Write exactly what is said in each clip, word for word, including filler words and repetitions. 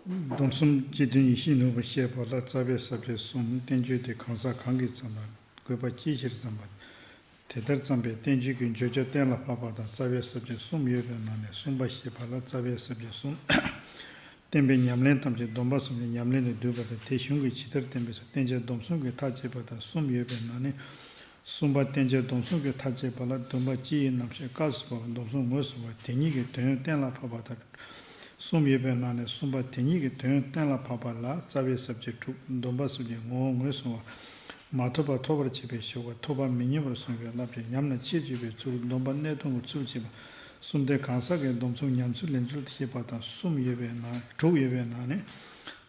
སྡོམ་གསུམ་སྤྱི་དོན་ཡིད་བཞིན་ནོར་བུ་བཤད་པ་ལ། རྩ་བའི་ས་བཅད་གསུམ། བསྟན་བཅོས་དེ་གང་ཟག་གང་གིས་བརྩམས་པ། དགོས་པ་ཅིའི་ཕྱིར་བརྩམས་པ། དེ་ལྟར་བརྩམས་པའི་བསྟན་བཅོས་ཀྱི་བརྗོད་བྱ་གཏན་ལ་ཕབ་པ་དང་། རྩ་བའི་ས་བཅད་གསུམ་ཡོད་པའི་ནང་ནས་གསུམ་པ་བཤད་པ་ལ། རྩ་བའི་ས་བཅད་གསུམ་བསྟན་པའི་ཉམས་ལེན་ཐམས་ཅད་སྡོམ་པ་གསུམ་གྱི་ཉམས་ལེན་དུ་འདུས་པ་དང་། དེ་གཞུང་གིས་ཇི་ལྟར་བསྟན་པའི་ཚུལ། བསྟན་བྱ་སྡོམ་གསུམ་གྱིས་ཐག་བཅད་པ་དང་། གསུམ་ཡོད་པའི་ནང་ནས་གསུམ་པ་བསྟན་བྱ་སྡོམ་གསུམ་གྱིས་ཐག་བཅད་པ་ལ། སྡོམ་པ་སྤྱི་ཡི་རྣམ་བཤད་སྐབས་སུ་བབ་པ། སྡོམ་གསུམ་ངོས་བཟུང་བ་དེ་ཉིད་ཀྱི་དོན་གཏན་ལ་ཕབ་པ་དང་། གསུམ་ཡོད་པའི་ནང་ནས་གསུམ་པ་དེ་ཉིད་ཀྱི་དོན་གཏན་ལ་ཕབ་པ་ལ། རྩ་བའི་ས་བཅད་དྲུག། སྡོམ་པ་གསུམ་གྱི་ངོ་བོ་ངོས་བཟུང་བ། མ་ཐོབ་པ་ཐོབ་པར་བྱེད་པའི་ཞོར་བ། ཐོབ་པ་མི་ཉམས་པར་གསུངས་པའི་བསླབ་བྱ། ཉམས་ན་ཕྱིར་བཅོས་པའི་ཚུལ། སྡོམ་པ་གནས་སྟངས་ཀྱི་ཚུལ་བྱེད་པ། གསུམ་ལྡན་གང་ཟག་གི་སྡོམ་གསུམ་ཉམས་ཚུལ་ལེན་ཚུལ་བཤད་པ་དང་། གསུམ་ཡོད་པའི་ནང་། དྲུག་ཡོད་པའི་ནང་ནས།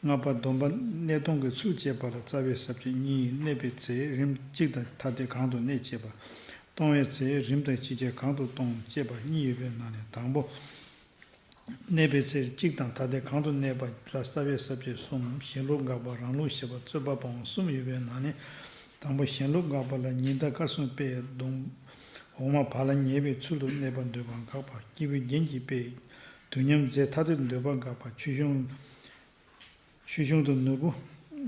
ལྔ་པ་སྡོམ་པ་གནས་སྟངས་ཀྱི་ཚུལ་བཅས་པ་ལ། རྩ་བའི་ས་བཅད་གཉིས། གནས་པའི་ཚེ་རིམ་གཅིག་དང་ཐ་དད་གང་དུ་གནས་བཅས་པ། གཏོང་བའི་ཚེ་རིམ་དང་ཕྱིན་ཆད་གང་དུ་གཏོང་བཅས་པ་གཉིས་ཡོད་པའི་ནང་ནས། དང་པོ། གནས་པའི་ཚེ་གཅིག་དང་ཐ་དད་གང་དུ་གནས་པ་ལ། རྩ་བའི་ས་བཅད་གསུམ། གཞན་ལུགས་དགག་པ། རང་ལུགས་བཞི་པ། རྩོད་པ་སྤོང་བ་གསུམ་ཡོད་པའི་ནང་ནས། དང་པོ་གཞན་ལུགས་དགག་པ་ལ། ཉི་ཟླ་སྐར་གསུམ་པའི་སྡོམ་འོག་མ་བར་ལ་ཉལ་བའི་ཚུལ་དུ་གནས་པ་འདོད་པ་དགག་པ། སྐྱེས་བུའི་རྒྱན་གྱི་དཔེས་དུས་མཉམ་རྫས་ཐ་དད་དུ་འདོད་པ་དགག་པ། ཆོས་གཞུང་ཆོས་གཞུང་དུ་ནོར་བུ་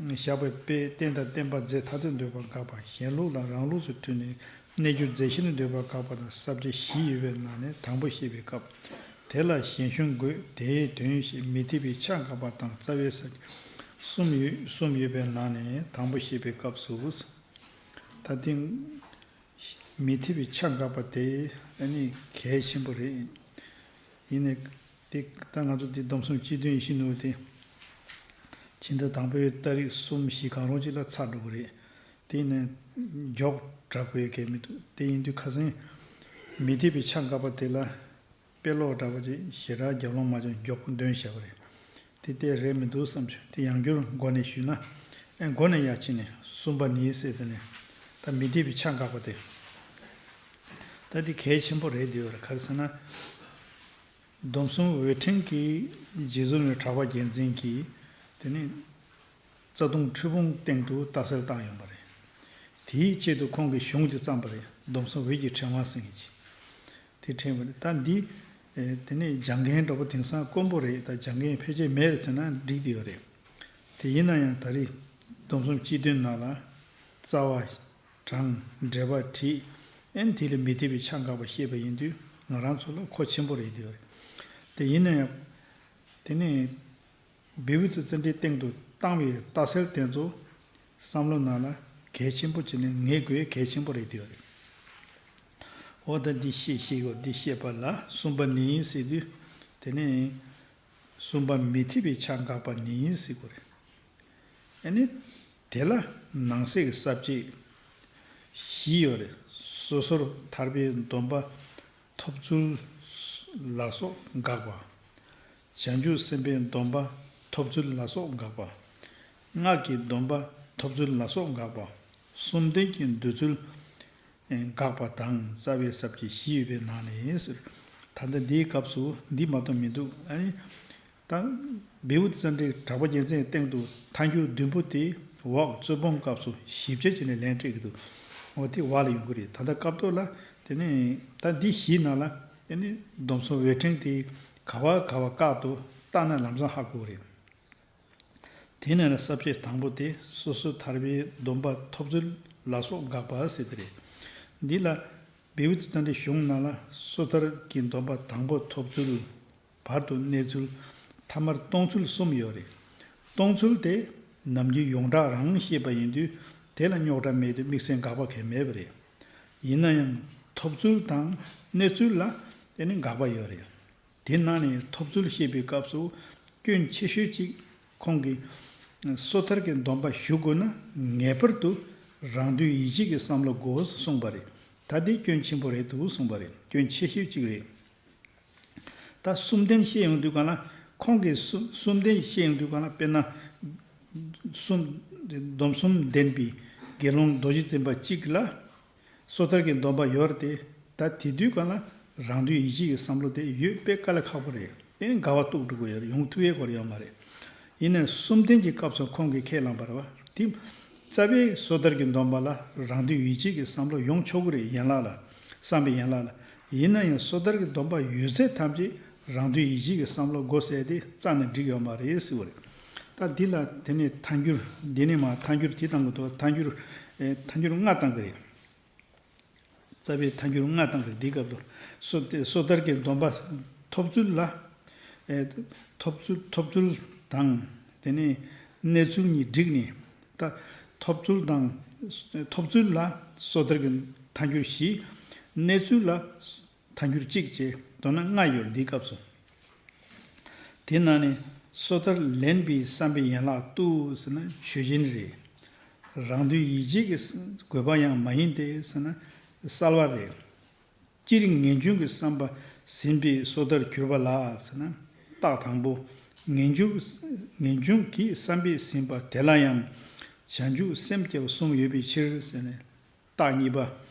བཞག་པའི་དཔེས་རྟེན་དང་བརྟེན་པ་རྫས་ཐ་དད་འདོད་པ་དགག་པ། གཞན་ལུགས་ལ་རང་ལུགས་སུ་འཁྲུལ་ནས་གནས་རྒྱུ་རྫས་གཞན་དུ་འདོད་པ་དགག་པ་དང་། ས་བཅད་བཞི་ཡོད་པའི་ནང་ནས་དང་པོ་བཤད་པའི་སྐབས་དེ་ལ་གཞན་གཞུང་དགོས། དེའི་དོན་ཞེས་མི་འཐད་པའི་ཆ་དགག་པ་དང་། རྩ་བའི་ས་བཅད་གསུམ་ཡོད་གསུམ་ཡོད་པའི་ནང་ནས་དང་པོ་བཤད་པའི་སྐབས་སུ། ད་ཐེངས་མི་འཐད་པའི་ཆ་དགག་པ་དེ་ཨ་ནི་གལ་ཆེན་པོ་རེད། ཡིན་ནའི་དེ་ད་ང་ཚོ་འདི་སྡོམ་གསུམ་སྤྱི་དོན་ཡིད་བཞིན་ནོར་བུ་དེ་ཕྱི་ཟླ་དང་པོའི་ཏ་རིག་གསུམ་བཞི་གང་རུང་ཅིག་ལ་ཚར་འགྲོ་གི་རེད། དེ་ནས་མགྱོགས་དྲག་དགོས་གལ་མི་འདུག་དེ་ཡིན་དུས་ཁ་སང་མི་འཐད་པའི་ཆ་དགག་པ་དེ་ལ་དཔེ་ཀློག་འདྲ་པོ་ཅིག་ཞེ་དྲག་རྒྱབ་ལོང་མ་བྱུང་། མགྱོགས་པོ་འདོན་བཞག་པ་རེད། དེ་ལྟས་རེད་མི་འདུག་བསམ་བྱུང་། དེ་ཡང་བསྐྱར་མགོ་ནས་ཞུས་ན། ཨེ་མགོ་ནས་ཡར་ཕྱིན་ནས་གསུམ་པ་ནི་ཟེར་དེ་ནས་ད་མི་འཐད་པའི་ཆ་དགག་པ་དེ། ད་འདི་གལ་ཆེན་པོ་རེད་འདུག་ག་རེ་ཟེར་ན། སྡོམ་གསུམ་འོད་ཕྲེང་གི་རྗེ་བཙུན་མའི་གྲགས་པ་རྒྱལ་མཚན་གྱིས་དེ་ནི་རྩ་ལྟུང་ཁྲི་འབུམ་སྟེང་དུ་ལྟ་གསལ་བཏང་ཡོང་པ་རེད། དེའི་ཆེད་དུ་ཁོང་གིས་གཞུང་ཅིག་བརྩམས་པ་རེད། སྡོམ་གསུམ་འོད་ཀྱི་ཕྲེང་བ་ཟེར་མཁན་ཅིག་དེ་ཕྲེང་བ་རེད། ད་འདི་ཨེ་དེ་ནི་སྦྱང་མཁན་འདྲ་པོ་དེང་སང་དཀོན་པོ་རེད། ད་སྦྱང་མཁན་ཕལ་ཆེར་མེད་རེད་ཟེར་ན་འགྲིག་གི་ཡོད་རེད། དེ་ཡིན་ན་ཡང་ད་རེས་སྡོམ་གསུམ་སྤྱི་དོན་ནང་ལ་རྩ་བ་དྲངས། འགྲེལ་པ་བྲིས། ཨེ་དེ་ལ་མི་འཐད་པའི་ཆ་དགག་པ་བཤད་པ་ཡིན་དུས་ང་རང་ཚོ་ལ་མཁོ་ཆེན་པོ་རེད་འདུག་དེ་ཡིན་ན་ཡང་དེ་ནི་བེའུ་ཙི་ཙི་འདྲའི་སྟེང་དུ་བཏང་བའི་ལྟ་གསལ་དེ་ཚོ་བསམ་བློ་ནང་ལ་གལ་ཆེན་པོ་བྱས་ནས་ངེས་དགོས་གལ་ཆེན་པོ་རེད་འདུག་འོ་ད་འདི་བཤད་བཤད་ཡོད། འདི་བཤད་པ་ལ་གསུམ་པ་ནི་ཟེར་དུས་དེ་ནི་གསུམ་པ་མི་འཐད་པའི་ཆ་དགག་པ་ནི་ཟེར་དགོས་རེད། ཨ་ནི་དེ་ལ་ནང་གསེས་ཀྱི་ས་བཅད་བཞི་ཡོད་རེད། སོ་སོར་ཐར་པའི་སྡོམ་པ་ཐོབ་ཚུལ་ལ་སོགས་དགག་པ། བྱང་ཆུབ་སེམས་དཔའི་སྡོམ་པ་ཐོབ་ཚུལ་ལ་སོགས་དགག་པ། སྔགས་ཀྱི་སྡོམ་པ་ཐོབ་ཚུལ་ལ་སོགས་དགག་པ། གསུམ་ལྡན་གྱི་འདོད་ཚུལ་དགག་པ་དང་། རྩ་བའི་ས་བཅད་བཞི་ཡོད་པའི་ནང་ནས་ཟེར། ད་ལྟ་འདིའི་སྐབས་སུ་འདི་མ་གཏོགས་མི་འདུག་ཨ་ནི་ད་བེའུ་ཙི་ཙི་འདྲའི་གྲགས་པ་རྒྱལ་མཚན་གྱི་སྟེང་དུ་ཐལ་འགྱུར་བདུན་པོ་དེ་འོག་རྩོད་སྤོང་སྐབས་སུ་ཞིབ་དཔྱད་བྱས་ནས་ལན་སྤྲད་ཀྱི་འདུག་འོ་དེ་འོག་ལ་ཡོང་གི་རེད། ད་ལྟ་སྐབས་ཐོག་ལ་དེ་ནས་ད་འདི་བཞིའི་ནང་ལ་དེ་ནས་སྡོམ་གསུམ་འོད་ཕྲེང་དེ་ག་བ་ག་བ་བཀག་འདུག་བལྟས་ན་ལམ་སང་ཧ་གོ་གི་རེད། དེ་ནས་ལ་ས་བཅད་དང་པོ་དེ་སོ་སོ་ཐར་པའི་སྡོམ་པ་ཐོབ་ཚུལ་ལ་སོགས་དགག་པ་ཟེར་དེ་རེད། འདི་ལ་བེའུ་ཙི་ཙི་འདྲའི་གཞུང་ནང་ལ་སོ་ཐར་གྱི་སྡོམ་པ་དང་པོ་ཐོབ་ཚུལ། བར་དུ་གནས་ཚུལ། ཐ་མར་གཏོང་ཚུལ་གསུམ་ཡོད་རེད། གཏོང་ཚུལ་དེ་ནམ་རྒྱུན་ཡོངས་གྲགས་རང་བཤད་པ་ཡིན་དུས་དེ་ལ་རྙོག་དྲ་མེད་དུས་དམིགས་བསལ་དགག་པ་གང་ཡང་མེད་པ་རེད། ཡིན་ན་ཡང་ཐོབ་ཚུལ་དང་གནས་ཚུལ་ལ་དེ་ནི་དགག་པ་ཡོད་རེད། དེ་ནང་ནས་ཐོབ་ཚུལ་བཤད་པའི་སྐབས་སུ་སྐྱོན་ཆེ་ཤོས་གཅིག་ཁོང་གིས་སོ་ཐར་གྱི་སྡོམ་པ་ཞུ་དགོས་ན་ངེས་པར་དུ་རང་དོན་ཡིད་བྱེད་ཀྱི་བསམ་བློ་དགོས་གསུངས་པ་རེད། ད་དེ་སྐྱོན་ཆེན་པོ་རེད་འདུག་གསུངས་པ་རེད། སྐྱོན་ཆེ་ཤོས་གཅིག་རེད། ད་གསུམ་ལྡན་བཤད་ཡོང་དུས་གང་ལ་ཁོང་གིས་གསུམ་གསུམ་ལྡན་བཤད་ཡོང་དུས་གང་ལ་དཔེར་ན་གསུམ་སྡོམ་གསུམ་ལྡན་པའི་དགེ་སློང་རྡོ་རྗེ་འཛིན་པ་གཅིག་ལ་སོ་ཐར་གྱི་སྡོམ་པ་ཡོད་རེད་དེ། ད་དེ་དུས་གང་ལ་རང་དོན་ཡིད་བྱེད་ཀྱི་བསམ་བློ་དེ་ཡོད་དཔེ་དཀའ་ལས་ཁག་པོ་རེད། དེ་ནི་འགལ་བ་གཏུག་འགྲོ་དགོས་ཡོད་རེད། ཡོང་ཐུབ་ཡས་སྐོར་ཡོད་མ་རེད། ཡིན་ནའི་གསུམ་ལྡན་གྱི་སྐབས་སུ་ཁོང་གིས་ཁས་བླངས་པ་རེད་བ། དེ་རྩ་བའི་སོ་ཐར་གྱི་སྡོམ་པ་ལ་རང་དོན་ཡིད་བྱེད་ཀྱི་བསམ་བློ་ཡོང་ཆོག་གི་རེད། ཡན་ལག་ལ་བསམ་པའི་ཡན་ལག་ལ། ཡིན་ན་ཡང་སོ་ཐར་གྱི་སྡོམ་པ་ཡོད་ཚད་ཐམས་ཅད་ རང་དོན་ཡིད་བྱེད་ཀྱི་བསམ་བློ་དགོས་ཟེར་ཏེ་རྩ་ནས་འགྲིག་ཡོད་མ་རེད་ཟེར་བ་རེད། ད་འདི་ལ་དེ་ནས་ཐལ་འགྱུར་འདི་ནས་མ་ཐལ་འགྱུར་དེ་བཏང་གི་འདུག་ཐལ་འགྱུར་ཨེ་ཐལ་འགྱུར་ལྔ་བཏང་གི་རེད། རྩ་བའི་ཐལ་འགྱུར་ལྔ་བཏང་གི་འདིའི་སྐབས་སུ་སོ་སོ་ཐར་གྱི་སྡོམ་པ་ཐོབ་ཚུལ་ལ། ཨེ་ཐོབ་ཚུལ་ཐོབ་ཚུལ་དང་དེ་ནས་གནས་ཚུལ་གཉིས་བསྒྲིགས་ནས། ད་ཐོབ་ཚུལ་དང་ཐོབ་ཚུལ་ལ་སོ་ཐར་གྱི་ཐལ་འགྱུར་བཞི། གནས་ཚུལ་ལ་ཐལ་འགྱུར་གཅིག་བཅས་མདོར་ན་ལྔ་ཡོད་འདིའི་སྐབས་སུ། དེ་ན་ནི་སོ་ཐར་ལེན་པའི་བསམ་པའི་ཡན་ལག་ཏུ་ཟེར་ན་ཆོས་ཅན་རེད། རང་དོན་ཡིད་བྱེད་ཀྱི་དགོས་པ་ཡང་མ་ཡིན་ཏེ་ཟེར་ན་གསལ་བ་རེད། སྤྱིར་ངེས་འབྱུང་གི་བསམ་པ་ཟིན་པའི་སོ་ཐར་གྱུར་པ་ལ་ཟེར་ན། རྟགས་དང་པོ། ངེས་འབྱུང་ངེས་འབྱུང་གི་བསམ་པས་ཟིན་པ་དེ་ལ་ཡང་བྱང་ཆུབ་སེམས་བསྐྱེད་པ་གསུམ་ཡོད་པའི་ཕྱིར་ཟེར་ནས། རྟགས་གཉིས་པ།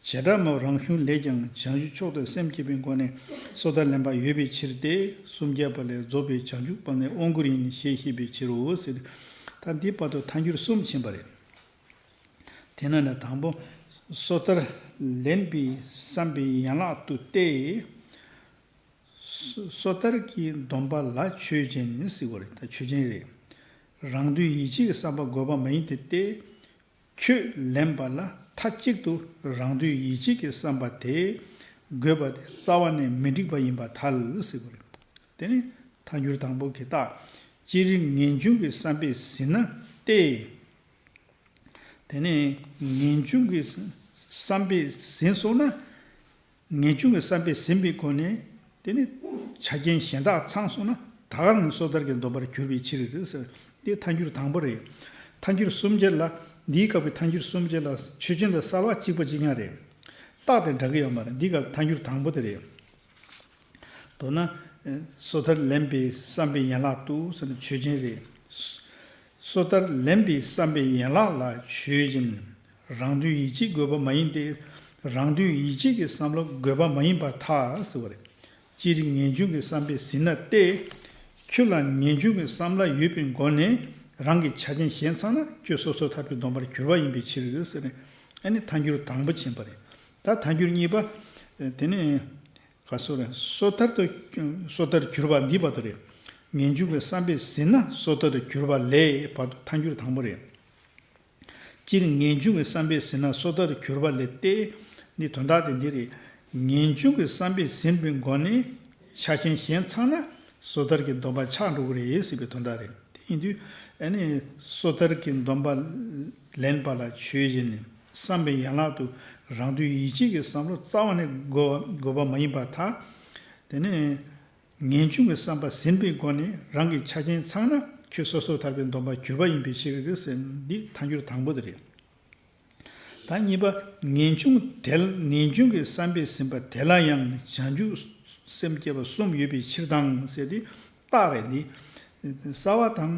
བྱེ་བྲག་སྨྲ་བ་རང་གཞུང་ལས་ཀྱང་བྱང་ཆུབ་མཆོག་ཏུ་སེམས་བསྐྱེད་པའི་སྒོ་ནས་སོ་ཐར་ལེན་པ་ཡོད་པའི་ཕྱིར་ཏེ། སུམ་བརྒྱ་པ་ལས་རྫོགས་པའི་བྱང་ཆུབ་སྤངས་ནས་དབང་བསྐུར་ཡིན་ཞེས་བཤད་པའི་ཕྱིར་རོ་ཟེར། ད་འདིའི་བར་དུ་ཐལ་འགྱུར་གསུམ་ཕྱིན་པ་རེད། དེ་ན་ནི་དང་པོ། སོ་ཐར་ལེན་པའི་བསམ་པའི་ཡན་ལག་ཏུ་སྟེ། སོ་སོ་ཐར་གྱི་སྡོམ་པ་ལ་ཆོས་ཅན་ཟེར་བ་རེད། ད་ཆོས་ཅན་རེད། རང་དོན་ཡིད་བྱེད་ཀྱི་བསམ་པ་དགོས་པ་མ་ཡིན་ཏེ་སྟེ། ཁྱོད་ལེན་པ་ལ་མཐའ་གཅིག་ཏུ་རང་དོན་ཡིད་བྱེད་ཀྱི་བསམ་པ་དེ་དགོས་པ་དེ་རྩ་བ་ནས་མི་འགྲིག་པ་ཡིན་པར་ཐལ་ཟེར་བ་རེད། དེ་ནི་ཐལ་འགྱུར་དང་པོ་གི་རྟགས། སྤྱིར་ངེས་འབྱུང་གི་བསམ་པས་ཟིན་ན་སྟེ། དེ་ནས་ངེས་འབྱུང་གི་བསམ་པས་ཟིན་སོང་ན། ངེས་འབྱུང་གི་བསམ་པས་ཟིན་པའི་སྒོ་ནས་དེ་ནི་ཆ་རྐྱེན་གཞན་དག་ཚང་སོང་ན་ད་ག་རང་གི་སོ་ཐར་གྱི་སྡོམ་པར་གྱུར་པའི་ཕྱིར་ཟེར། འདི་ཐལ་འགྱུར་དང་པོ་རེད། ཐལ་འགྱུར་གསུམ་བརྒྱད་ལ། འདིའི་སྐབས་ཀྱི་ཐལ་འགྱུར་གསུམ་བརྒྱད་ལ་ཆོས་ཅན་དང་གསལ་བ་གཅིག་པ་གཅིག་རྐྱང་རེད། རྟགས་དེ་འདྲ་གི་ཡོད་མ་རེད། འདིའི་སྐབས་ཐལ་འགྱུར་དང་པོ་དེ་རེད། མདོར་ན། སོ་ཐར་ལེན་པའི་བསམ་པའི་ཡན་ལག་ཏུ་ཟེར་ན་ཆོས་ཅན་རེད། སོ་ཐར་ལེན་པའི་བསམ་པའི་ཡན་ལག་ལ་ཆོས་ཅན། རང་དོན་ཡིད་བྱེད་དགོས་པ་མ་ཡིན་ཏེ། རང་དོན་ཡིད་བྱེད་ཀྱི་བསམ་བློ་དགོས་པ་མ་ཡིན་པར་ཐལ་ཟེར་བ་རེད། སྤྱིར་ངེས་འབྱུང་གི་བསམ་པས་ཟིན་ན་སྟེ། ཁྱོད་ལ་ངེས་འབྱུང་གི་བསམ་བློ་ཡོད་པའི་སྒོ་ནས་རང་གི་ཆ་རྐྱེན་གཞན་ཚང་ན་ཁྱོད་སོ་སོ་ཐར་པའི་སྡོམ་པར་གྱུར་པ་ཡིན་པའི་ཕྱིར་ཟེར་ནས། ཨ་ནི་ཐལ་འགྱུར་དང་པོ་ཕྱིན་པ་རེད། ད་ཐལ་འགྱུར་གཉིས་པ། དེ་ནི། ག་སོ་རེད། སོ་ཐར་དུ། སོ་ཐར་གྱུར་པ་འདི་བར་དུ་རེད། ངེས་འབྱུང་གི་བསམ་པས་ཟིན་ན་སོ་ཐར་དུ་གྱུར་པ་ལས་བར་དུ་ཐལ་འགྱུར་དང་པོ་རེད། སྤྱིར་ངེས་འབྱུང་གི་བསམ་པས་ཟིན་ན་སོ་ཐར་དུ་གྱུར་པ་ལས་ཏེ། འདི་དོན་དག་དེ་འདི་རེད། ངེས་འབྱུང་གི་བསམ་པས་ཟིན་པའི་སྒོ་ནས་ཆ་རྐྱེན་གཞན་ཚང་ན་སོ་ཐར་གྱི་སྡོམ་པ་ཆག་འགྲོ་གི་རེད་ཟེར་བའི་དོན་དག་རེད། དེ་ཡིན་དུས་ཨ་ནི་སོ་ཐར་གྱི་སྡོམ་པ་ལེན་པ་ལ་ཆོས་ཅན། བསམ་པའི་ཡན་ལག་ཏུ་རང་དོན་ཡིད་བྱེད་ཀྱི་བསམ་བློ་རྩ་བ་ནས་དགོས་དགོས་པ་མ་ཡིན་པར་ཐལ། དེ་ནས་ངེས་འབྱུང་གི་བསམ་པ་ཟིན་པའི་སྒོ་ནས་རང་གི་ཆ་རྐྱེན་ཚང་ན་ཁྱོད་སོ་སོ་ཐར་པའི་སྡོམ་པར་གྱུར་པ་ཡིན་པའི་ཕྱིར་ཟེར། འདི་ཐལ་འགྱུར་དང་པོ་དེ་རེད། ད་གཉིས་པ། ངེས་འབྱུང་དེ་ངེས་འབྱུང་གི་བསམ་པས་ཟིན་པ་དེ་ལ་ཡང་བྱང་ཆུབ་སེམས་བསྐྱེད་པ་གསུམ་ཡོད་པའི་ཕྱིར་དང་ཟེར་ཏེ་རྟགས་རེད། འདི་གསལ་བ་དང་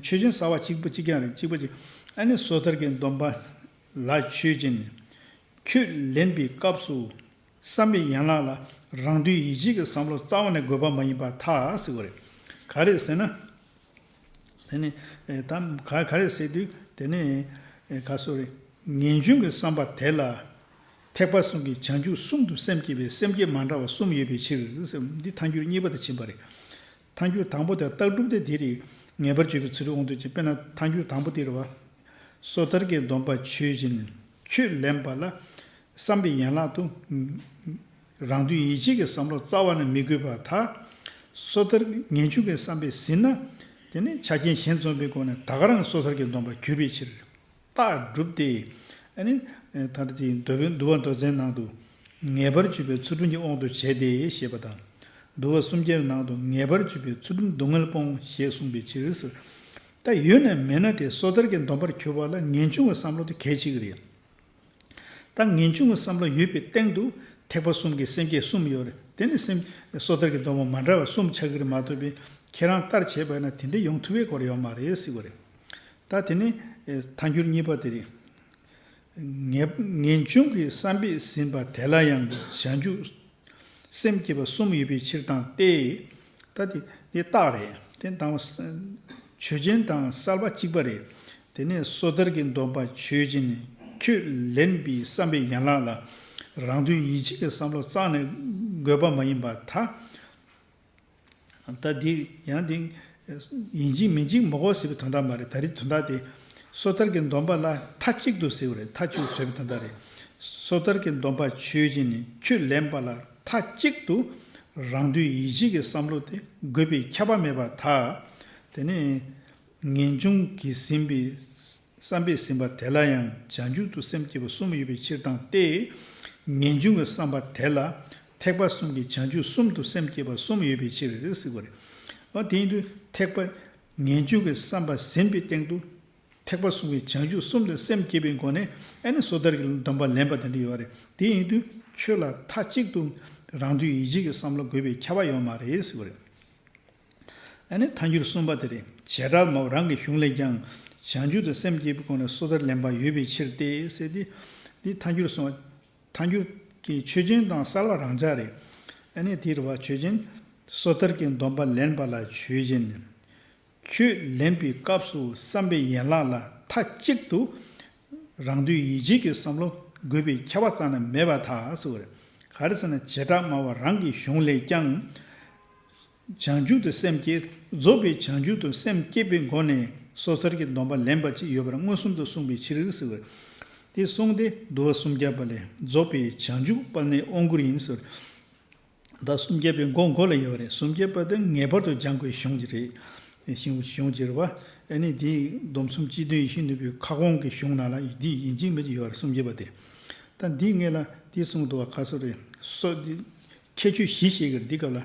ཆོས་ཅན་གསལ་བ་གཅིག་པ་གཅིག་རྐྱང་རེད། གཅིག་པ་གཅིག་ཨ་ནི་སོ་ཐར་གྱི་སྡོམ་པ་ལ་ཆོས་ཅན། ཁྱོད་ལེན་པའི་སྐབས་སུ་བསམ་པའི་ཡན་ལག་ལ་རང་དོན་ཡིད་བྱེད་ཀྱི་བསམ་བློ་རྩ་བ་ནས་དགོས་པ་མ་ཡིན་པར་ཐལ་ཟེར་བ་རེད། ག་རེ་ཟེར་ན། དེ་ནི་ཨེ་ད་ག་ག་རེ་ཟེར་དུས་དེ་ནི་ཨེ་ག་སོ་རེད། ངེས་འབྱུང་གི་བསམ་པ་དེ་ལ་ཐེག་པ་གསུམ་གྱི་བྱང་ཆུབ་གསུམ་དུ་སེམས་བསྐྱེད་པའི་སེམས་བསྐྱེད་མ་འདྲ་བ་གསུམ་ཡོད་པའི་ཕྱིར་ཟེར། འདི་ཐལ་འགྱུར་གཉིས་པ་དང་ཕྱིན་པ་རེད། ཐལ་འགྱུར་དང་པོ་དེ་རྟགས་གྲུབ་སྟེ་དེ་རེད། ངེས་པར་བརྗོད་པའི་ཚུལ་ཁྲིམས་དབང་དུ་བྱས། དཔེར་ན་ཐལ་འགྱུར་དང་པོ་དེ་རེད་བ། སོ་ཐར་གྱི་སྡོམ་པ་ཆོས་ཅན། ཁྱོད་ལེན་པ་ལ། བསམ་པའི་ཡན་ལག་ཏུ། རང་དོན་ཡིད་བྱེད་ཀྱི་བསམ་བློ་རྩ་བ་ནས་མི་དགོས་པར་ཐལ། སོ་ཐར་ངེས་འབྱུང་གི་བསམ་པས་ཟིན་ན། དེ་ནི་ཆ་རྐྱེན་གཞན་འཛོམས་པའི་སྒོ་ནས་ད་ག་རང་སོ་ཐར་གྱི་སྡོམ་པར་གྱུར་པའི་ཕྱིར། རྟགས་གྲུབ་སྟེ། ཨ་ནི། ད་ལྟ་དེའི་འདུལ་བའི་འདུལ་བ་མདོ་རྩའི་ནང་དུ། ངེས་པར་བརྗོད་པའི་ཚུལ་ཁྲིམས་ཀྱི་དབང་དུ་བྱས་ཏེ་ཞེས་པ་དང་། འདུལ་བ་སུམ་བརྒྱའི་ནང་དུ་ངེས་པར་བརྗོད་པའི་ཚུལ་ཁྲིམས་སྡུག་བསྔལ་སྤོང་ཞེས་གསུངས་པའི་ཕྱིར་ཟེར། ད་ཡོད་ན་མེད་ན་དེ་སོ་ཐར་གྱི་སྡོམ་པར་གྱུར་པ་ལ་ངེས་འབྱུང་གི་བསམ་བློ་དེ་གལ་ཆེ་གི་རེད། ད་ངེས་འབྱུང་གི་བསམ་བློ་ཡོད་པའི་སྟེང་དུ་ཐེག་པ་གསུམ་གྱི་སེམས་བསྐྱེད་གསུམ་ཡོད་རེད། དེ་ནི་སེམས་སོ་ཐར་གྱི་སྡོམ་པ་མ་འདྲ་བ་གསུམ་ཆགས་ཀྱི་རེད་མ་གཏོགས་པའི་ཁྱེད་རང་ལྟར་བྱས་པ་ཡིན་ན་དེ་འདྲ་ཡོང་ཐུབ་པའི་སྐོར་ཡོད་མ་རེད་ཟེར་བ་རེད། ད་དེ་ནི་ཐལ་འགྱུར་གཉིས་པ་དེ་རེད། ངེས་ངེས་འབྱུང་གི་བསམ་པས་ཟིན་པ་དེ་ལ་ཡང་བྱང་ཆུབ་སེམས་བསྐྱེད་པ་གསུམ་ཡོད་པའི་ཕྱིར་དང་སྟེ། ད་དེ་དེ་རྟགས་རེད། དེ་དང་ཆོས་ཅན་དང་གསལ་བ་གཅིག་པ་རེད། དེ་ནས་སོ་ཐར་གྱི་སྡོམ་པ་ཆོས་ཅན། ཁྱོད་ལེན་པའི་བསམ་པའི་ཡན་ལག་ལ་རང་དོན་ཡིད་བྱེད་ཀྱི་བསམ་བློ་རྩ་ནས་དགོས་པ་མ་ཡིན་པར་ཐལ། ད་འདི་ཡང་འདི་ཡིན་གཅིག་མིན་གཅིག་མ་གོ་ཟེར་བའི་དོན་དག་མ་རེད། ད་རེས་དོན་དག་དེ་སོ་ཐར་གྱི་སྡོམ་པ་ལ་མཐའ་གཅིག་ཏུ་ཟེར་བ་རེད། མཐའ་གཅིག་ཏུ་ཟེར་བའི་དོན་དག་རེད། སོ་ཐར་གྱི་སྡོམ་པ་ཆོས་ཅན་ནི་ཁྱོད་ལེན་པ་ལ་མཐའ་གཅིག་ཏུ་རང་དོན་ཡིད་བྱེད་ཀྱི་བསམ་བློ་དེ་དགོས་པའི་ཁྱབ་པ་མེད་པར་ཐལ། དེ་ནས་ངེས་འབྱུང་གིས་ཟིན་པའི་བསམ་པས་ཟིན་པ་དེ་ལ་ཡང་བྱང་ཆུབ་ཏུ་སེམས་བསྐྱེད་པ་གསུམ་ཡོད་པའི་ཕྱིར་དང་སྟེ། ངེས་འབྱུང་གི་བསམ་པ་དེ་ལ་ཐེག་པ་གསུམ་གྱི་བྱང་ཆུབ་གསུམ་དུ་སེམས་བསྐྱེད་པ་གསུམ་ཡོད་པའི་ཕྱིར་ཟེར་བ་རེད། འོ་དེ་ཡིན་དུས་ཐེག་པ་ངེས་འབྱུང་གི་བསམ་པ་ཟིན་པའི་སྟེང་དུ་ཐེག་པ་གསུམ་གྱི་བྱང་ཆུབ་གསུམ་དུ་སེམས་བསྐྱེད་པའི་སྒོ་ནས་ཨ་ནི་སོ་ཐར་གྱི་སྡོམ་པ་ལེན་པ་དེ་འདྲ་ཡོད་རེད། དེ་ཡིན་དུས་ཁྱོད་ལ་མཐའ་གཅིག་ཏུ་རང་དོན་ཡིད་བྱེད་ཀྱི་བསམ་བློ་དགོས་པའི་ཁྱབ་པ་ཡོད་མ་རེད་ཟེར་བ་རེད། ཨ་ནི་ཐལ་འགྱུར་གསུམ་པ་དེ་རེད། བྱེ་བྲག་སྨྲ་བ་རང་གི་གཞུང་ལས་ཀྱང་། བྱང་ཆུབ་ཏུ་སེམས་བསྐྱེད་པའི་སྒོ་ནས་སོ་ཐར་ལེན་པ་ཡོད་པའི་ཕྱིར་ཏེ་ཟེར་ཏེ། འདི་ཐལ་འགྱུར་གསུམ་པ། ཐལ་འགྱུར་གྱི་ཆོས་ཅན་དང་གསལ་བ་རང་འཇགས་རེད། ཨ་ནི་དེ་རེད་བ། ཆོས་ཅན། སོ་ཐར་གྱི་སྡོམ་པ་ལེན་པ་ལ་ཆོས་ཅན། ཁྱོད་ལེན་པའི་སྐབས་སུ་བསམ་པའི་ཡན་ལག་ལ་མཐའ་གཅིག་ཏུ་རང་དོན་ཡིད་བྱེད་ཀྱི་བསམ་བློ་དགོས་པའི་ཁྱབ་པ་རྩ་ནས་མེད་པར་ཐལ་ཟེར་བ་རེད། ག་རེ་ཟེར་ན་བྱེ་བྲག་སྨྲ་བ་རང་གི་གཞུང་ལས་ཀྱང་། བྱང་ཆུབ་ཏུ་སེམས་བསྐྱེད། རྫོགས་པའི་བྱང་ཆུབ་ཏུ་སེམས་བསྐྱེད་པའི་སྒོ་ནས་སོ་ཐར་གྱི་སྡོམ་པ་ལེན་པ་ཅིག་ཡོད་པར་མངོན་སུམ་དུ་གསུངས་པའི་ཕྱིར་ཟེར་བ་རེད། དེ་གསུངས་ཏེ་འདུལ་བ་སུམ་བརྒྱ་པ་ལས་རྫོགས་པའི་བྱང་ཆུབ་དཔལ་ནི་དབང་བསྐུར་ཡིན་ཟེར། ད་སུམ་བརྒྱ་པའི་མགོ་མགོ་ལ་ཡོད་རེད། སུམ་བརྒྱ་པ་དེ་ངེས་པར་དུ་སྦྱང་དགོས་གཞུང་གཅིག་རེད། གཞུང་གཞུང་གཅིག་རེད་བ། ཨ་ནི་དེའི་སྡོམ་གསུམ་སྤྱི་དོན་ཡིད་བཞིན་ནོར་བུའི་ཁ་སྐོང་གི་གཞུང་ནང་ལ་འདི་ཡིན་གཅིག་མིན་གཅིག་ཡོད་རེད། སུམ་བརྒྱ་པ་དེ། ད་འདིའི་སྔོན་ལ་དེ་གསུངས་འདུག་བ། ཁ་སོ་རེད། སོ་འདི་ཁྱད་ཆོས་བཞི་བཤད་ཀྱི་རེད། འདི་སྐབས་ལ་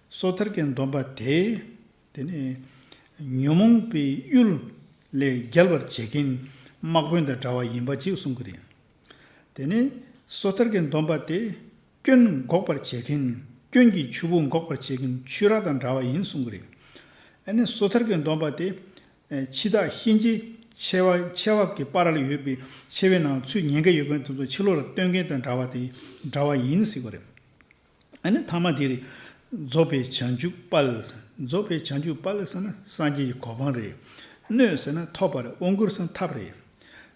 སོ་ཐར་གྱི་སྡོམ་པ་དེ། དེ་ནས་ཉོན་མོངས་པའི་གཡུལ་ལས་རྒྱལ་བར་བྱེད་མཁན་དམག་དཔོན་དང་འདྲ་བ་ཡིན་པ་ཅིག་གསུང་གི་རེད། དེ་ནས་སོ་ཐར་གྱི་སྡོམ་པ་དེ་སྐྱོན་འགོག་པར་བྱེད་མཁན། སྐྱོན་གྱི་ཆུ་བུར་འགོག་པར་བྱེད་མཁན་ཆུ་རགས་དང་འདྲ་བ་ཡིན་གསུང་གི་རེད། ཨ་ནི་སོ་ཐར་གྱི་སྡོམ་པ་དེ་ཨེ་འཆི་བདག་གཤིན་རྗེ་མཆེ་བ་མཆེ་བ་གི་བར་ལ་ཡོད་པའི་མཆེ་བའི་ནང་ཚུད་ཉེན་ཁ་ཡོད་མཁན་དེ་ཚོ་ཕྱི་ལོགས་ལ་བཏོན་མཁན་དང་འདྲ་བ་དེ་འདྲ་བ་ཡིན་ཟེར་གྱི་རེད། ཨ་ནི་ཐ་མ་དེ་རེད། རྫོགས་པའི་བྱང་ཆུབ་དཔལ། རྫོགས་པའི་བྱང་ཆུབ་དཔལ་ཟེར་ན་སངས་རྒྱས་ཀྱི་གོ་འཕང་རེད། མནོས་ཟེར་ན་ཐོབ་པ་རེད། དབང་བསྐུར་ཟེར་ན་ཐབས་རེད།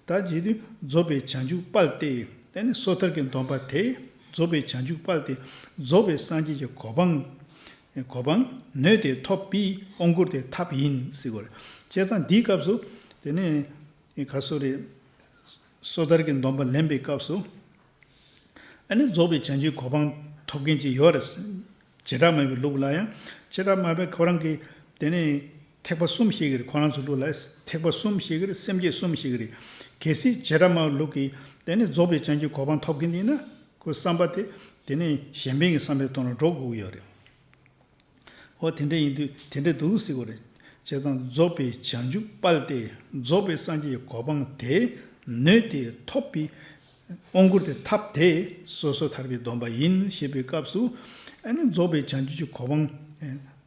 ད་བྱེད་དུས་རྫོགས་པའི་བྱང་ཆུབ་དཔལ་ཏེ། ཨ་ནི་སོ་ཐར་གྱི་སྡོམ་པ་དེ་རྫོགས་པའི་བྱང་ཆུབ་དཔལ་ཏེ། རྫོགས་པའི་སངས་རྒྱས་ཀྱི་གོ་འཕང་། གོ་འཕང་མནོས་ཏེ་ཐོབ་པའི་དབང་བསྐུར་དེ་ཐབས་ཡིན་ཟེར་གྱི་རེད། བྱས་ཙང་འདིའི་སྐབས་སུ་དེ་ནས་ག་སོ་རེད། སོ་ཐར་གྱི་སྡོམ་པ་ལེན་པའི་སྐབས་སུ། ཨ་ནི་རྫོགས་པའི་བྱང་ཆུབ་གོ་འཕང་ཐོབ་མཁན་ཅིག་ཡོད་རེད། བྱེ་བྲག་སྨྲ་བའི་ལུགས་ལ་ཡང་། བྱེ་བྲག་སྨྲ་བས་ཁོ་རང་གིས་དེ་ནས་ཐེག་པ་གསུམ་བཤད་ཀྱི་རེད། ཁོ་རང་ཚོའི་ལུགས་ལ་ཐེག་པ་གསུམ་བཤད་ཀྱི་རེད། སེམས་བསྐྱེད་གསུམ་བཤད་ཀྱི་རེད། གལ་སྲིད་བྱེ་བྲག་སྨྲ་བའི་ལུགས་ཀྱིས་དེ་ནས་རྫོགས་པའི་བྱང་ཆུབ་གོ་འཕང་ཐོབ་མཁན་ཡིན་ན། ཁོའི་བསམ་པ་དེ་དེ་ནས་གཞན་ཕན་གྱི་བསམ་པའི་ཐོག་ནས་འགྲོ་དགོས་ཀྱི་ཡོད་རེད། འོ་དེ་འདྲ་ཡིན་དུས་དེ་འདྲ་འདུག་ཟེར་གྱི་རེད། བྱས་ཙང་རྫོགས་པའི་བྱང་ཆུབ་དཔལ་ཏེ། རྫོགས་པའི་སངས་རྒྱས་ཀྱི་གོ་འཕང་དེ་མནོས་ཏེ་ཐོབ་པའི་དབང་བསྐུར་དེ་ཐབས་དེ་སོ་སོ་ཐར་པའི་སྡོམ་པ་ཡིན་ཞེས་པའི་སྐབས་སུ། ཨ་ནི་རྫོགས་པའི་བྱང་ཆུབ་ཀྱི་གོ་འཕང་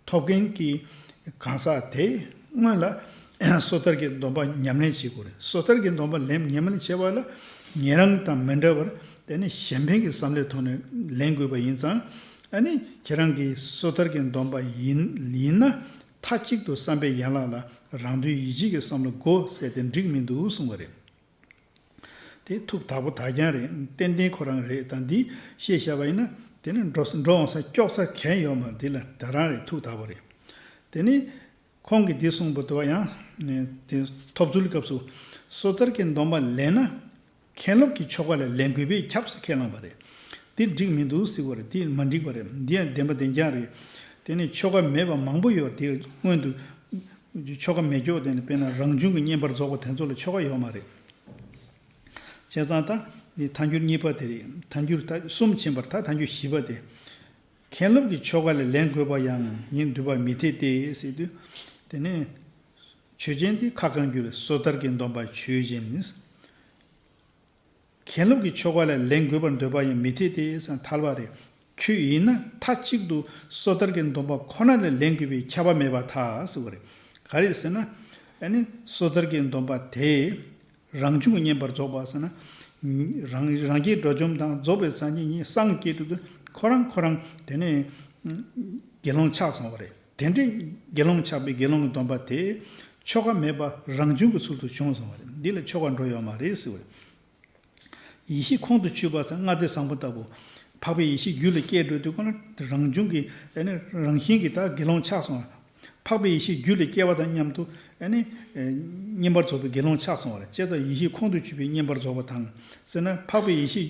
ཐོབ་མཁན་གྱི་གང་ཟག་དེ་སྔོན་ལ་སོ་ཐར་གྱི་སྡོམ་པ་ཉམས་ལེན་བྱེད་དགོས་རེད། སོ་ཐར་གྱི་སྡོམ་པ་ལེན་ཉམས་ལེན་བྱེད་པ་ལ་ཉན་རང་དང་མི་འདྲ་བར་དེ་ནི་གཞན་ཕན་གྱི་བསམ་བློའི་ཐོག་ནས་ལེན་དགོས་པ་ཡིན་ཙང་། ཨ་ནི་ཁྱེད་རང་གིས་སོ་ཐར་གྱི་སྡོམ་པ་ཡིན་ཡིན་ན་མཐའ་གཅིག་ཏུ་བསམ་པའི་ཡན་ལག་ལ་རང་དོན་ཡིད་བྱེད་ཀྱི་བསམ་བློ་དགོས་ཟེར་ཏེ་འགྲིག་མི་འདུག་གསུངས་པ་རེད། དེ་ཐུགས་དག་པོ་དག་རྐྱང་རེད། ཏན་ཏན་ཁོ་རང་རེད། ད་འདི་ཤེས་བཞག་པ་ཡིན་ན་དེ་ནི་འགྲོ་འགྲོ་འོང་ས་སྐྱོག་ས་གང་ཡོད་མ་རེད། འདི་ལ་དེ་རང་རེད། ཐུགས་དག་པོ་རེད། དེ་ནི་ཁོང་གིས་འདི་གསུངས་པ་དུ་བ་ཡང་དེ་ཐོབ་ཚུལ་སྐབས་སུ་སོ་ཐར་གྱི་སྡོམ་པ་ལེན་ན། མཁན་སློབ་ཀྱི་ཆོ་ག་ལས་ལེན་དགོས་པས་ཁྱབ་ཟེར་ཁས་བླངས་པ་རེད། འདི་འགྲིག་མི་འདུག་ཟེར་བ་རེད། འདི་མ་འགྲིག་པ་རེད། འདི་ཡང་བདེན་པ་བདེན་རྐྱང་རེད། དེ་ནི་ཆོ་ག་མེད་པ་མང་པོ་ཡོད། དེ་སྔོན་དུ་ཆོ་ག་མེད་ཀྱོག་དེ་ནི་དཔེར་ན་རང་བྱུང་གི་བསྙེན་པར་རྫོགས་པ་དེ་ཚོ་ལ་ཆོ་ག་ཡོད་མ་རེད། བྱས་ཙང་ད་འདི་ཐལ་འགྱུར་གཉིས་པ་དེ་རེད། ཐལ་འགྱུར་ད་གསུམ་ཕྱིན་པར་ད་ཐལ་འགྱུར་བཞི་པ་དེ། མཁན་སློབ་ཀྱི་ཆོ་ག་ལས་ལེན་དགོས་པ་ཡང་ཡིན་འདུག་པ་མི་འཐད་དེ་ཟེར་དུས། དེ་ནས་ཆོས་ཅན་དེ་ཁ་བསྐང་རྒྱུ་རེད། སོ་ཐར་གྱི་སྡོམ་པ་ཆོས་ཅན། མཁན་སློབ་ཀྱི་ཆོ་ག་ལས་ལེན་དགོས་པར་འདོད་པ་ཡང་མི་འཐད་དེ་ཟེར་ན་ཐལ་བ་རེད། ཁྱོད་ཡིན་ན་མཐའ་གཅིག་ཏུ་སོ་ཐར་གྱི་སྡོམ་པ་ཁོ་ན་ལས་ལེན་དགོས་པའི་ཁྱབ་པ་མེད་པར་ཐལ་ཟེར་བ་རེད། ག་རེ་ཟེར་ན། ཨ་ནི་སོ་ཐར་གྱི་སྡོམ་པ་དེ་རང་བྱུང་གི་བསྙེན་པར་རྫོགས་པ་ཟེར་ན། རང་རང་རྒྱལ་སྒྲོལ་འཇོམས་དང་རྫོགས་པའི་སངས་རྒྱས་གཉིས་སངས་རྒྱས་དུས་ཁོ་རང་ཁོ་རང་དེ་ནས་དགེ་སློང་ཆགས་སོང་བ་རེད། དེ་འདྲའི་དགེ་སློང་ཆགས་པའི་དགེ་སློང་གི་སྡོམ་པ་དེ་ཆོ་ག་མེད་པ་རང་བྱུང་གི་ཚུལ་དུ་བྱུང་སོང་བ་རེད། འདི་ལ་ཆོ་ག་འགྲོ་ཡོད་མ་རེད་ཟེར་བ་རེད། ཡེ་ཤེས་ཁོང་དུ་ཆུད་པ་ཟེར་ལྔ་སྡེ་བཟང་པོ་ལྟ་བུ། འཕགས་པའི་ཡེ་ཤེས་རྒྱུད་ལ་སྐྱེས་འགྲོ་དུས་ཁོ་ན་རང་བྱུང་གི་ཨ་ནི་རང་བཞིན་གྱི་ད་དགེ་སློང་ཆགས་སོང་བ། འཕགས་པའི་ཡེ་ཤེས་རྒྱུད་ལ་སྐྱེ་བ་དང་མཉམ་དུ་ཨ་ནི་ཨེ་བསྙེན་པར་རྫོགས་པའི་དགེ་སློང་ཆགས་སོང་བ་རེད། བྱས་ཙང་ཡེ་ཤེས་ཁོང་དུ་ཆུད་པའི་བསྙེན་པར་རྫོགས་པ་དང་ཟེར་ན། འཕགས་པའི་ཡེ་ཤེས་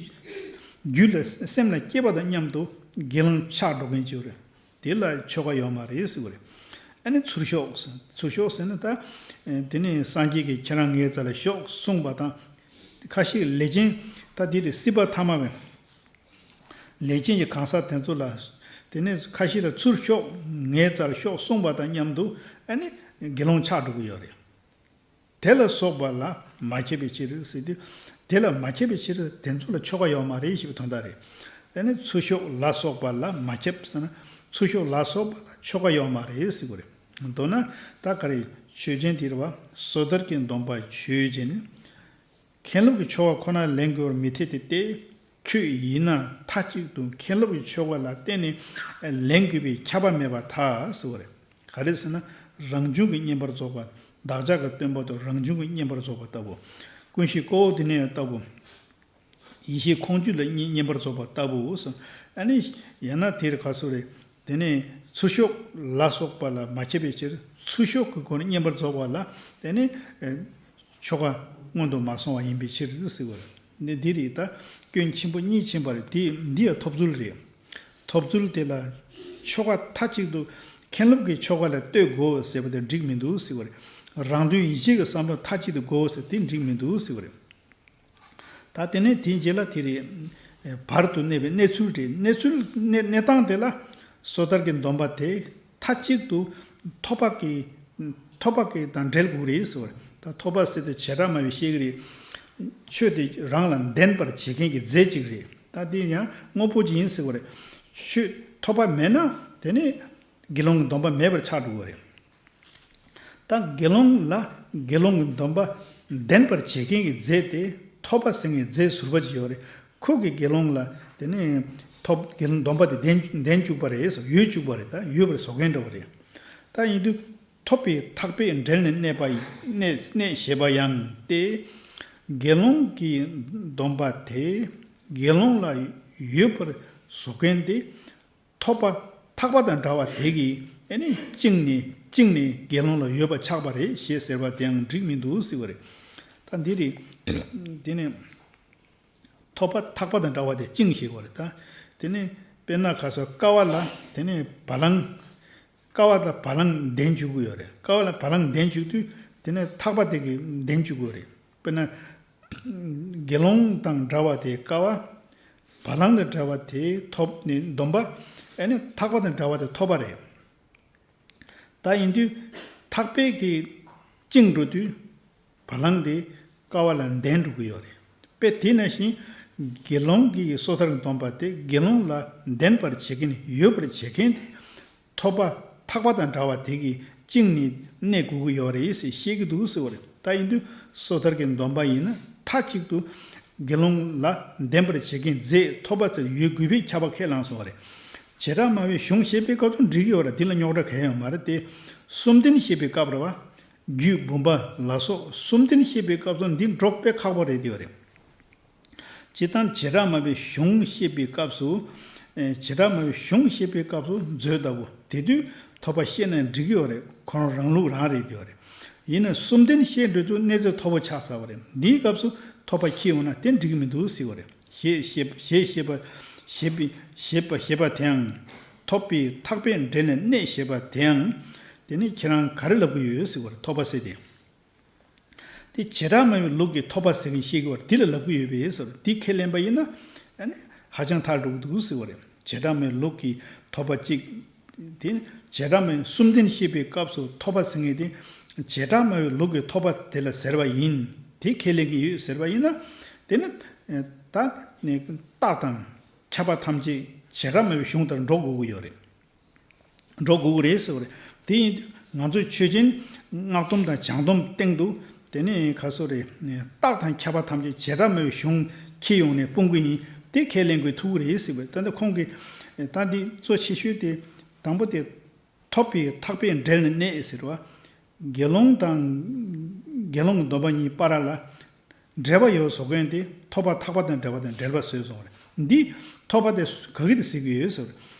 རྒྱུད་ལ་སེམས་ལ་སྐྱེས་པ་དང་མཉམ་དུ་དགེ་སློང་ཆགས་འགྲོ་མཁན་ཅིག་རེད། དེ་ལ་ཆོ་ག་ཡོད་མ་རེད་ཟེར་བ་རེད། ཨ་ནི་ཚུར་ཤོག་ཟེར། ཚུར་ཤོག་ཟེར་ན་ད་ཨེ་དེ་ནི་སངས་རྒྱས་ཀྱིས་ཁྱེད་རང་ངའི་རྩ་ལ་ཤོག་གསུངས་པ་དང་། ཁ་ཤས་ལས་ཅན་ད་དེ་རེད། སྲིད་པ་ཐ་མ་བས། ལས་ཅན་གྱི་གང་ཟག་དེ་ཚོ་ལ། དེ་ནས་ཁ་ཤས་ལ་ཚུར་ཤོག་ངའི་རྩར་ཤོག་གསུངས་པ་དང་མཉམ་དུ་ཨ་ནི་དགེ་སློང་ཆགས་འགྲོ་གི་ཡོད་རེད། དེ་ལ་སོགས་པ་ལ་མ་ཁྱབ་པའི་ཕྱིར་ཟེར་དུས། དེ་ལ་མ་ཁྱབ་པའི་ཕྱིར་དེ་ཚོ་ལ་ཆོ་ག་ཡོད་མ་རེད་ཞེས་པའི་དོན་དག་རེད། ཨ་ནི་ཚུར་ཤོག་ལ་སོགས་པ་ལ་མ་ཁྱབ་ཟེར་ན། ཚུར་ཤོག་ལ་སོགས་པ་ལ་ཆོ་ག་ཡོད་མ་རེད་ཟེར་གི་རེད། མདོར་ན་ད་ག་རེ། ཆོས་ཅན་དེ་རེད་བ། སོ་ཐར་གྱི་སྡོམ་པ་ཆོས་ཅན། མཁན་སློབ་ཀྱི་ཆོ་ག་ཁོ་ན་ལེན་དགོས་པར་མི་འཐད་དེ་སྟེ། ཁྱོད་ཡིན་ན་མཐའ་གཅིག་ཏུ་མཁན་སློབ་ཀྱི་ཆོ་ག་ལ་བརྟེན་ནས་ལེན་དགོས་པའི་ཁྱབ་པ་མེད་པར་ཐལ་ཟེར་བ་རེད། ག་རེ་ཟེར་ན། རང་བྱུང་གི་བསྙེན་པར་རྫོགས་པ། བདག་ཅག་གི་སྟོན་པ་དང་རང་བྱུང་གི་བསྙེན་པར་རྫོགས་པ་ལྟ་བུ། ཀུན་གཞི་ཀོ་ཝར་ཌི་ནེ་ཊ་ལྟ་བུ། ཡེ་ཤེས་ཁོང་ཆུད་ལ་བསྙེན་བསྙེན་པར་རྫོགས་པ་ལྟ་བུའོ་ཟེར། ཨ་ནི་ཡང་ན་དེར་ག་སོ་རེད། དེ་ནས་ཚུར་ཤོག་ལ་སོགས་པ་ལ་མ་ཁྱབ་པའི་ཕྱིར། ཚུར་ཤོག་གི་སྒོ་ནས་བསྙེན་པར་རྫོགས་པ་ལ་དེ་ནས་ཨེ་ཆོ་ག་སྔོན་དུ་མ་སོང་བ་ཡིན་པའི་ཕྱིར་ཟེར་བ་རེད། འདི་འདི་རེད། ད་སྐྱོན་ཆེན་པོ་གཉིས་ཕྱིན་པ་རེད། དེ་འདི་ཡང་ཐོབ་ཚུལ་རེད། ཐོབ་ཚུལ་དེ་ལ་ཆོ་ག་མཐའ་གཅིག་ཏུ་མཁན་སློབ་ཀྱི་ཆོ་ག་ལ་ལྟོས་དགོས་ཟེར་བ་དེ་འགྲིག་མི་འདུག་ཟེར་བ་རེད། རང་དོན་ཡིད་བྱེད་ཀྱི་བསམ་བློ་མཐའ་གཅིག་ཏུ་དགོས་ཟེར་དེ་འགྲིག་མི་འདུག་ཟེར་བ་རེད། ད་དེ་ནས་དེའི་རྗེས་ལ་དེ་རེད། བར་དུ་གནས་པའི་གནས་ཚུལ་རེད། གནས་ཚུལ་གནས་གནས་སྟངས་དེ་ལ་སོ་ཐར་གྱི་སྡོམ་པ་དེ་མཐའ་གཅིག་ཏུ་ཐོབ་པ་གི་ཐོབ་པ་གི་དང་འབྲེལ་དགོས་རེད་ཟེར་བ་རེད། ད་ཐོབ་པ་ཟེར་དུས་བྱེ་བྲག་སྨྲ་བས་བཤད་ཀྱི་རེད། ཆོས་དེ་རང་ལ་ལྡན་པར་བྱེད་མཁན་གྱི་རྫས་གཅིག་རེད། ད་དེ་ཡང་དངོས་པོ་ཅིག་ཡིན་ཟེར་བ་རེད། ཆོས་ཐོབ་པ་མེད་ན་དེ་ནི་དགེ་སློང་གི་སྡོམ་པ་མེད་པར་ཆགས་འགྲོ་གི་རེད། ད་དགེ་སློང་ལ་དགེ་སློང་གི་སྡོམ་པ་ལྡན་པར་བྱེད་མཁན་གྱི་རྫས་དེ་ཐོབ་པ་ཟེར་མཁན་རྫས་ཟུར་པ་ཅིག་ཡོད་རེད། ཁོ་གིས་དགེ་སློང་ལ་དེ་ནས་ཐོབ་དགེ་སློང་སྡོམ་པ་དེ་ལྡན་ལྡན་བཅུག་པ་རེད་ཟེར། ཡོད་བཅུག་པ་རེད། ད་ཡོད་པར་བཟོ་མཁན་འདྲ་བོ་རེད། ད་ཡིན་དུས་ཐོབ་པའི་ཐག་པས་འབྲེལ་ནས་གནས་པ་ཡི་གནས་གནས་ཞེས་པ་ཡང་སྟེ། དགེ་སློང་གི་སྡོམ་པ་དེ་དགེ་སློང་ལ་ཡོད་པར་བཟོ་མཁན་དེ། ཐོབ་པ་ཐག་པ་དང་འདྲ་བ་དེ་གིས་ཨ་ནི་བཅིངས་ནས་བཅིངས་ནས་དགེ་སློང་ལ་ཡོད་པ་ཆགས་པ་རེད་ཞེས་ཟེར་བ་དེའང་འགྲིག་མི་འདུག་ཟེར་བ་རེད། ད་འདི་རེད། དེ་ནས་ཐོབ་པ་ཐག་པ་དང་འདྲ་བ་དེ་བཅིངས་ཞེས་པ་རེད། ད་དེ་ནས་དཔེར་ན་ག་སོ་ཀ་བ་ལ་དེ་ནས་བ་ལང་། ཀ་བ་ལ་བ་ལང་ལྡན་བཅུག་གི་ཡོད་རེད། ཀ་བ་ལ་བ་ལང་ལྡན་བཅུག་དུས་དེ་ནས་ཐག་པ་དེ་གིས་ལྡན་བཅུག་གི་ཡོད་རེད། དཔེར་ན། དགེ་སློང་དང་འདྲ་བ་དེ་ཀ་བ། བ་ལང་དང་འདྲ་བ་དེ་ཐོབ་ནས་སྡོམ་པ། ཨ་ནི་ཐག་པ་དང་འདྲ་བ་དེ་ཐོབ་པ་རེད། ད་ཡིན་དུས་ཐག་པས་ཀྱིས་བཅིངས་འགྲོ་དུས་བ་ལང་དེ་ཀ་བ་ལ་ལྡན་འགྲོ་གི་ཡོད་རེད། དཔེ་དེ་ནང་བཞིན་དགེ་སློང་གི་སོ་ཐར་སྡོམ་པ་དེ་དགེ་སློང་ལ་ལྡན་པར་བྱེད་མཁན་ཡོད་པར་བྱེད་མཁན་དེ། ཐོབ་པ་ཐག་པ་དང་འདྲ་བ་དེ་གིས་བཅིངས་ནས་གནས་དགོས་ཀྱི་ཡོད་རེད་ཟེར་བཤད་ཀྱི་འདུག་ཟེར་བ་རེད། ད་ཡིན་དུས་སོ་ཐར་གྱི་སྡོམ་པ་ཡིན་ན་མཐའ་གཅིག་ཏུ་དགེ་སློང་ལ་ལྡན་པར་བྱེད་མཁན་རྫས་ཐོབ་པ་ཚོ་ཡོད་དགོས་པའི་ཁྱབ་པ་ཁས་བླངས་སོང་བ་རེད། བྱེ་བྲག་སྨྲ་བའི་གཞུང་བཤད་པའི་སྐབས་སུ་འགྲིག་གི་ཡོད་རེད། དེ་ལ་རྙོག་དྲ་གང་ཡང་ཡོད་མ་རེད་དེ། གསུམ་ལྡན་བཤད་པའི་སྐབས་རེད་བ། རྒྱུད་འབུམ་པ་ལ་སོགས་གསུམ་ལྡན་བཤད་པའི་སྐབས་སུ་འདི་འགྲོ་དཔེ་ཁག་པོ་རེད་དེ་བ་རེད། སྤྱིར་བཏང་བྱེ་བྲག་སྨྲ་བའི་གཞུང་བཤད་པའི་སྐབས་སུ། ཨེ་བྱེ་བྲག་སྨྲ་བའི་གཞུང་བཤད་པའི་སྐབས་སུ་མཛོད་ལྟ་བུ་དེ་དུས་ཐོབ་པ་བཤད་ན་འགྲིག་གི་ཡོད་རེད། ཁོ་རང་རང་ལུགས་རང་རེད་དེ་བ་རེད། ཡིན་ན་གསུམ་ལྡན་བཤད་འགྲོ་དུས་གནས་ཚད་མཐོ་པོ་ཆགས་ཚར་བ་རེད། འདིའི་སྐབས་སུ་ཐོབ་པ་ཁྱེར་ཡོང་ན་དེ་འགྲིག་གི་མི་འདུག་ཟེར་བ་རེད། ཞེས་ཞེས་ཞེས་ཞེས་པ་ཞེས་པའི་ཞེས་པ་ཞེས་པ་དེའང་། ཐོབ་པའི་ཐག་པས་འབྲེལ་ནས་གནས་ཞེས་པ་དེའང་། དེ་ནི་ཁྱེད་རང་ག་རེ་ལབ་ཀྱི་ཡོད་ཟེར་བ་རེད། ཐོབ་པ་ཟེར་དེ། དེ་བྱེ་བྲག་སྨྲ་བའི་ལུགས་ཀྱི་ཐོབ་པ་ཟེར་མཁན་བཤད་ཀྱི་བར་འདི་ལ་ལབ་ཀྱི་ཡོད་པས་ཟེར། འདི་ཁས་ལེན་པ་ཡིན་ན་ཨ་ནི་ཧ་ཅང་ཐལ་འགྲོ་གི་འདུག་ཟེར་བ་རེད། བྱེ་བྲག་སྨྲ་བའི་ལུགས་ཀྱི་ཐོབ་པ་གཅིག་དེ་ནི་བྱེ་བྲག་སྨྲ་བའི་གསུམ་ལྡན་བཤད་པའི་སྐབས་སུ་ཐོབ་པ་ཟེར་མཁན་དེ་བྱེ་བྲག་སྨྲ་བའི་ལུགས་ཀྱི་ཐོབ་པ་དེ་ལ་ཟེར་བ་ཡིན། དེ་ཁས་ལེན་གྱི་ཡོད་ཟེར་བ་ཡིན་ན། དེ་ནི་ད་ནི་རྟགས་དང་ཁྱབ་པ་ཐམས་ཅད་བྱེ་བྲག་སྨྲ་བའི་གཞུང་ལྟར་འགྲོ་དགོས་ཀྱི་ཡོད་རེད། འགྲོ་དགོས་ཀྱི་རེད་ཟེར་བ་རེད། དེ་ཡིན་དུས་ང་ཚོས་ཆོས་ཅན་སྔགས་སྡོམ་དང་བྱང་སྡོམ་སྟེང་དུ་དེ་ནས་ག་སོ་རེད། རྟགས་དང་ཁྱབ་པ་ཐམས་ཅད་བྱེ་བྲག་སྨྲ་བའི་གཞུང་འཁྱེར་ཡོང་ནས་སྤུངས་ཀྱི་ཡིན། དེ་ཁས་ལེན་དགོས་ཐུག་གི་རེད་ཟེར་བ་རེད། ད་ལྟ་ཁོང་གིས་ད་འདི་གཙོ་ཆེ་ཤོས་དེ་དང་པོ་དེ་ཐོབ་པའི་ཐག་པས་འབྲེལ་ནས་གནས་ཟེར་བ། དགེ་སློང་དང་དགེ་སློང་གི་སྡོམ་པ་གཉིས་བར་ལ་འབྲེལ་བ་ཡོད་བཟོ་མཁན་དེ་ཐོབ་པ་ཐག་པ་དང་འབྲེལ་བ་དང་འབྲེལ་བ་བཟོས་སོང་བ་རེད། འདི་ཐོབ་པ་དེ་ག་གི་དེ་ཟེར་གྱི་ཡོད་ཟེར།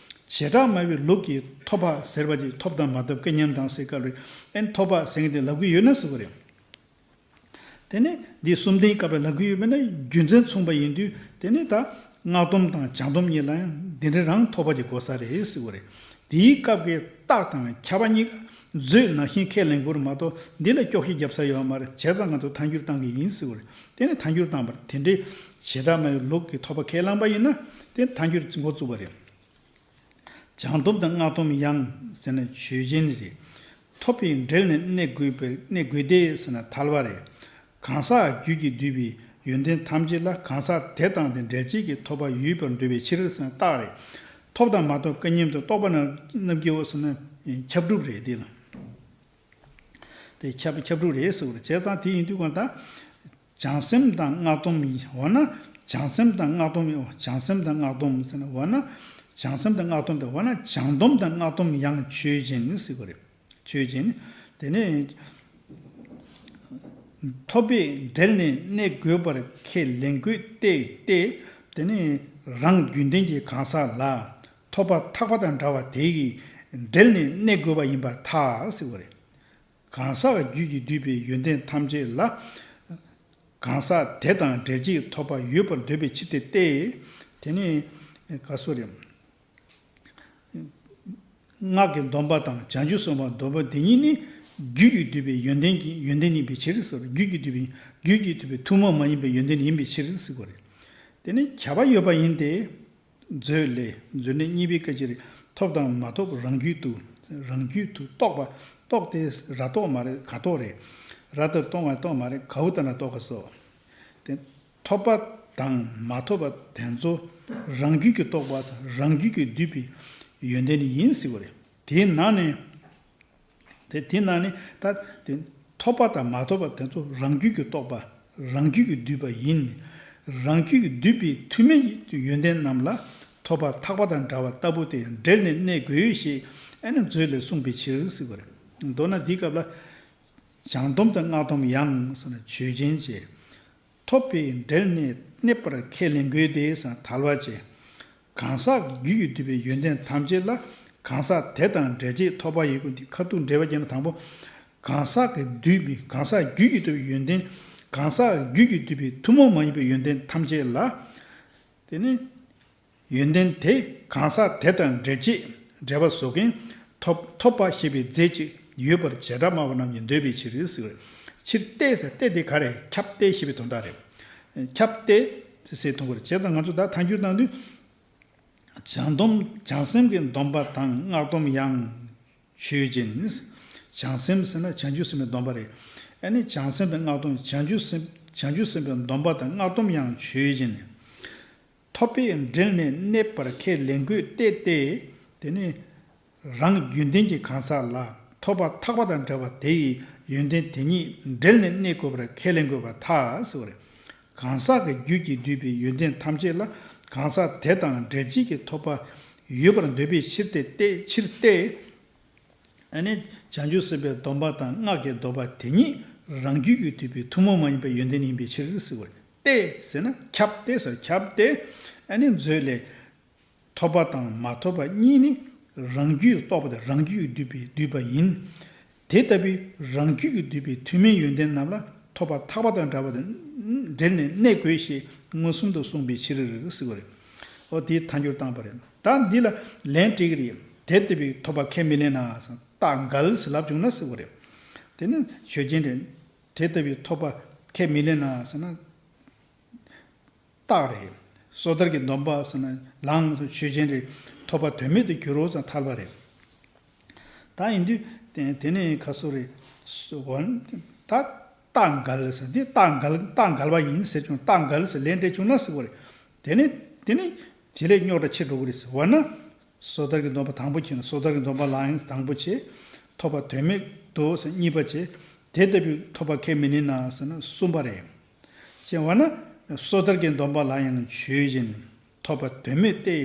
བྱེ་བྲག་སྨྲ་བའི་ལུགས་ཀྱི་ཐོབ་པ་ཟེར་བ་ཅིག་ཐོབ་དང་མ་ཐོབ་སྐལ་མཉམ་དང་ཟེར་སྐབས་རེ་ཨན་ཐོབ་པ་ཟེར་མཁན་དེ་ལབ་གི་ཡོད་ན་ཟེར་གི་རེད། དེ་ནས་འདི་གསུམ་ལྡན་སྐབས་ལ་ལབ་ཀྱི་ཡོད་པས་ན་རྒྱུ་མཚན་མཚུངས་པ་ཡིན་དུས་དེ་ནས་ད་སྔགས་སྡོམ་དང་བྱང་སྡོམ་གཉིས་ལ་ཡང་འདི་འདྲ་རང་ཐོབ་པ་ཅིག་དགོས་ས་རེད་ཟེར་གི་རེད། དེའི་སྐབས་ཀྱི་རྟགས་དང་ཁྱབ་པ་གཉིས་ཀ་མཛོད་ནང་བཞིན་ཁས་ལེན་དགོས་རེད་མ་གཏོགས་འདི་ལ་སྐྱོག་བཤད་རྒྱབ་ས་ཡོད་མ་རེད། བྱས་ཙང་ང་ཚོ་ཐལ་འགྱུར་བཏང་གི་ཡིན་ཟེར་གི་རེད། དེ་ནས་ཐལ་འགྱུར་བཏང་བར་དེ་འདྲའི་བྱེ་བྲག་སྨྲ་བའི་ལུགས་ཀྱི་ཐོབ་པ་ཁས་བླངས་པ་ཡིན་ན་དེ་ཐལ་འགྱུར་འགོ་བཙུགས་པ་རེད། བྱང་སྡོམ་དང་སྔགས་སྡོམ་ཡང་ཟེར་ན་ཆོས་ཅན་རེད། ཐོབ་པས་འབྲེལ་ནས་གནས་དགོས་པའི་གནས་དགོས་ཏེ་ཟེར་ན་ཐལ་བ་རེད། གང་ཟག་རྒྱུད་ཀྱིས་བསྡུས་པའི་ཡོན་ཏན་ཐམས་ཅད་ལ་གང་ཟག་དེ་དང་དེ་འབྲེལ་བྱེད་ཀྱི་ཐོབ་པ་ཡོད་པར་འདོད་པའི་ཕྱིར་ཟེར་ན་རྟགས་རེད། ཐོབ་དང་མ་ཐོབ་སྐལ་མཉམ་དུ་རྟོགས་པ་ན་རྣམས་ཀྱིའོ་ཟེར་ན་ཁྱབ་སྒྲུབ་རེད་འདི་ལ། དེ་ཁྱབ་ཁྱབ་སྒྲུབ་རེད་ཟེར་བ་རེད། བྱས་ཙང་དེ་ཡིན་དུས་གང་ལྟར། བྱང་སེམས་དང་སྔགས་སྡོམ་ཡིན། འོ་ན་བྱང་སེམས་དང་སྔགས་སྡོམ་ཡིན། བྱང་སེམས་དང་སྔགས་སྡོམ་ཟེར་ན་འོ་ན་བྱང་སེམས་དང་སྔགས་སྡོམ་དེ་འོ་ན་བྱང་སྡོམ་དང་སྔགས་སྡོམ་ཡང་ཆོས་ཅན་ཟེར་བ་རེད། ཆོས་ཅན། དེ་ནས་ཐོབ་པས་འབྲེལ་ནས་གནས་དགོས་པར་ཁས་ལེན་དགོས་ཏེ་སྟེ། དེ་ནས་རང་རྒྱུན་ལྡན་གྱི་གང་ཟག་ལ་ཐོབ་པ་ཐག་པ་དང་འདྲ་བ་དེ་གིས་འབྲེལ་ནས་གནས་དགོས་པ་ཡིན་པར་ཐལ་ཟེར་བ་རེད། གང་ཟག་རྒྱུད་ཀྱིས་བསྡུས་པའི་ཡོན་ཏན་ཐམས་ཅད་ལ། གང་ཟག་དེ་དང་འབྲེལ་བྱེད་ཐོབ་པ་ཡོད་པར་འདོད་པའི་ཕྱིར་ཏེ་སྟེ། དེ་ནི་ག་སོ་རེད། སྔགས་ཀྱི་སྡོམ་པ་དང་བྱང་ཆུབ་སེམས་དཔའི་སྡོམ་པ་དེ་གཉིས་ནི་རྒྱུད་ཀྱིས་བསྡུས་པའི་ཡོན་ཏན་གྱི་ཡོན་ཏན་ཡིན་པའི་ཕྱིར་ཟེར། རྒྱུད་ཀྱིས་བསྡུས་པའི་རྒྱུད་ཀྱིས་བསྡུས་པའི་ཐུན་མོང་མ་ཡིན་པའི་ཡོན་ཏན་ཡིན་པའི་ཕྱིར་ཟེར་གོ་རེད། དེ་ནི་ཁྱབ་པ་ཡོད་པ་ཡིན་ཏེ། མཛོད་ལས། མཛོད་ནས་གཉིས་པའི་སྐད་ཅིག་རེད། ཐོབ་དང་མ་ཐོབ་རང་རྒྱུད་དུ། རང་རྒྱུད་དུ་རྟོགས་པ། རྟོགས་ཏེ་ར་རྟོགས་མ་རེད་ག་རྟོགས་རེད། ར་ལྟར་རྟོགས་མ་རྟོགས་མ་རེད་གའུ་ལྟར་ན་རྟོགས་ག་སོ། དེ་ཐོབ་པ་དང་མ་ཐོབ་པ་དེ་ཚོ་རང་རྒྱུད་ཀྱི་རྟོགས་པ་དང་རང་རྒྱུད་ཀྱིས་བསྡུས་པའི་ཡོན་ཏན་ཡིན་ཟེར་བ་རེད། དེའི་ནང་ནས། དེ་དེ་ན་ནི་ད་དེ་ཐོབ་པ་དང་མ་ཐོབ་པ་དེ་ཚོ་རང་རྒྱུད་ཀྱི་རྟོགས་པ་རང་རྒྱུད་ཀྱིས་བསྡུས་པ་ཡིན། རང་རྒྱུད་ཀྱིས་བསྡུས་པའི་ཐུན་མིན་གྱི་ཡོན་ཏན་རྣམས་ལ་ཐོབ་པ་ཐག་པ་དང་འདྲ་བ་ལྟ་བུ་སྟེ་འབྲེལ་ནས་གནས་དགོས་ཞེས་ཨ་ནི་མཛོད་ལས་གསུངས་པའི་ཕྱིར་ཟེར་བ་རེད། མདོར་ན་འདིའི་སྐབས་ལ། བྱང་སྡོམ་དང་སྔགས་སྡོམ་ཡང་ཟེར་ན་ཆོས་ཅན་བྱས། ཐོབ་པས་འབྲེལ་ནས་གནས་པར་ཁས་ལེན་དགོས་ཏེ་ཟེར་ན་ཐལ་བ་བྱས། གང་ཟག་གི་རྒྱུད་ཀྱིས་བསྡུས་པའི་ཡོན་ཏན་ཐམས་ཅད་ལ་གང་ཟག་དེ་དང་འབྲེལ་བྱེད་ཐོབ་པ་ཡོད་དགོས་འདི་ཁ་ཐུག་འགྲེལ་བ་བརྒྱབ་ན་དང་པོ། གང་ཟག་གིས་བསྡུས་པའི་གང་ཟག་རྒྱུད་ཀྱིས་བསྡུས་པའི་ཡོན་ཏན། གང་ཟག་རྒྱུད་ཀྱིས་བསྡུས་པའི་ཐུན་མོང་མ་ཡིན་པའི་ཡོན་ཏན་ཐམས་ཅད་ལ། དེ་ནི། ཡོན་ཏན་དེ་གང་ཟག་དེ་དང་འབྲེལ་བྱེད་འབྲེལ་བ་བཟོ་མཁན་ཐོབ་ཐོབ་པ་ཞེས་པའི་རྫས་ཅིག་ཡོད་པར་བྱེ་བྲག་སྨྲ་བ་རྣམས་ཀྱིས་འདོད་པའི་ཕྱིར་ཟེར་བ་རེད། ཕྱིར་ཏེ་ཟེར་ཏེ་དེ་ག་རེ་ཁྱབ་སྟེ་ཞེས་པའི་དོན་དག་རེད། ཁྱབ་སྟེ་ཟེར་དོན་གོ་རེད། བྱས་ཙང་ང་ཚོ་ད་ཐལ་འགྱུར་བཏང་དུས། བྱང་སྡོམ་བྱང་སེམས་ཀྱི་སྡོམ་པ་དང་སྔགས་སྡོམ་ཡང་ཆོས་ཅན། བྱང་སེམས་ཟེར་ན་བྱང་ཆུབ་སེམས་དཔའི་སྡོམ་པ་རེད། ཨ་ནི་བྱང་སེམས་དང་སྔགས་སྡོམ་བྱང་ཆུབ་སེམས་བྱང་ཆུབ་སེམས་དཔའི་སྡོམ་པ་དང་སྔགས་སྡོམ་ཡང་ཆོས་ཅན། ཐོབ་པས་འབྲེལ་ནས་གནས་པར་ཁས་ལེན་དགོས་ཏེ་སྟེ། དེ་ནི་རང་རྒྱུན་ལྡན་གྱི་གང་ཟག་ལ་ཐོབ་པ་ཐག་པ་དང་འདྲ་བ་དེ་ཡི་ཡོན་ཏན་དེ་ཉིད་འབྲེལ་ནས་གནས་དགོས་པར་ཁས་ལེན་དགོས་པར་ཐལ་ཟེར་བ་རེད། གང་ཟག་གི་རྒྱུད་ཀྱིས་བསྡུས་པའི་ཡོན་ཏན་ཐམས་ཅད་ལ་གང་ཟག་དེ་དང་འབྲེལ་བྱེད་ཀྱི་ཐོབ་པ་ཡོད་པར་འདོད་པའི་ཕྱིར་ཏེ་སྟེ་ཕྱིར་ཏེ། ཨ་ནི་བྱང་ཆུབ་སེམས་དཔའི་སྡོམ་པ་དང་སྔགས་ཀྱི་སྡོམ་པ་དེ་ཉིད་རང་རྒྱུད་ཀྱིས་བསྡུས་པའི་ཐུན་མོང་མ་ཡིན་པའི་ཡོན་ཏན་ཡིན་པའི་ཕྱིར་ཟེར་བ་རེད། ཏེ་ཟེར་ན་ཁྱབ་སྟེ་ཟེར་ཁྱབ་སྟེ། ཨ་ནི་མཛོད་ལས། ཐོབ་པ་དང་མ་ཐོབ་པ་གཉིས་ནི་རང་རྒྱུད་རྟོགས་པ་དང་རང་རྒྱུད་ཀྱིས་བསྡུས་པའི་བསྡུས་པ་ཡིན། དེ་ལྟ་བུའི་རང་རྒྱུད་ཀྱིས་བསྡུས་པའི་ཐུན་མིན་ཡོན་ཏན་རྣམས་ལ་ཐོབ་པ་ཐག་པ་དང་འདྲ་བ་དང་འབྲེལ་ནས་གནས་དགོས་ཞེས་མངོན་སུམ་དུ་གསུངས་པའི་ཕྱིར་ཟེར་བ་རེད། འོ་དེའི་ཐལ་འགྱུར་བཏང་པ་རེད། ད་འདི་ལ་ལན་སྤྲད་ཀྱི་རེད། དེ་ལྟ་བུའི་ཐོབ་པ་ཁས་མི་ལེན་ན་ཟེར་རྟགས་འགལ་ཟེར་ལབ་བྱུང་ན་ཟེར་བ་རེད། དེ་ནི་ཆོས་ཅན་རེད། དེ་ལྟ་བུའི་ཐོབ་པ་ཁས་མི་ལེན་ན་ཟེར་ན། རྟགས་རེད། སོ་ཐར་གྱི་སྡོམ་པ་ཟེར་ན་ལའང་ཆོས་ཅན་རེད། ཐོབ་པ་དོན་མེད་དུ་འགྱུར་རོ་ཟེར་ཐལ་བ་རེད། ད་ཡིན་དུས་དེ་དེ་ནས་ཁ་སོ་རེད། སོ་ད་རྟགས་འགལ་ཟེར་འདི་རྟགས་འགལ་རྟགས་འགལ་བ་ཡིན་ཟེར་བྱུང་རྟགས་འགལ་ཟེར་ལན་སྤྲད་བྱུང་ན་ཟེར་བ་རེད། དེ་ནས་དེ་ནས་དེ་ལས་རྙོག་དྲ་ཆེ་འགྲོ་གི་རེད་ཟེར་བ་ན། སོ་ཐར་གྱི་སྡོམ་པ་དང་པོ་བྱས་ན་སོ་ཐར་གྱི་སྡོམ་པ་ལའང་དང་པོ་བྱས། ཐོབ་པ་དོན་མེད་དོ་ཟེར་གཉིས་པ་བྱས། དེ་ལྟ་བུའི་ཐོབ་པ་ཁས་མི་ལེན་ན་ཟེར་ན་གསུམ་པ་རེད། ཅེས་པ་ན། སོ་ཐར་གྱི་སྡོམ་པ་ལ་ཡང་ཆོས་ཅན། ཐོབ་པ་དོན་མེད་སྟེ།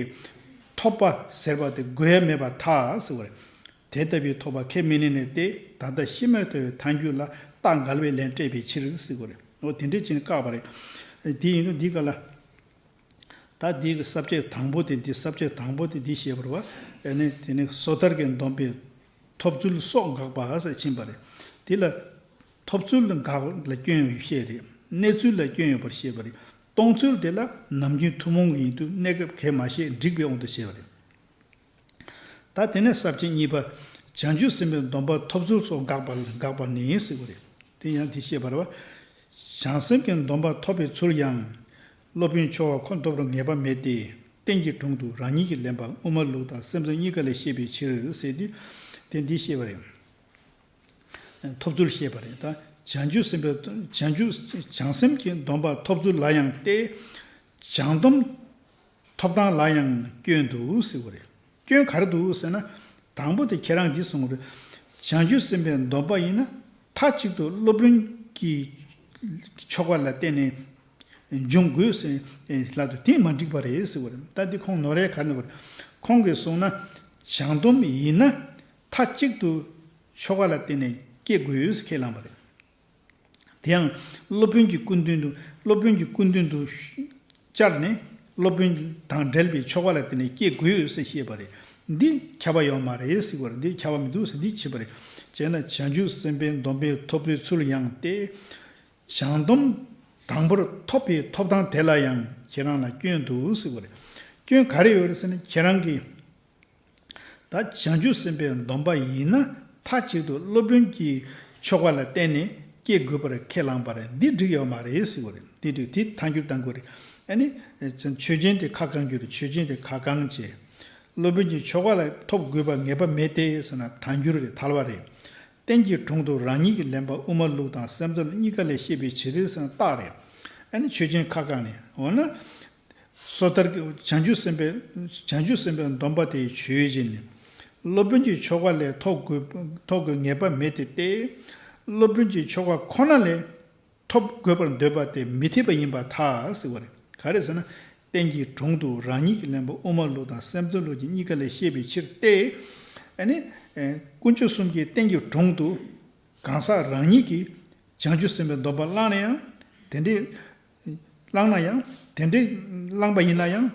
ཐོབ་པ་ཟེར་བ་དེ་དགོས་ཡ་མེད་པར་ཐལ་ཟེར་བ་རེད། དེ་ལྟ་བུའི་ཐོབ་པ་ཁས་མི་ལེན་ནས་ཏེ་ད་ལྟ་ཤེས་མ་ཐུབ་པའི་ཐལ་འགྱུར་ལ་རྟགས་འགལ་བའི་ལན་སྤྲད་པའི་ཕྱིར་ཟེར་བ་རེད། འོ་དེ་འདྲས་བྱས་ནས་བཀག་པ་རེད། དེ་ཡིན་དུས་འདི་ག་ལ། ད་འདི་གི་ས་བཅད་དང་པོ་དེ་འདི་ས་བཅད་དང་པོ་དེ་འདི་བཤད་པ་རེད་བ། ཨ་ནི་དེ་ནི་སོ་ཐར་གྱི་སྡོམ་པས་ཐོབ་ཚུལ་སོགས་དགག་པ་ཟེར་ཕྱིན་པ་རེད། དེ་ལ་ཐོབ་ཚུལ་ལ་དགག་ལ་སྐྱོན་ཡོད་བཤད་རེད། གནས་ཚུལ་ལ་སྐྱོན་ཡོད་པར་བཤད་པ་རེད། གཏོང་ཚུལ་དེ་ལ་ནམ་རྒྱུན་ཐུན་མོང་གི་ཡིན་དུས་གནས་སྐབས་གས་མ་བཤད་འགྲིག་པའི་དབང་དུ་བྱས་པ་རེད། ད་དེ་ནས་ས་བཅད་གཉིས་པ། བྱང་ཆུབ་སེམས་དཔའི་སྡོམ་པ་ཐོབ་ཚུལ་སོགས་དགག་པ་དགག་པ་ནི་ཟེར་བ་རེད། དེ་ཡང་དེ་བཤད་པ་རེད་བ། བྱང་སེམས་ཀྱི་སྡོམ་པ་ཐོབ་པའི་ཚུལ་ཡང་། སློབ་དཔོན་ཆོ་ག་ཁོ་འཐོབ་རུང་ངེས་པ་མེད་དེ། རྟེན་གྱི་དྲུང་དུ་རང་ཉིད་ཀྱིས་ལེན་པ་དབུ་མ་ལུགས་དང་སེམས་ཙམ་གཉིས་ཀ་ལས་བཤད་པའི་ཕྱིར་ཟེར་དུས། དེ་འདི་བཤད་པ་རེད། ཐོབ་ཚུལ་བཤད་པ་རེད། ད་བྱང་ཆུབ་སེམས་དཔའི་བྱང་ཆུབ་བྱང་སེམས་ཀྱི་སྡོམ་པ་ཐོབ་ཚུལ་ལ་ཡང་སྟེ། བྱང་སྡོམ་ཐོབ་སྟངས་ལ་ཡང་སྐྱོན་འདུག་ཟེར་བ་རེད། སྐྱོན་ག་རེ་འདུག་ཟེར་ན། དང་པོ་དེ་ཁྱེད་རང་གིས་གསུངས་པ་རེད། བྱང་ཆུབ་སེམས་དཔའི་སྡོམ་པ་ཡིན་ན་མཐའ་གཅིག་ཏུ་སློབ་དཔོན་གྱི་ཆོ་ག་ལ་བརྟེན་ནས་འབྱུང་དགོས་ཟེར་ལབ་དུས་དེ་མ་འགྲིག་པ་རེད་ཟེར་བ་རེད། ད་འདི་ཁོང་ནོར་ཡ་ག་རེ་འདུག་པ་རེད། ཁོང་གིས་གསུངས་ན་བྱང་སྡོམ་ཡིན་ན་མཐའ་གཅིག་ཏུ་ཆོ་ག་ལ་བརྟེན་ནས་སྐྱེ་དགོས་ཟེར་ཁས་བླངས་པ་རེད། དེ་ཡང་སློབ་དཔོན་གྱི་སྐུ་མདུན་དུ་སློབ་དཔོན་གྱི་སྐུ་མདུན་དུ་བཅར་ནས་སློབ་དཔོན་དང་འབྲེལ་བའི་ཆོ་ག་ལ་བརྟེན་ནས་སྐྱེ་དགོས་ཟེར་བཤད་པ་རེད། འདི་ཁྱབ་པ་ཡོད་མ་རེད་ཟེར་བ་རེད། འདི་ཁྱབ་པ་མི་འདུག་ཟེར་འདི་བྱེད་པ་རེད། བྱས་ན་བྱང་ཆུབ་སེམས་དཔའི་སྡོམ་པའི་ཐོབ་པའི་ཚུལ་ཡང་སྟེ། བྱང་སྡོམ་དང་པོར་ཐོབ་པའི་ཐོབ་ཐང་དེ་ལ་ཡང་ཁྱེད་རང་ལ་སྐྱོན་འདུག་ཟེར་བ་རེད། སྐྱོན་ག་རེ་ཡོད་རེད་ཟེར་ན་ཁྱེད་རང་གིས། ད་བྱང་ཆུབ་སེམས་དཔའི་སྡོམ་པ་ཡིན་ན་མཐའ་གཅིག་ཏུ་སློབ་དཔོན་གྱི་ཆོ་ག་ལ་བརྟེན་ནས་སྐྱེ་དགོས་པར་ཁས་བླངས་པ་རེད། འདི་འགྲིག་ཡོད་མ་རེད་ཟེར་བ་རེད། འདི་འགྲིག་དེ་ཐལ་འགྱུར་གཏང་དགོས་རེད། ཨ་ནི། ཆོས་ཅན་དེ་ཁ་བསྐང་རྒྱུ་རེད། ཆོས་ཅན་དེ་ཁ་བསྐང་བྱས། སློབ་དཔོན་གྱི་ཆོ་ག་ལ་ཐོབ་དགོས་པ་ངེས་པ་མེད་དེ་ཟེར་ན་ཐལ་འགྱུར་རེད། ཐལ་བ་རེད། རྟེན་གྱི་དྲུང་དུ་རང་ཉིད་ཀྱིས་ལེན་པ་དབུ་མ་ལུགས་དང་སེམས་ཙམ་གཉིས་ཀ་ལས་བཤད་པའི་ཕྱིར་ཟེར་ན་རྟགས་རེད། ཨ་ནི་ཆོས་ཅན་ཁ་བསྐང་ནས་འོ་ན། སོ་ཐར་གྱི་བྱང་ཆུབ་སེམས་དཔའི་བྱང་ཆུབ་སེམས་དཔའི་སྡོམ་པ་དེ་ཆོས་ཅན། སློབ་དཔོན་གྱི་ཆོ་ག་ལས་ཐོབ་དགོས་ཐོབ་དགོས་ངེས་པ་མེད་དེ་སྟེ། སློབ་དཔོན་གྱི་ཆོ་ག་ཁོ་ན་ལས་ཐོབ་དགོས་པར་འདོད་པ་དེ་མི་འཐད་པ་ཡིན་པར་ཐལ་ཟེར་བ་རེད། ག་རེ་ཟེར་ན། རྟེན་གྱི་དྲུང་དུ་རང་ཉིད་ཀྱིས་ལེན་པ་དབུ་མ་ལུགས་དང་སེམས་ཙམ་ལུགས་ཀྱི་གཉིས་ཀ་ལས་བཤད་པའི་ཕྱིར་ཏེ། ཨ་ནི། དཀོན་མཆོག་གསུམ་གྱི་རྟེན་གྱི་དྲུང་དུ། གང་ཟག་རང་ཉིད་ཀྱིས་བྱང་ཆུབ་སེམས་དཔའི་སྡོམ་པ་བླངས་ན་ཡང་། དེ་འདྲའི། བླངས་ན་ཡང་། དེ་འདྲའི་བླངས་པ་ཡིན་ན་ཡང་།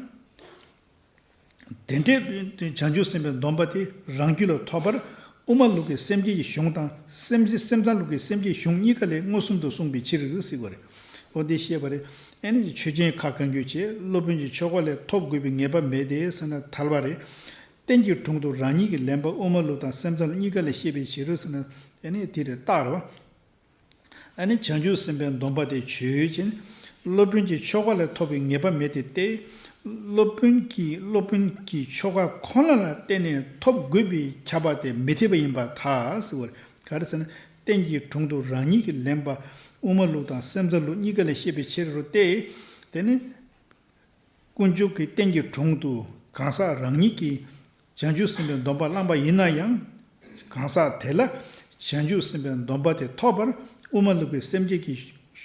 དེ་འདྲའི་བྱང་ཆུབ་སེམས་དཔའི་སྡོམ་པ་དེ་རང་རྒྱུད་ལ་ཐོབ་པར་དབུ་མ་ལུགས་ཀྱི་སེམས་བསྐྱེད་ཀྱི་གཞུང་དང་སེམས་བསྐྱེད་སེམས་ཙམ་ལུགས་ཀྱི་སེམས་བསྐྱེད་གཞུང་གཉིས་ཀ་ལས་མངོན་སུམ་དུ་གསུངས་པའི་ཕྱིར་ཟེར་བ་རེད། འོ་དེ་བཤད་པ་རེད། ཨ་ནི་ཆོས་ཅན་ཁ་བསྐང་རྒྱུ་བྱས་སློབ་དཔོན་གྱི་ཆོ་ག་ལས་ཐོབ་དགོས་པའི་ངེས་པ་མེད་དེ་ཟེར་ན་ཐལ་བ་རེད། རྟེན་གྱི་དྲུང་དུ་རང་ཉིད་ཀྱིས་ལེན་པ་དབུ་མ་ལུགས་དང་སེམས་ཙམ་གཉིས་ཀ་ལས་བཤད་པའི་ཕྱིར་ཟེར་ན་ཨ་ནི་དེ་རེད། རྟགས་རེད་བ། ཨ་ནི་བྱང་ཆུབ་སེམས་དཔའི་སྡོམ་པ་དེ་ཆོས་ཅན། སློབ་དཔོན་གྱི་ཆོ་ག་ལས་ཐོབ་པའི་ངེས་པ་མེད་དེ་སྟེ། སློབ་དཔོན་གྱི་སློབ་དཔོན་གྱི་ཆོ་ག་ཁོ་ན་ལ་བརྟེན་ནས་ཐོབ་དགོས་པའི་ཁྱབ་པ་དེ་མི་འཐད་པ་ཡིན་པར་ཐལ་ཟེར་བ་རེད། ག་རེ་ཟེར་ན། རྟེན་གྱི་དྲུང་དུ་རང་ཉིད་ཀྱིས་ལེན་པ་དབུ་མ་ལུགས་དང་སེམས་ཙམ་ལུགས་གཉིས་ཀ་ལས་བཤད་པའི་ཕྱིར་རོ་སྟེ། དེ་ནི། དཀོན་མཆོག་གི་རྟེན་གྱི་དྲུང་དུ་གང་ཟག་རང་ཉིད་ཀྱིས་བྱང་ཆུབ་སེམས་དཔའི་སྡོམ་པ་བླངས་པ་ཡིན་ན་ཡང་། གང་ཟག་དེ་ལ་བྱང་ཆུབ་སེམས་དཔའི་སྡོམ་པ་དེ་ཐོབ་པར་དབུ་མ་ལུགས་ཀྱི་སེམས་བསྐྱེད་ཀྱི་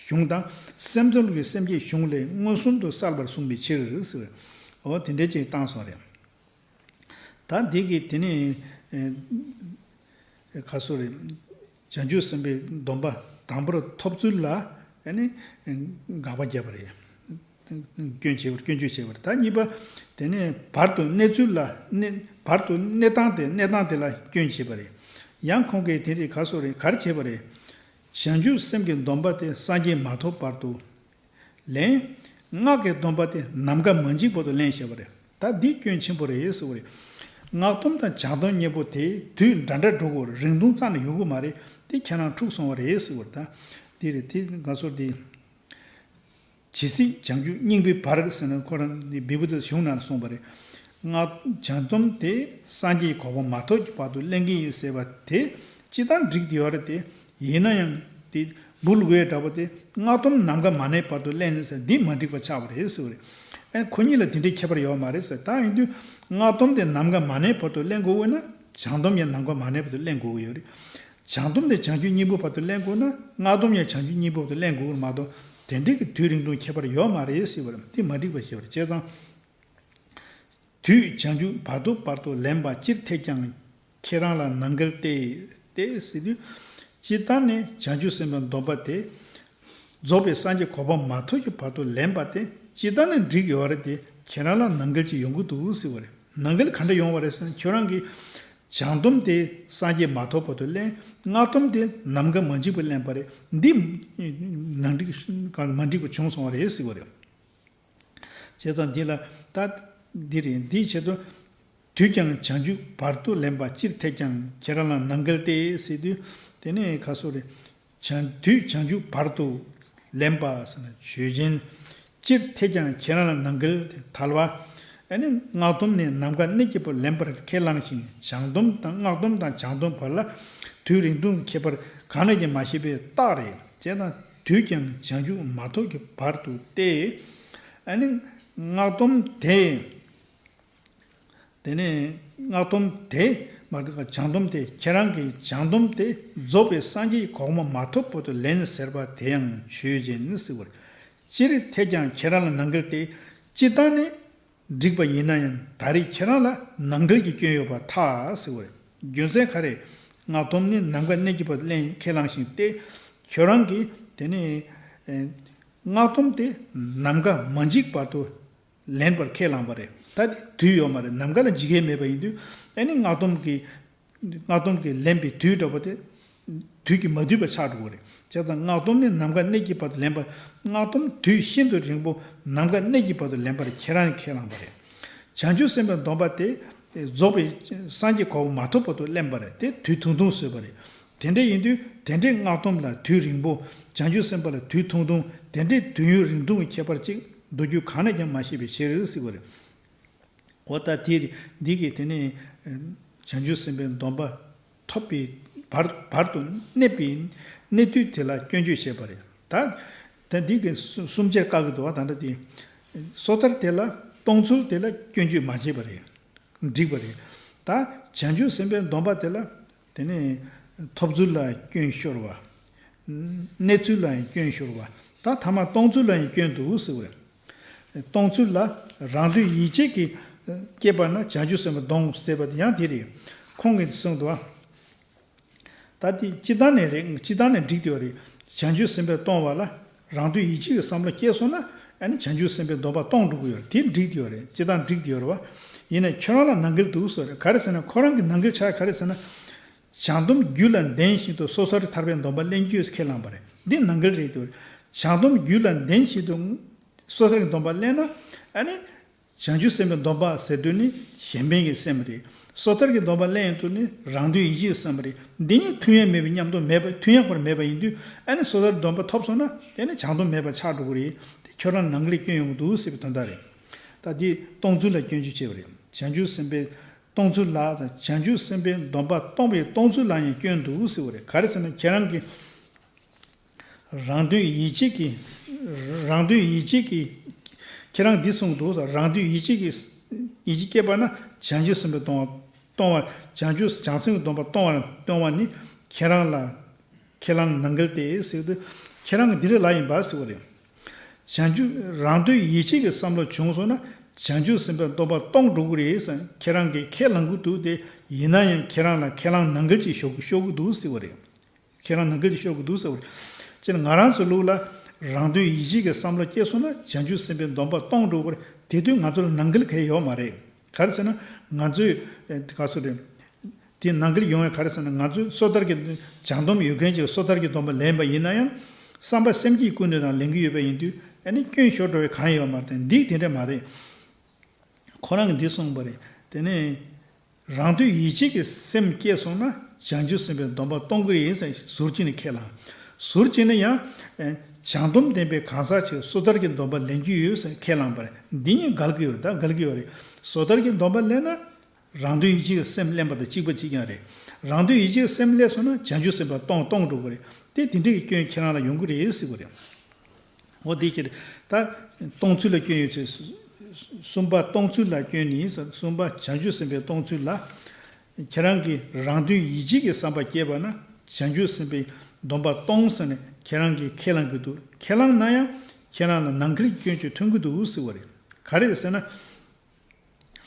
གཞུང་དང་སེམས་ཙམ་ལུགས་ཀྱི་སེམས་བསྐྱེད་གཞུང་ལས་མངོན་སུམ་དུ་གསལ་བར་གསུངས་པའི་ཕྱིར་ཟེར། འོ་དེ་འདྲའི་ཅིག་བཏང་སོང་རེད། ད་འདི་གི་དེ་ནི། ཨེ། ཁ་སོ་རེད། བྱང་ཆུབ་སེམས་དཔའི་སྡོམ་པ་དང་པོར་ཐོབ་ཚུལ་ལ་ཨ་ནི་དགག་པ་བརྒྱབ་པ་རེད། སྐྱོན་བྱས་པར་སྐྱོན་བརྗོད་བྱས་པར། ད་གཉིས་པ་དེ་ནས་བར་དུ་གནས་ཚུལ་ལ་གནས་བར་དུ་གནས་སྟངས་དེ་གནས་སྟངས་དེ་ལ་སྐྱོན་བྱས་པ་རེད། ཡང་ཁོང་གིས་དེ་རིགས་ག་སོ་རེད་ག་རེ་བྱས་པ་རེད། བྱང་ཆུབ་སེམས་ཀྱི་སྡོམ་པ་དེ་སངས་རྒྱས་མ་ཐོབ་བར་དུ། ལན། སྔགས་ཀྱི་སྡོམ་པ་དེ་ནམ་མཁའ་མ་འཇིག་བར་དུ་ལེན་ཞེས་པ་རེད། ད་འདི་སྐྱོན་ཆེན་པོ་རེད་ཟེར་བ་རེད། སྔགས་སྡོམ་དང་བྱང་སྡོམ་གཉིས་པོ་དེ་དུས་འདྲ་འདྲ་འགྲོ་དགོས་རེད། རིང་ཐུང་རྩ་ནས་ཡོང་གི་མ་རེད། དེ་ཁྱེད་རང་འཁྲུག་སོང་བ་རེད་ཟེར་བ་རེད། ད་དེ་རེད། དེ་ང་ཚོར་དེ། ཇི་སྲིད་བྱང་ཆུབ་སྙིང་པོའི་བར་ཟེར་ན་ཁོ་རང་དེ་བི་བུ་ཙི་གཞུང་ནང་གསུངས་པ་རེད། སྔགས་བྱང་སྡོམ་དེ་སངས་རྒྱས་གོ་འཕང་མ་ཐོབ་ཀྱི་བར་དུ་ལེན་གྱི་ཡིན་ཟེར་བ་དེ་སྤྱིར་བཏང་འགྲིག་བསྡད་ཡོད་རེད་དེ། ཡིན་ན་ཡང་དེ་འབུ་ལུག་ཡོད་འདྲ་པོ་དེ་སྔགས་སྡོམ་ནམ་མཁའ་མ་གནས་བར་དུ་ལེན་ནས་ཟེར་འདི་མ་འགྲིག་པ་ཆགས་པ་རེད་ཟེར་བ་རེད། ཨ་ཁོ་གཉིས་ལ་དེ་འདྲའི་ཁྱད་པར་ཡོད་མ་རེད་ཟེར། ད་ཡིན་དུས་སྔགས་སྡོམ་དེ་ནམ་མཁའ་མ་གནས་བར་དུ་ལེན་དགོས་འོས་ན་བྱང་སྡོམ་ཡང་ནམ་མཁའ་མ་གནས་བར་དུ་ལེན་དགོས་ཀྱི་ཡོད་རེད། བྱང་སྡོམ་དེ་བྱང་ཆུབ་སྙིང་པོའི་བར་དུ་ལེན་དགོས་ན་སྔགས་སྡོམ་ཡང་བྱང་ཆུབ་སྙིང་པོའི་བར་དུ་ལེན་དགོས་ཀྱི་མ་གཏོགས་དེ་འདྲའི་གི་དུས་རིང་ཐུང་ཁྱད་པར་ཡོད་མ་རེད་ཟེར་བ་རེད། དེ་མ་འགྲིག་པ་ཞེས་པ་རེད། བྱས་ཙང་། དུས་བྱང་ཆུབ་བར་དོ་བར་དུ་ལེན་པ་སྤྱིར་འཐད་ཀྱང་ཁྱེད་རང་ལ་ནང་འགལ་ཏེ། ཏེ་ཟེར་དུས། སྤྱིར་བཏང་ནས་བྱང་ཆུབ་སེམས་དཔའི་སྡོམ་པ་དེ། རྫོགས་པའི་སངས་རྒྱས་གོ་འཕང་མ་ཐོབ་ཀྱི་བར་དུ་ལེན་པ་དེ་སྤྱིར་བཏང་ནས་འགྲིག་ཡོད་རེད་དེ། ཁྱེད་རང་ལ་ནམ་མཁའ་ཅིག་ཡོང་གི་འདུག་ཟེར་བ་རེད། ནམ་མཁའ་ག་འདྲ་ཡོང་བ་རེད་ཟེར་ན། ཁྱོད་རང་གིས་བྱང་སྡོམ་དེ་སངས་རྒྱས་མ་ཐོབ་བར་དུ་ལེན། སྔགས་སྡོམ་དེ་ནམ་མཁའ་མ་འཇིག་པར་ལེན་པ་རེད། འདི་ནང་འགྲིག་མ་འགྲིག་པ་བྱུང་སོང་བ་རེད་ཟེར་བ་རེད། བྱས་ཙང་འདི་ལ་ད་འདི་རེད། འདིའི་ཆེད་དུ། དུས་ཀྱང་བྱང་ཆུབ་བར་དུ་ལེན་པ། སྤྱིར་ཐལ་ཀྱང་ཁྱེད་རང་ལ་ནམ་མཁའ་སྟེ་ཟེར་དུས། དེ་ནས་ག་སོ་རེད། བྱང་དུས་བྱང་ཆུབ་བར་དུ་ལེན་པ་ཟེར་ན་ཆོས་ཅན། སྤྱིར་ཐལ་ཀྱང་ཁྱེད་རང་ལ་ནམ་མཁའ་དེ་ཐལ་བ། ཨ་ནི་སྔགས་སྡོམ་ནི་ནམ་མཁའ་གནད་ཀྱི་བར་ལེན་པར་ཁས་བླངས་ཤིང་། བྱང་སྡོམ་དང་སྔགས་སྡོམ་དང་བྱང་སྡོམ་བར་ལ་དུས་རིང་ཐུང་གི་ཁྱད་པར་གང་ནས་ཀྱང་མ་ཤེས་པའི་རྟགས་རེད། བྱས་ཙང་དུས་ཀྱང་བྱང་ཆུབ་མ་ཐོབ་ཀྱི་བར་དུ་སྟེ། ཨ་ནི་སྔགས་སྡོམ་དེ། དེ་ནས་སྔགས་སྡོམ་དེ་མ་གཏོགས་བྱང་སྡོམ་དེ། ཁྱེད་རང་གིས་བྱང་སྡོམ་དེ་རྫོགས་པའི་སངས་རྒྱས་གོང་མ་མ་ཐོབ་བར་དུ་ལེན་ཟེར་བ་དེ་ཡང་ཆོས་ཅན་ཟེར་བར། སྤྱིར་ཐལ་ཀྱང་ཁྱེད་རང་ལ་ནམ་མཁའ་སྟེ། སྤྱིར་བཏང་ནི་འགྲིག་པ་ཡིན་ན་ཡང་། ད་རེས་ཁྱེད་རང་ལ་ནམ་མཁའ་གི་སྐྱོན་ཡོད་པར་ཐལ་ཟེར་བར། རྒྱུ་མཚན་ག་རེ། སྔགས་སྡོམ་ནི་ནམ་མཁའ་གནད་ཀྱི་བར་ལེན་ཁས་བླངས་ཤིང་སྟེ། ཁྱོད་རང་གིས་དེ་ནི་སྔགས་སྡོམ་དེ་ནམ་མཁའ་མ་འཇིག་བར་དུ་ལེན་པར་ཁས་བླངས་པ་རེད། ད་དེ་དུས་ཡོད་མ་རེད། ནམ་མཁའ་ལ་འཇིག་ཡས་མེད་པ་ཡིན་དུས། ཨ་ནི་སྔགས་སྡོམ་གྱི་སྔགས་སྡོམ་གྱི་ལེན་པའི་དུས་འདྲ་པོ་དེ་དུས་ཀྱིས་མ་བསྡུས་པ་ཆགས་འགྲོ་གི་རེད། བྱས་ཙང་སྔགས་སྡོམ་ནི་ནམ་མཁའ་གནད་ཀྱི་བར་དུ་ལེན་པ། སྔགས་སྡོམ་དུས་ཤིན་ཏུ་རིང་པོ་ནམ་མཁའ་གནད་ཀྱི་བར་དུ་ལེན་པར་ཁྱེད་རང་ཁས་བླངས་པ་རེད། བྱང་ཆུབ་སེམས་དཔའི་སྡོམ་པ་དེ་རྫོགས་པའི་སངས་རྒྱས་གོ་འཕང་མ་ཐོབ་བར་དུ་ལེན་པ་རེད། དེ་དུས་ཐུང་ཐུང་བཟོས་པ་རེད། དེ་འདྲ་ཡིན་དུས་དེ་འདྲའི་སྔགས་སྡོམ་ལ་དུས་རིང་པོ། བྱང་ཆུབ་སེམས་དཔའ་ལ་དུས་ཐུང་ཐུང་། དེ་འདྲའི་དུས་ཡུན་རིང་ཐུང་གི་ཁྱད་པར་ཅིག་མདོ་རྒྱུད་གང་ནས་ཀྱང་མ་བཤད་པའི་ཕྱིར་ཟེར་བ་རེད། འོ་ད་དེ་འདི་གིས་དེ་ནས་བྱང་ཆུབ་སེམས་དཔའི་སྡོམ་པ་ཐོབ་པའི་བར་བར་དུ་གནས་པའི་གནས་དུས་དེ་ལ་སྐྱོན་བརྗོད་བྱས་པ་རེད། ད་ད་འདི་གིས་གསུམ་ཆར་བཀག་གི་འདུག་བ། ད་ལྟ་དེ་སོ་ཐར་དེ་ལ་གཏོང་ཚུལ་དེ་ལ་སྐྱོན་བརྗོད་མ་བྱས་པ་རེད། འགྲིག་པ་རེད། ད་བྱང་ཆུབ་སེམས་དཔའི་སྡོམ་པ་དེ་ལ་དེ་ནས་ཐོབ་ཚུལ་ལ་སྐྱོན་ཤོར་བ། གནས་ཚུལ་ལ་ཡང་སྐྱོན་ཤོར་བ། ད་ཐ་མ་གཏོང་ཚུལ་ལ་ཡང་སྐྱོན་འདུག་ཟེར་བ་རེད། གཏོང་ཚུལ་ལ་རང་དོན་ཡིད་བྱེད་ཀྱིས་སྐྱེས་པ་ན་བྱང་ཆུབ་སེམས་དཔའི་སྡོམ་ཟེར་བ་དེ་ཡང་དེ་རེད། ཁོང་གིས་གསུངས་འདུག་བ། ད་དེ་སྤྱིར་བཏང་ནས་རེད། སྤྱིར་བཏང་ནས་འགྲིག་བསྡད་པ་རེད། བྱང་ཆུབ་སེམས་དཔའི་གཏོང་བ་ལ་རང་དོན་ཡིད་བྱེད་ཀྱི་བསམ་བློ་སྐྱེས་སོང་ན། ཨ་ནི་བྱང་ཆུབ་སེམས་དཔའི་སྡོམ་པ་གཏོང་འགྲོ་གི་ཡོད་རེད། དེ་འགྲིག་བསྡད་པ་རེད། སྤྱིར་བཏང་འགྲིག་བསྡད་ཡོད་རེད་བ། ཡིན་ནའི་ཁྱོད་རང་ལ་ནང་འགལ་འདུག་ཟེར་རེད། ག་རེ་ཟེར་ན་ཁོ་རང་གི་ནང་འགལ་ཆགས་ག་རེ་ཟེར་ན། བྱང་སྡོམ་རྒྱུད་ལ་ལྡན་བཞིན་དུ་སོ་ཐར་ཐར་པའི་སྡོམ་པ་ལེན་རྒྱུ་ཁས་བླངས་པ་རེད། འདི་ནང་འགལ་རེད་དེ། བྱང་སྡོམ་རྒྱུད་ལ་ལྡན་བཞིན་དུ་སོ་ཐར་གྱི་སྡོམ་པ་ལེན་ན། ཨ་ནི་བྱང་ཆུབ་སེམས་དཔའི་སྡོམ་པ་ཟེར་དུས་ནི་གཞན་ཕན་གྱི་སེམས་རེད། སོ་ཐར་གྱི་སྡོམ་པ་ལེན་ཡོང་དུས་ནི་རང་དོན་ཡིད་བྱེད་ཀྱི་སེམས་རེད། འདི་གཉིས་མཐུན་ཡས་མེད་པའི་མཉམ་དུ་མེད་པ། མཐུན་ཡས་ཁོ་རང་མེད་པ་ཡིན་དུས། ཨ་ནི་སོ་ཐར་སྡོམ་པ་ཐོབ་སོང་ན་དེ་ནི་བྱང་སྡོམ་མེད་པ་ཆགས་འགྲོ་གི་རེད། དེ་ཁྱོད་རང་ནང་འགལ་སྐྱོན་ཡོང་གི་འདུག་ཟེར་བའི་དོན་དག་རེད། ད་འདི་གཏོང་ཚུལ་ལ་སྐྱོན་བརྗོད་བྱས་པ་རེད། བྱང་ཆུབ་སེམས་དཔའི་གཏོང་ཚུལ་ལ། བྱང་ཆུབ་སེམས་དཔའི་སྡོམ་པ་གཏོང་བའི་གཏོང་ཚུལ་ལ་ཡང་སྐྱོན་འདུག་ཟེར་བ་རེད། ག་རེ་ཟེར་ན་ཁྱེད་རང་གིས་རང་དོན་ཡིད་བྱེད་ཀྱི། རང་དོན་ཡིད་བྱེད་ཀྱི། ཁྱེད་རང་འདི་གསུངས་འདུག་ཟེར། རང་དོན་ཡིད་བྱེད་ཀྱི། ཡིད་བྱེད་སྐྱེས་པ་ན་བྱང་ཆུབ་སེམས་དཔའི་གཏོང་བ། གཏོང་བ། བྱང་ཆུབ་བྱང་སེམས་ཀྱི་སྡོམ་པ་གཏོང་བ། གཏོང་བ་ནི་ཁྱེད་རང་ལ་ཁས་བླངས་ནང་འགལ་ཏེ་ཟེར་དུས། ཁྱེད་རང་གི་འདི་རེད་ལ་ཡིན་པ་ཟེར་བ་རེད། བྱང་ཆུབ་རང་དོན་ཡིད་བྱེད་ཀྱི་བསམ་བློ་བྱུང་སོང་ན་བྱང་ཆུབ་སེམས་དཔའི་སྡོམ་པ་གཏོང་འགྲོ་གི་རེད་ཟེར་ཁྱེད་རང་གིས་ཁས་བླངས་ཀྱི་འདུག་སྟེ། ཡིན་ན་ཡང་ཁྱེད་རང་ལ་ཁས་བླངས་ནང་འགལ་ཅིག་ཤོར་ཤོར་གྱི་འདུག་ཟེར་བ་རེད། ཁྱེད་རང་ནང་འགལ་ཅིག་ཤོར་གྱི་འདུག་ཟེར་བ་རེད། སྤྱིར་ང་རང་ཚོའི་ལུགས་ལ་རང་དོན་ཡིད་བྱེད་ཀྱི་བསམ་བློ་སྐྱེས་སོང་ན་བྱང་ཆུབ་སེམས་དཔའི་སྡོམ་པ་གཏོང་འགྲོ་གི་རེད། དེ་དུས་ང་ཚོ་ལ་ནང་འགལ་གང་ཡང་ཡོད་མ་རེད། ག་རེ་ཟེར་ན་ང་ཚོས་ཨེ་ག་ཚོད་རེད། དེ་ནང་འགལ་ཡོང་བའི་ག་རེ་ཟེར་ན། ང་ཚོས་སོ་ཐར་གྱི་བྱང་སྡོམ་ཡོད་མཁན་ཅིག་སོ་ཐར་གྱི་སྡོམ་པ་ལེན་པ་ཡིན་ན་ཡང་། བསམ་པ་སེམས་བསྐྱེད་ཀུན་ནས་དང་ལེན་གྱི་ཡོད་པ་ཡིན་དུས། ཨ་ནི་སྐྱོན་ཤོར་འགྲོ་བའི་གང་ཡང་ཡོད་མ་རེད། འདི་དེ་འདྲ་མ་རེད། ཁོ་རང་གིས་འདི་གསུངས་པ་རེད། དེ་ནས་རང་དོན་ཡིད་བྱེད་ཀྱི་སེམས་སྐྱེས་སོང་ན་བྱང་ཆུབ་སེམས་དཔའི་སྡོམ་པ་གཏོང་གི་རེད་ཟེར་ཟུར་གཅིག་ནས་ཁས་བླངས། ཟུར་གཅིག་ནས་ཡང་། ཨེ། བྱང་སྡོམ་ལྡན་པའི་གང་ཟག་ཅིག་སོ་ཐར་གྱི་སྡོམ་པ་ལེན་རྒྱུ་ཡོད་ཟེར་ཁས་བླངས་པ་རེད། འདི་གཉིས་འགལ་གྱི་ཡོད་རེད། ད་འགལ་གྱི་ཡོད་རེད། སོ་ཐར་གྱི་སྡོམ་པ་ལེན་ན། རང་དོན་ཡིད་བྱེད་ཀྱི་སེམས་ལེན་པ་དང་གཅིག་པ་གཅིག་རྐྱང་རེད། རང་དོན་ཡིད་བྱེད་ཀྱི་སེམས་སླེབས་སོང་ན་བྱང་ཆུབ་སེམས་དཔའ་གཏོང་གཏོང་འགྲོ་གི་རེད། དེ་དེ་འདྲའི་སྐྱོན་ཁྱེད་རང་ལ་ཡོང་གི་རེད་ཟེར་གི་རེད། འོ་དེ་ཁྱེད་ད་གཏོང་ཚུལ་ལ་སྐྱོན་ཡོད་ཚེ། གསུམ་པ་གཏོང་ཚུལ་ལ་སྐྱོན་ནི་ཟེར། གསུམ་པ་བྱང་ཆུབ་སེམས་དཔའི་གཏོང་ཚུལ་ལ། ཁྱེད་རང་གིས་རང་དོན་ཡིད་བྱེད་ཀྱི་བསམ་པ་སྐྱེས་པ་ན་བྱང་ཆུབ་སེམས་དཔའི་སྡོམ་པ་གཏོང་ཟེར་ནས་ཁྱེད་རང་གིས་ཁས་བླངས་ཀྱི་འདུག་ཁས་བླངས་ན་ཡང་ཁྱེད་རང་ལ་ནང་འགལ་གྱི་སྐྱོན་ཅིག་ཐོན་གྱི་འདུག་ཟེར་བ་རེད། ག་རེ་ཟེར་ན།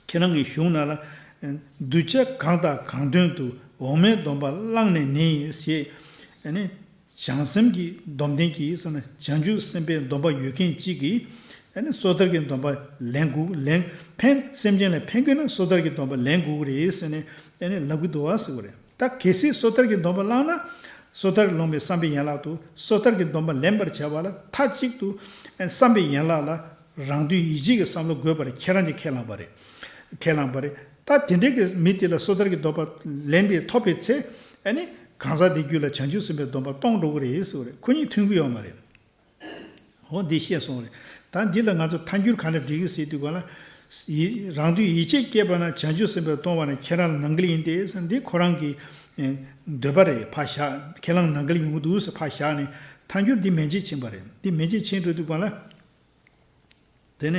ཁྱེད་རང་གི་གཞུང་ནང་ལ། གདུལ་བྱ་གང་དང་གང་དོན་དུ་འོག་མའི་སྡོམ་པ་བླངས་ནས་ནི་ཞེས། ཨ་ནི། བྱང་སེམས་ཀྱི་སྡོམ་ལྡན་གྱིས་ཟེར་ན་བྱང་ཆུབ་སེམས་དཔའི་སྡོམ་པ་ཡོད་མཁན་གཅིག་གིས། ཨ་ནི་སོ་ཐར་གྱི་སྡོམ་པ་ལེན་དགོས། ལེན་ཕན། སེམས་ཅན་ལ་ཕན་དགོས་ན་སོ་ཐར་གྱི་སྡོམ་པ་ལེན་དགོས་ཀྱི་རེད་ཟེར་ནས་ཨ་ནི་ལབ་ཀྱི་འདུག་བ་ཟེར་བ་རེད། ད་གལ་སྲིད་སོ་ཐར་གྱི་སྡོམ་པ་བླངས་ན། སོ་ཐར་ལོངས་པའི་བསམ་པའི་ཡན་ལག་ཏུ་སོ་ཐར་གྱི་སྡོམ་པ་ལེན་པར་བྱ་བ་ལ་མཐའ་གཅིག་ཏུ་བསམ་པའི་ཡན་ལག་ལ་རང་དོན་ཡིད་བྱེད་ཀྱི་བསམ་བློ་དགོས་པར་ཁྱེད་རང་གིས་ཁས་བླངས་པ་རེད། ཁས་བླངས་པ་རེད། ད་དེ་འདྲའི་གི་མི་དེ་ལ་སོ་ཐར་གྱི་སྡོམ་པ་ལེན་པའི་ཐོབ་པའི་ཚེ། ཨ་ནི་གང་ཟག་དེ་རྒྱུད་ལ་བྱང་ཆུབ་སེམས་དཔའི་སྡོམ་པ་གཏོང་འགྲོ་གི་རེད་ཟེར་བ་རེད། ཁོ་གཉིས་མཐུན་གྱི་ཡོད་མ་རེད། འོ་འདི་བཤད་སོང་རེད། ད་འདི་ལ་ང་ཚོ་ཐལ་འགྱུར་ག་འདྲ་སྒྲིག་གི་ཟེར་དུས་ག་ལ། ཡིད་རང་དོན་ཡིད་བྱེད་སྐྱེས་པ་ན་བྱང་ཆུབ་སེམས་དཔའི་གཏོང་བ་ནི་ཁྱེད་རང་ལ་ནང་འགལ་ཡིན་ཏེ་ཟེར། འདི་ཁོ་རང་གི་ཨེ་འདོད་པ་རེད། ཕར་བཞག་ཁས་བླངས་ནང་འགལ་ཡོང་གི་འདུག་ཟེར་ཕར་བཞག་ནས་ཐལ་འགྱུར་འདི་མེ་མཆེད་ཕྱིན་པ་རེད། འདི་མེ་མཆེད་ཕྱིན་འགྲོ་དུས་ག་ལ། དེ་ནས་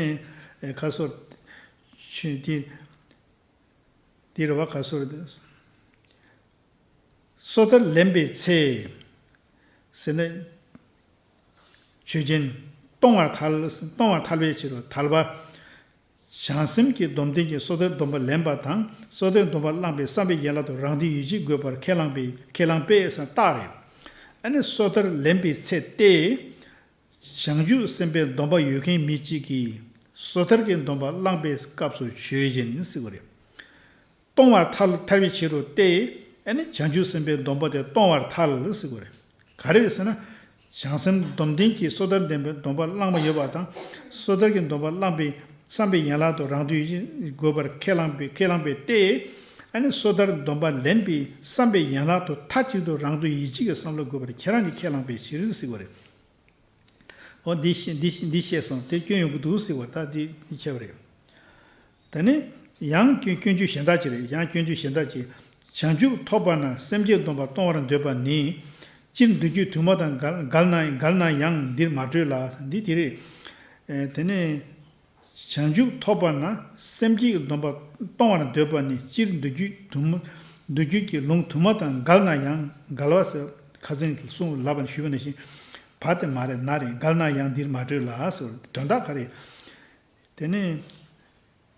ཨེ་ཁ་སོར་ཆུ་དེ། དེ་རེད་བ། ཁ་སོར་སོ་ཐར་ལེན་པའི་ཚེ། ཟེར་ན། ཆོས་ཅན། གཏོང་བར་ཐལ། གཏོང་བར་ཐལ་བའི་ཕྱིར་རོ། ཐལ་བ། བྱང་སེམས་ཀྱི་སྡོམ་ལྡན་གྱིས་སོ་ཐར་སྡོམ་པ་ལེན་པ་དང་སོ་ཐར་སྡོམ་པ་བླངས་པའི་བསམ་པའི་ཡན་ལག་ཏུ་རང་དོན་ཡིད་བྱེད་དགོས་པར་ཁས་བླངས་པའི་ཁས་བླངས་པས་ཟེར་རྟགས་རེད། ཨ་ནི་སོ་ཐར་ལེན་པའི་ཚེ་སྟེ། བྱང་ཆུབ་སེམས་དཔའི་སྡོམ་པ་ཡོད་མཁན་མི་གཅིག་གིས་སོ་ཐར་གྱི་སྡོམ་པ་བླངས་པའི་སྐབས་སུ་ཆོས་ཅན་ཟེར་བ་རེད། གཏོང་བར་ཐལ། ཐལ་བའི་ཕྱིར་རོ་སྟེ། ཨ་ནི་བྱང་ཆུབ་སེམས་དཔའི་སྡོམ་པ་དེ་གཏོང་བར་ཐལ་ཟེར་བ་རེད། ག་རེ་རེད་ཟེར་ན། བྱང་སེམས་སྡོམ་ལྡན་གྱིས་སོ་ཐར་ལྡན་པའི་སྡོམ་པ་བླངས་པ་ཡོད་པ་དང་། སོ་ཐར་གྱི་སྡོམ་པ་བླངས་པའི་བསམ་པའི་ཡན་ལག་ཏུ་རང་དོན་ཡིད་བྱེད་དགོས་པར་ཁས་བླངས་པའི་ཁས་བླངས་པའི་སྟེ། ཨ་ནི་སོ་ཐར་སྡོམ་པ་ལེན་པའི་བསམ་པའི་ཡན་ལག་ཏུ་མཐའ་གཅིག་ཏུ་རང་དོན་ཡིད་བྱེད་ཀྱི་བསམ་བློ་དགོས་པར་ཁྱེད་རང་གིས་ཁས་བླངས་པའི་ཕྱིར་ཟེར་བ་རེད། འོ་འདི་བཤད་འདི་བཤད་འདི་བཤད་སོང་། དེ་སྐྱོན་ཡོང་གི་འདུག་ཟེར་བ། ད་འདི་འདི་བྱས་པ་རེད། ད་ནི་ཡང་སྐྱོན་སྐྱོན་བརྗོད་གཞན་དག་ཅིག་རེད། ཡང་སྐྱོན་བརྗོད་གཞན་དག་ཅིག་བྱང་ཆུབ་ཐོབ་པ་ན་སེམས་བསྐྱེད་སྡོམ་པ་གཏོང་བར་འདོད་པ་ནི། སྤྱིར་མདོ་རྒྱུད་དུ་མ་དང་འགལ་འགལ་ན་འགལ་ན་ཡང་འདིར་མ་སྤྲོས་ལ། འདི་དེ་རེད། ཨེ་དེ་ནས། བྱང་ཆུབ་ཐོབ་པ་ན་སེམས་བསྐྱེད་སྡོམ་པ་གཏོང་བར་འདོད་པ་ནི། སྤྱིར་མདོ་རྒྱུད་དུ་མ་མདོ་རྒྱུད་ཀྱི་ལུང་དུ་མ་དང་འགལ་ན་ཡང་། འགལ་བ་ཟེར་ཁ་སང་གསུངས་ལབ་པ་ཞུས་པ་ནང་བཞིན། བ་དེ་མ་རེད། ན་རེད། འགལ་ན་ཡང་འདིར་མ་སྤྲོས་ལ་ཟེར། དོན་དག་ག་རེ། དེ་ནས་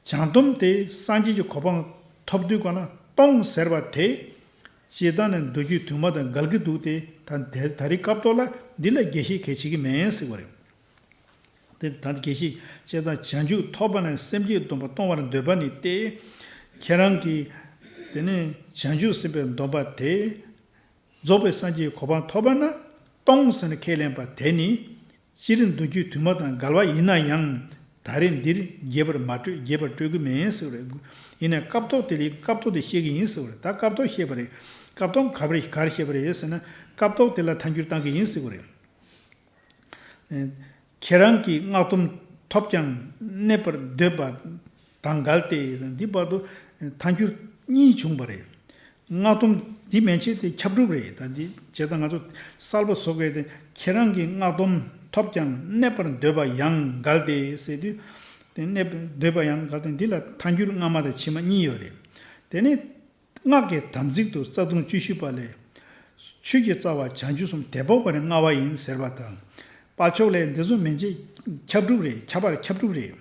བྱང་སྡོམ་དེ་སངས་རྒྱས་ཀྱི་གོ་འཕང་ཐོབ་དུས་ག་ན་གཏོང་ཟེར་བ་དེ། སྤྱིར་བཏང་ནས་མདོ་རྒྱུད་དུ་མ་དང་འགལ་གྱི་འདུག་སྟེ། ད་དེ་ད་རེས་སྐབས་ཐོག་ལ་འདི་ལ་རྒྱས་བཤད་གལ་ཆེ་གི་མེད་ཟེར་བ་རེད། དེ་ད་རྒྱས་བཤད་བྱས་ཙང་། བྱང་ཆུབ་ཐོབ་པ་ན་སེམས་བསྐྱེད་སྡོམ་པ་གཏོང་བར་འདོད་པ་ནི་སྟེ། ཁྱེད་རང་གིས་དེ་ནས་བྱང་ཆུབ་སེམས་དཔའི་སྡོམ་པ་དེ། རྫོགས་པའི་སངས་རྒྱས་གོ་འཕང་ཐོབ་པ་ན་གཏོང་ཟེར་ནས་ཁས་ལེན་པ་དེ་ནི། སྤྱིར་མདོ་རྒྱུད་དུ་མ་དང་འགལ་བ་ཡིན་ན་ཡང་། ད་རེས་འདིར་རྒྱས་པར་མ་སྤྲོས། རྒྱས་པར་སྤྲོས་ཀྱི་མེད་ཟེར་བ་རེད། ཡིན་ནའི་སྐབས་ཐོག་དེ་ལ་སྐབས་ཐོག་དེ་བཤད་ཀྱི་ཡིན་ཟེར་བ་རེད། ད་སྐབས་ཐོག་བཤད་པ་རེད། སྐབས་ཐོག་ག་རེ་ག་རེ་བཤད་པ་རེད་ཟེར་ན། སྐབས་ཐོག་དེ་ལ་ཐལ་འགྱུར་བཏང་གི་ཡིན་ཟེར་བ་རེད། ཁྱེད་རང་གིས་སྔགས་སྡོམ་ཐོབ་ཀྱང་གནས་པར་འདོད་པ་དང་འགལ་ཏེ། འདི་བར་དུ་ཐལ་འགྱུར་གཉིས་བྱུང་བ་རེད། སྔགས་སྡོམ་འདི་མན་ཆད་དེ་ཁྱབ་སྒྲུབ་རེད། ད་འདི་བྱས་ཙང་ང་ཚོ་གསལ་པོ་བཟོ་དགོས་ཏེ། ཁྱེད་རང་གིས་སྔགས་སྡོམ་ཐོབ་ཀྱང་གནས་པར་འདོད་པ་ཡང་འགལ་ཏེ་ཟེར་དུས། དེ་གནས་པར་འདོད་པ་ཡང་འགལ་ཏེ། འདི་ལ་ཐལ་འགྱུར་སྔ་མ་དང་ཕྱི་མ་གཉིས་ཡོད་རེད། དེ་ནི། སྔགས་ཀྱི་དམ་ཚིག་ཏུ་རྩ་ལྟུང་བཅུ་བཞི་པ་ལས། ཆོས་ཀྱི་རྩ་བ་བྱང་ཆུབ་གསུམ་དེ་འཕགས་པ་ནི་མངའ་བ་ཡིན་ཟེར་བ་དང་། དཔལ་མཆོག་ལས། འདི་ཚོ་མན་ཆད་ཁྱབ་སྒྲུབ་རེད། ཁྱབ་པར་ཁྱབ་སྒྲུབ་རེད།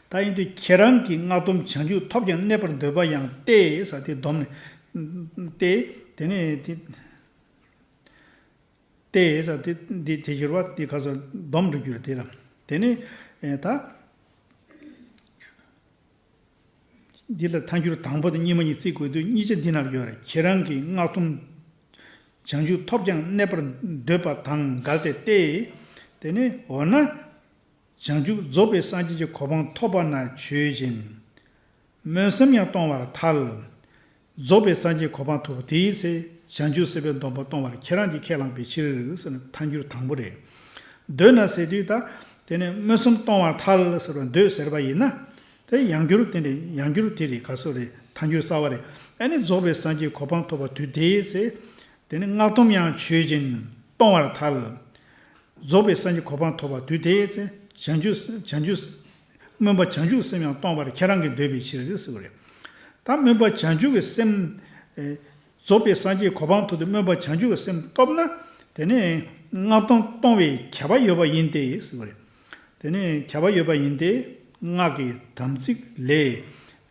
ད་ཡིན་དུས་ཁྱེད་རང་གིས་སྔགས་སྡོམ་བྱང་ཆུབ་ཐོབ་ཀྱང་གནས་པར་འདོད་པ་ཡང་སྟེ་ཟེར་དེ་སྡོམ་ནས་ཏེ། དེ་ནས་དེ་ཏེ་ཟེར་དེ་འདི་དེ་སྦྱོར་བ་དེ་ག་ཚོད་སྡོམ་རེད་གྱུར་དེ་ལ། དེ་ནས་ཨེ་ད། འདི་ལ་ཐལ་འགྱུར་དང་པོ་དང་གཉིས་མ་གཉིས་བརྩི་དགོས་དུས། གཉིས་ཆ་འདི་ན་ཡོད་རེད། ཁྱེད་རང་གིས་སྔགས་སྡོམ་བྱང་ཆུབ་ཐོབ་ཀྱང་གནས་པར་འདོད་པ་དང་འགལ་ཏེ་སྟེ། དེ་ནས་འོ་ན། བྱང་ཆུབ་རྫོགས་པའི་སངས་རྒྱས་ཀྱི་གོ་འཕང་ཐོབ་པ་ན་ཆོས་ཅན། སྨོན་སེམས་ཡང་གཏོང་བར་ཐལ། རྫོགས་པའི་སངས་རྒྱས་གོ་འཕང་ཐོབ་པ་དེའི་ཚེ་བྱང་ཆུབ་སེམས་དཔའི་སྡོམ་པ་གཏོང་བར་ཁྱེད་རང་གིས་ཁས་བླངས་པའི་ཕྱིར་ཟེར་ན་ཐལ་འགྱུར་དང་པོ་རེད། འདོད་ན་ཟེར་དུས་ད། དེ་ནས་སྨོན་སེམས་གཏོང་བར་ཐལ་ཟེར་བ་འདོད་ཟེར་བ་ཡིན་ན། དེ་ཡང་འགྱུར་དེ་འདྲ་ཡང་འགྱུར་དེ་རེད། ག་སོ་རེད། ཐལ་འགྱུར་གསར་བ་རེད། ཨ་ནི་རྫོགས་པའི་སངས་རྒྱས་གོ་འཕང་ཐོབ་པ་དུས་དེའི་ཚེ། དེ་ནི་སྔགས་སྡོམ་ཡང་ཆོས་ཅན། གཏོང་བར་ཐལ། རྫོགས་པའི་སངས་རྒྱས་གོ་འཕང་ཐོབ་པ་དུས་དེའི་ཚེ་བྱང་ཆུབ་བྱང་ཆུབ། སྨོན་པ་བྱང་ཆུབ་སེམས་ཡང་གཏོང་བར་ཁྱེད་རང་གིས་འདོད་པའི་ཕྱིར་ཟེར་བ་རེད། ད་སྨོན་པ་བྱང་ཆུབ་ཀྱི་སེམས། ཨེ། རྫོགས་པའི་སངས་རྒྱས་གོ་འཕང་ཐོབ་དུས་སྨོན་པ་བྱང་ཆུབ་ཀྱི་སེམས་ཐོབ་ན། དེ་ནི་སྔགས་སྡོམ་གཏོང་བའི་ཁྱབ་པ་ཡོད་པ་ཡིན་ཏེ་ཟེར་བ་རེད། དེ་ནི་ཁྱབ་པ་ཡོད་པ་ཡིན་ཏེ། སྔགས་ཀྱི་དམ་ཚིག་ལས།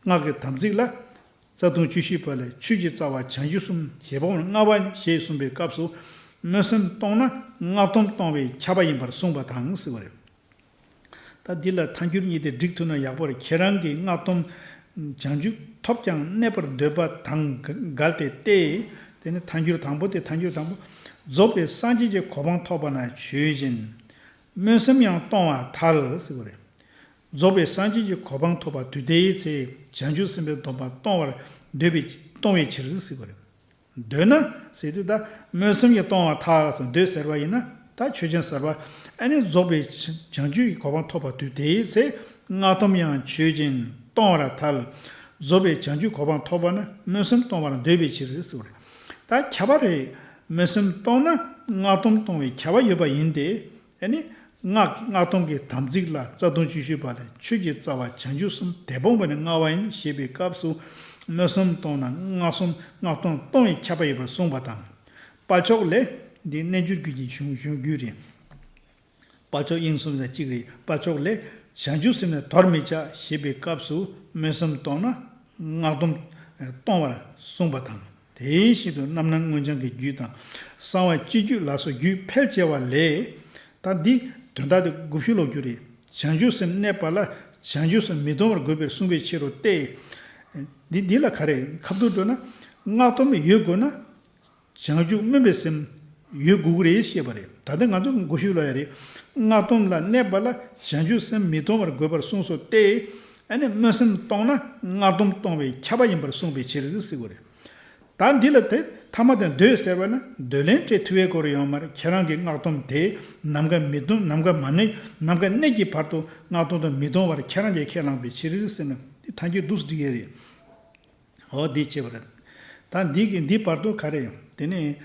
སྔགས་ཀྱི་དམ་ཚིག་ལ། རྩ་ལྟུང་བཅུ་བཞི་པ་ལས་ཆོས་ཀྱི་རྩ་བ་བྱང་ཆུབ་གསུམ་དེ་འཕགས་པ་ནི་མངའ་བ་ཞེས་གསུངས་པའི་སྐབས་སུ། སྨོན་སེམས་གཏོང་ན་སྔགས་སྡོམ་གཏོང་བའི་ཁྱབ་པ་ཡིན་པར་གསུངས་པ་དང་ཟེར་བ་རེད། ད་འདི་ལ་ཐལ་འགྱུར་གཉིས་དེ་སྒྲིག་ཐུབ་ན་ཡག་པོ་རེད། ཁྱེད་རང་གིས་སྔགས་སྡོམ་བྱང་ཆུབ་ཐོབ་ཀྱང་གནས་པར་འདོད་པ་དང་འགལ་ཏེ་སྟེ། དེ་ནི་ཐལ་འགྱུར་དང་པོ་དེ་ཐལ་འགྱུར་དང་པོ། རྫོགས་པའི་སངས་རྒྱས་ཀྱི་གོ་འཕང་ཐོབ་པ་ན་ཆོས་ཅན། སྨོན་སེམས་ཡང་གཏོང་བར་ཐལ་ཟེར་བ་རེད། རྫོགས་པའི་སངས་རྒྱས་ཀྱི་གོ་འཕང་ཐོབ་པ་དུས་དེའི་ཚེ་བྱང་ཆུབ་སེམས་དཔའི་སྡོམ་པ་གཏོང་བར་འདོད་པའི་གཏོང་བའི་ཕྱིར་ཟེར་བ་རེད། འདོད་ན་ཟེར་དུས་ད་སྨོན་སེམས་ཀྱིས་གཏོང་བར་ཐལ་ཟེར། འདོད་ཟེར་བ་ཡིན་ན་ད་ཆོས་ཅན་ཟེར་བ། ཨ་ནི་རྫོགས་པའི་བྱང་ཆུབ་ཀྱི་གོ་འཕང་ཐོབ་པ་དུས་དེའི་ཚེ་སྔགས་སྡོམ་ཡང་ཆོས་ཅན་གཏོང་བར་ཐལ། རྫོགས་པའི་བྱང་ཆུབ་གོ་འཕང་ཐོབ་པ་ན་སྨོན་སེམས་གཏོང་བར་འདོད་པའི་ཕྱིར་ཟེར་བ་རེད། ད་ཁྱབ་པ་རེད། སྨོན་སེམས་གཏོང་ན་སྔགས་སྡོམ་གཏོང་བའི་ཁྱབ་པ་ཡོད་པ་ཡིན་ཏེ། ཨ་ནི། སྔགས་སྔགས་སྡོམ་གྱི་དམ་ཚིག་ལ་རྩ་ལྟུང་ཅིག་ཞུས་པ་ལས་ཆོས་ཀྱི་རྩ་བ་བྱང་ཆུབ་གསུམ་དེ་སྤོང་བ་ནི་མངའ་བ་ཡིན་ཞེས་པའི་སྐབས་སུ་སྨོན་སེམས་གཏོང་ན་སྔགས་སྡོམ་སྔགས་སྡོམ་གཏོང་བའི་ཁྱབ་པ་ཡོད་པར་གསུངས་པ་དང་། དཔལ་མཆོག་ལས། འདི་རྣལ་འབྱོར་རྒྱུད་ཀྱི་གཞུང་གཞུང་རྒྱུད་རེད། དཔལ་མཆོག་དབྱིངས་གསུམ་དང་གཅིག་རེད། དཔལ་མཆོག་ལས། བྱང་ཆུབ་སེམས་ནི་དོར་མི་བྱ་ཞེས་པའི་སྐབས་སུ་སྨོན་སེམས་གཏོང་ན་སྔགས་སྡོམ་གཏོང་བར་གསུངས་པ་དང་། དེ་བཞིན་དུ་རྣམ་སྣང་མངོན་བྱང་གི་རྒྱུད་དང་། གསང་བ་སྤྱོད་བརྒྱུད་ལ་སོགས་རྒྱུད་ཕལ་ཆེ་བ་ལས། ད་འདི་དོན་དག་དེ་དགུ་བཅུ་ལོག་རྒྱུ་རེད། བྱང་ཆུབ་སེམས་གནས་པ་ལ་བྱང་ཆུབ་སེམས་མི་གཏོང་བར་དགོས་པར་གསུངས་པའི་ཕྱིར་རོ་སྟེ། འདི་འདི་ལ་ག་རེ་ཁ་ཐུག་འགྲོ་ན། སྔགས་སྡོམ་ཡོད་དགོས་ན། བྱང་ཆུབ་སྨོན་པའི་སེམས་ཡོད་དགོས་ཀྱི་རེད་ཞེས་པ་རེད། ད་ལྟ་ང་ཚོ་དགུ་བཅུ་ལོག་ཡ་རེད། སྔགས་སྡོམ་ལ་གནས་པ་ལ་བྱང་ཆུབ་སེམས་མི་གཏོང་བར་དགོས་པར་གསུངས་སོ་སྟེ། ཨ་ནི་སྨོན་སེམས་གཏོང་ན་སྔགས་སྡོམ་གཏོང་བའི་ཁྱབ་པ་ཡིན་པར་གསུངས་པའི་ཕྱིར་ཟེར་དགོས་རེད། ད་འདི་ལ་དེ་ཐ་མ་དང་འདོད་ཟེར་བ་ན་འདོད་ལན་སྤྲད་ཐུབ་པའི་སྐོར་ཡོད་མ་རེད། ཁྱེད་རང་གིས་སྔགས་སྡོམ་དེ་ནམ་མཁའ་མི་གཏོང་ནམ་མཁའ་མ་གནས་ནམ་མཁའ་གནས་ཀྱི་བར་དུ་སྔགས་སྡོམ་དང་མི་གཏོང་བར་ཁྱེད་རང་གིས་ཁས་བླངས་པའི་ཕྱིར་ཟེར་ན་འདི་ཐལ་འགྱུར་འདུག་སྒྲིག་ཡས་རེད། འོ་འདི་བྱས་པ་རེད། ད་འདི་གི་འདི་བར་དུ་ག་རེ་ཡང་དེ་ནས་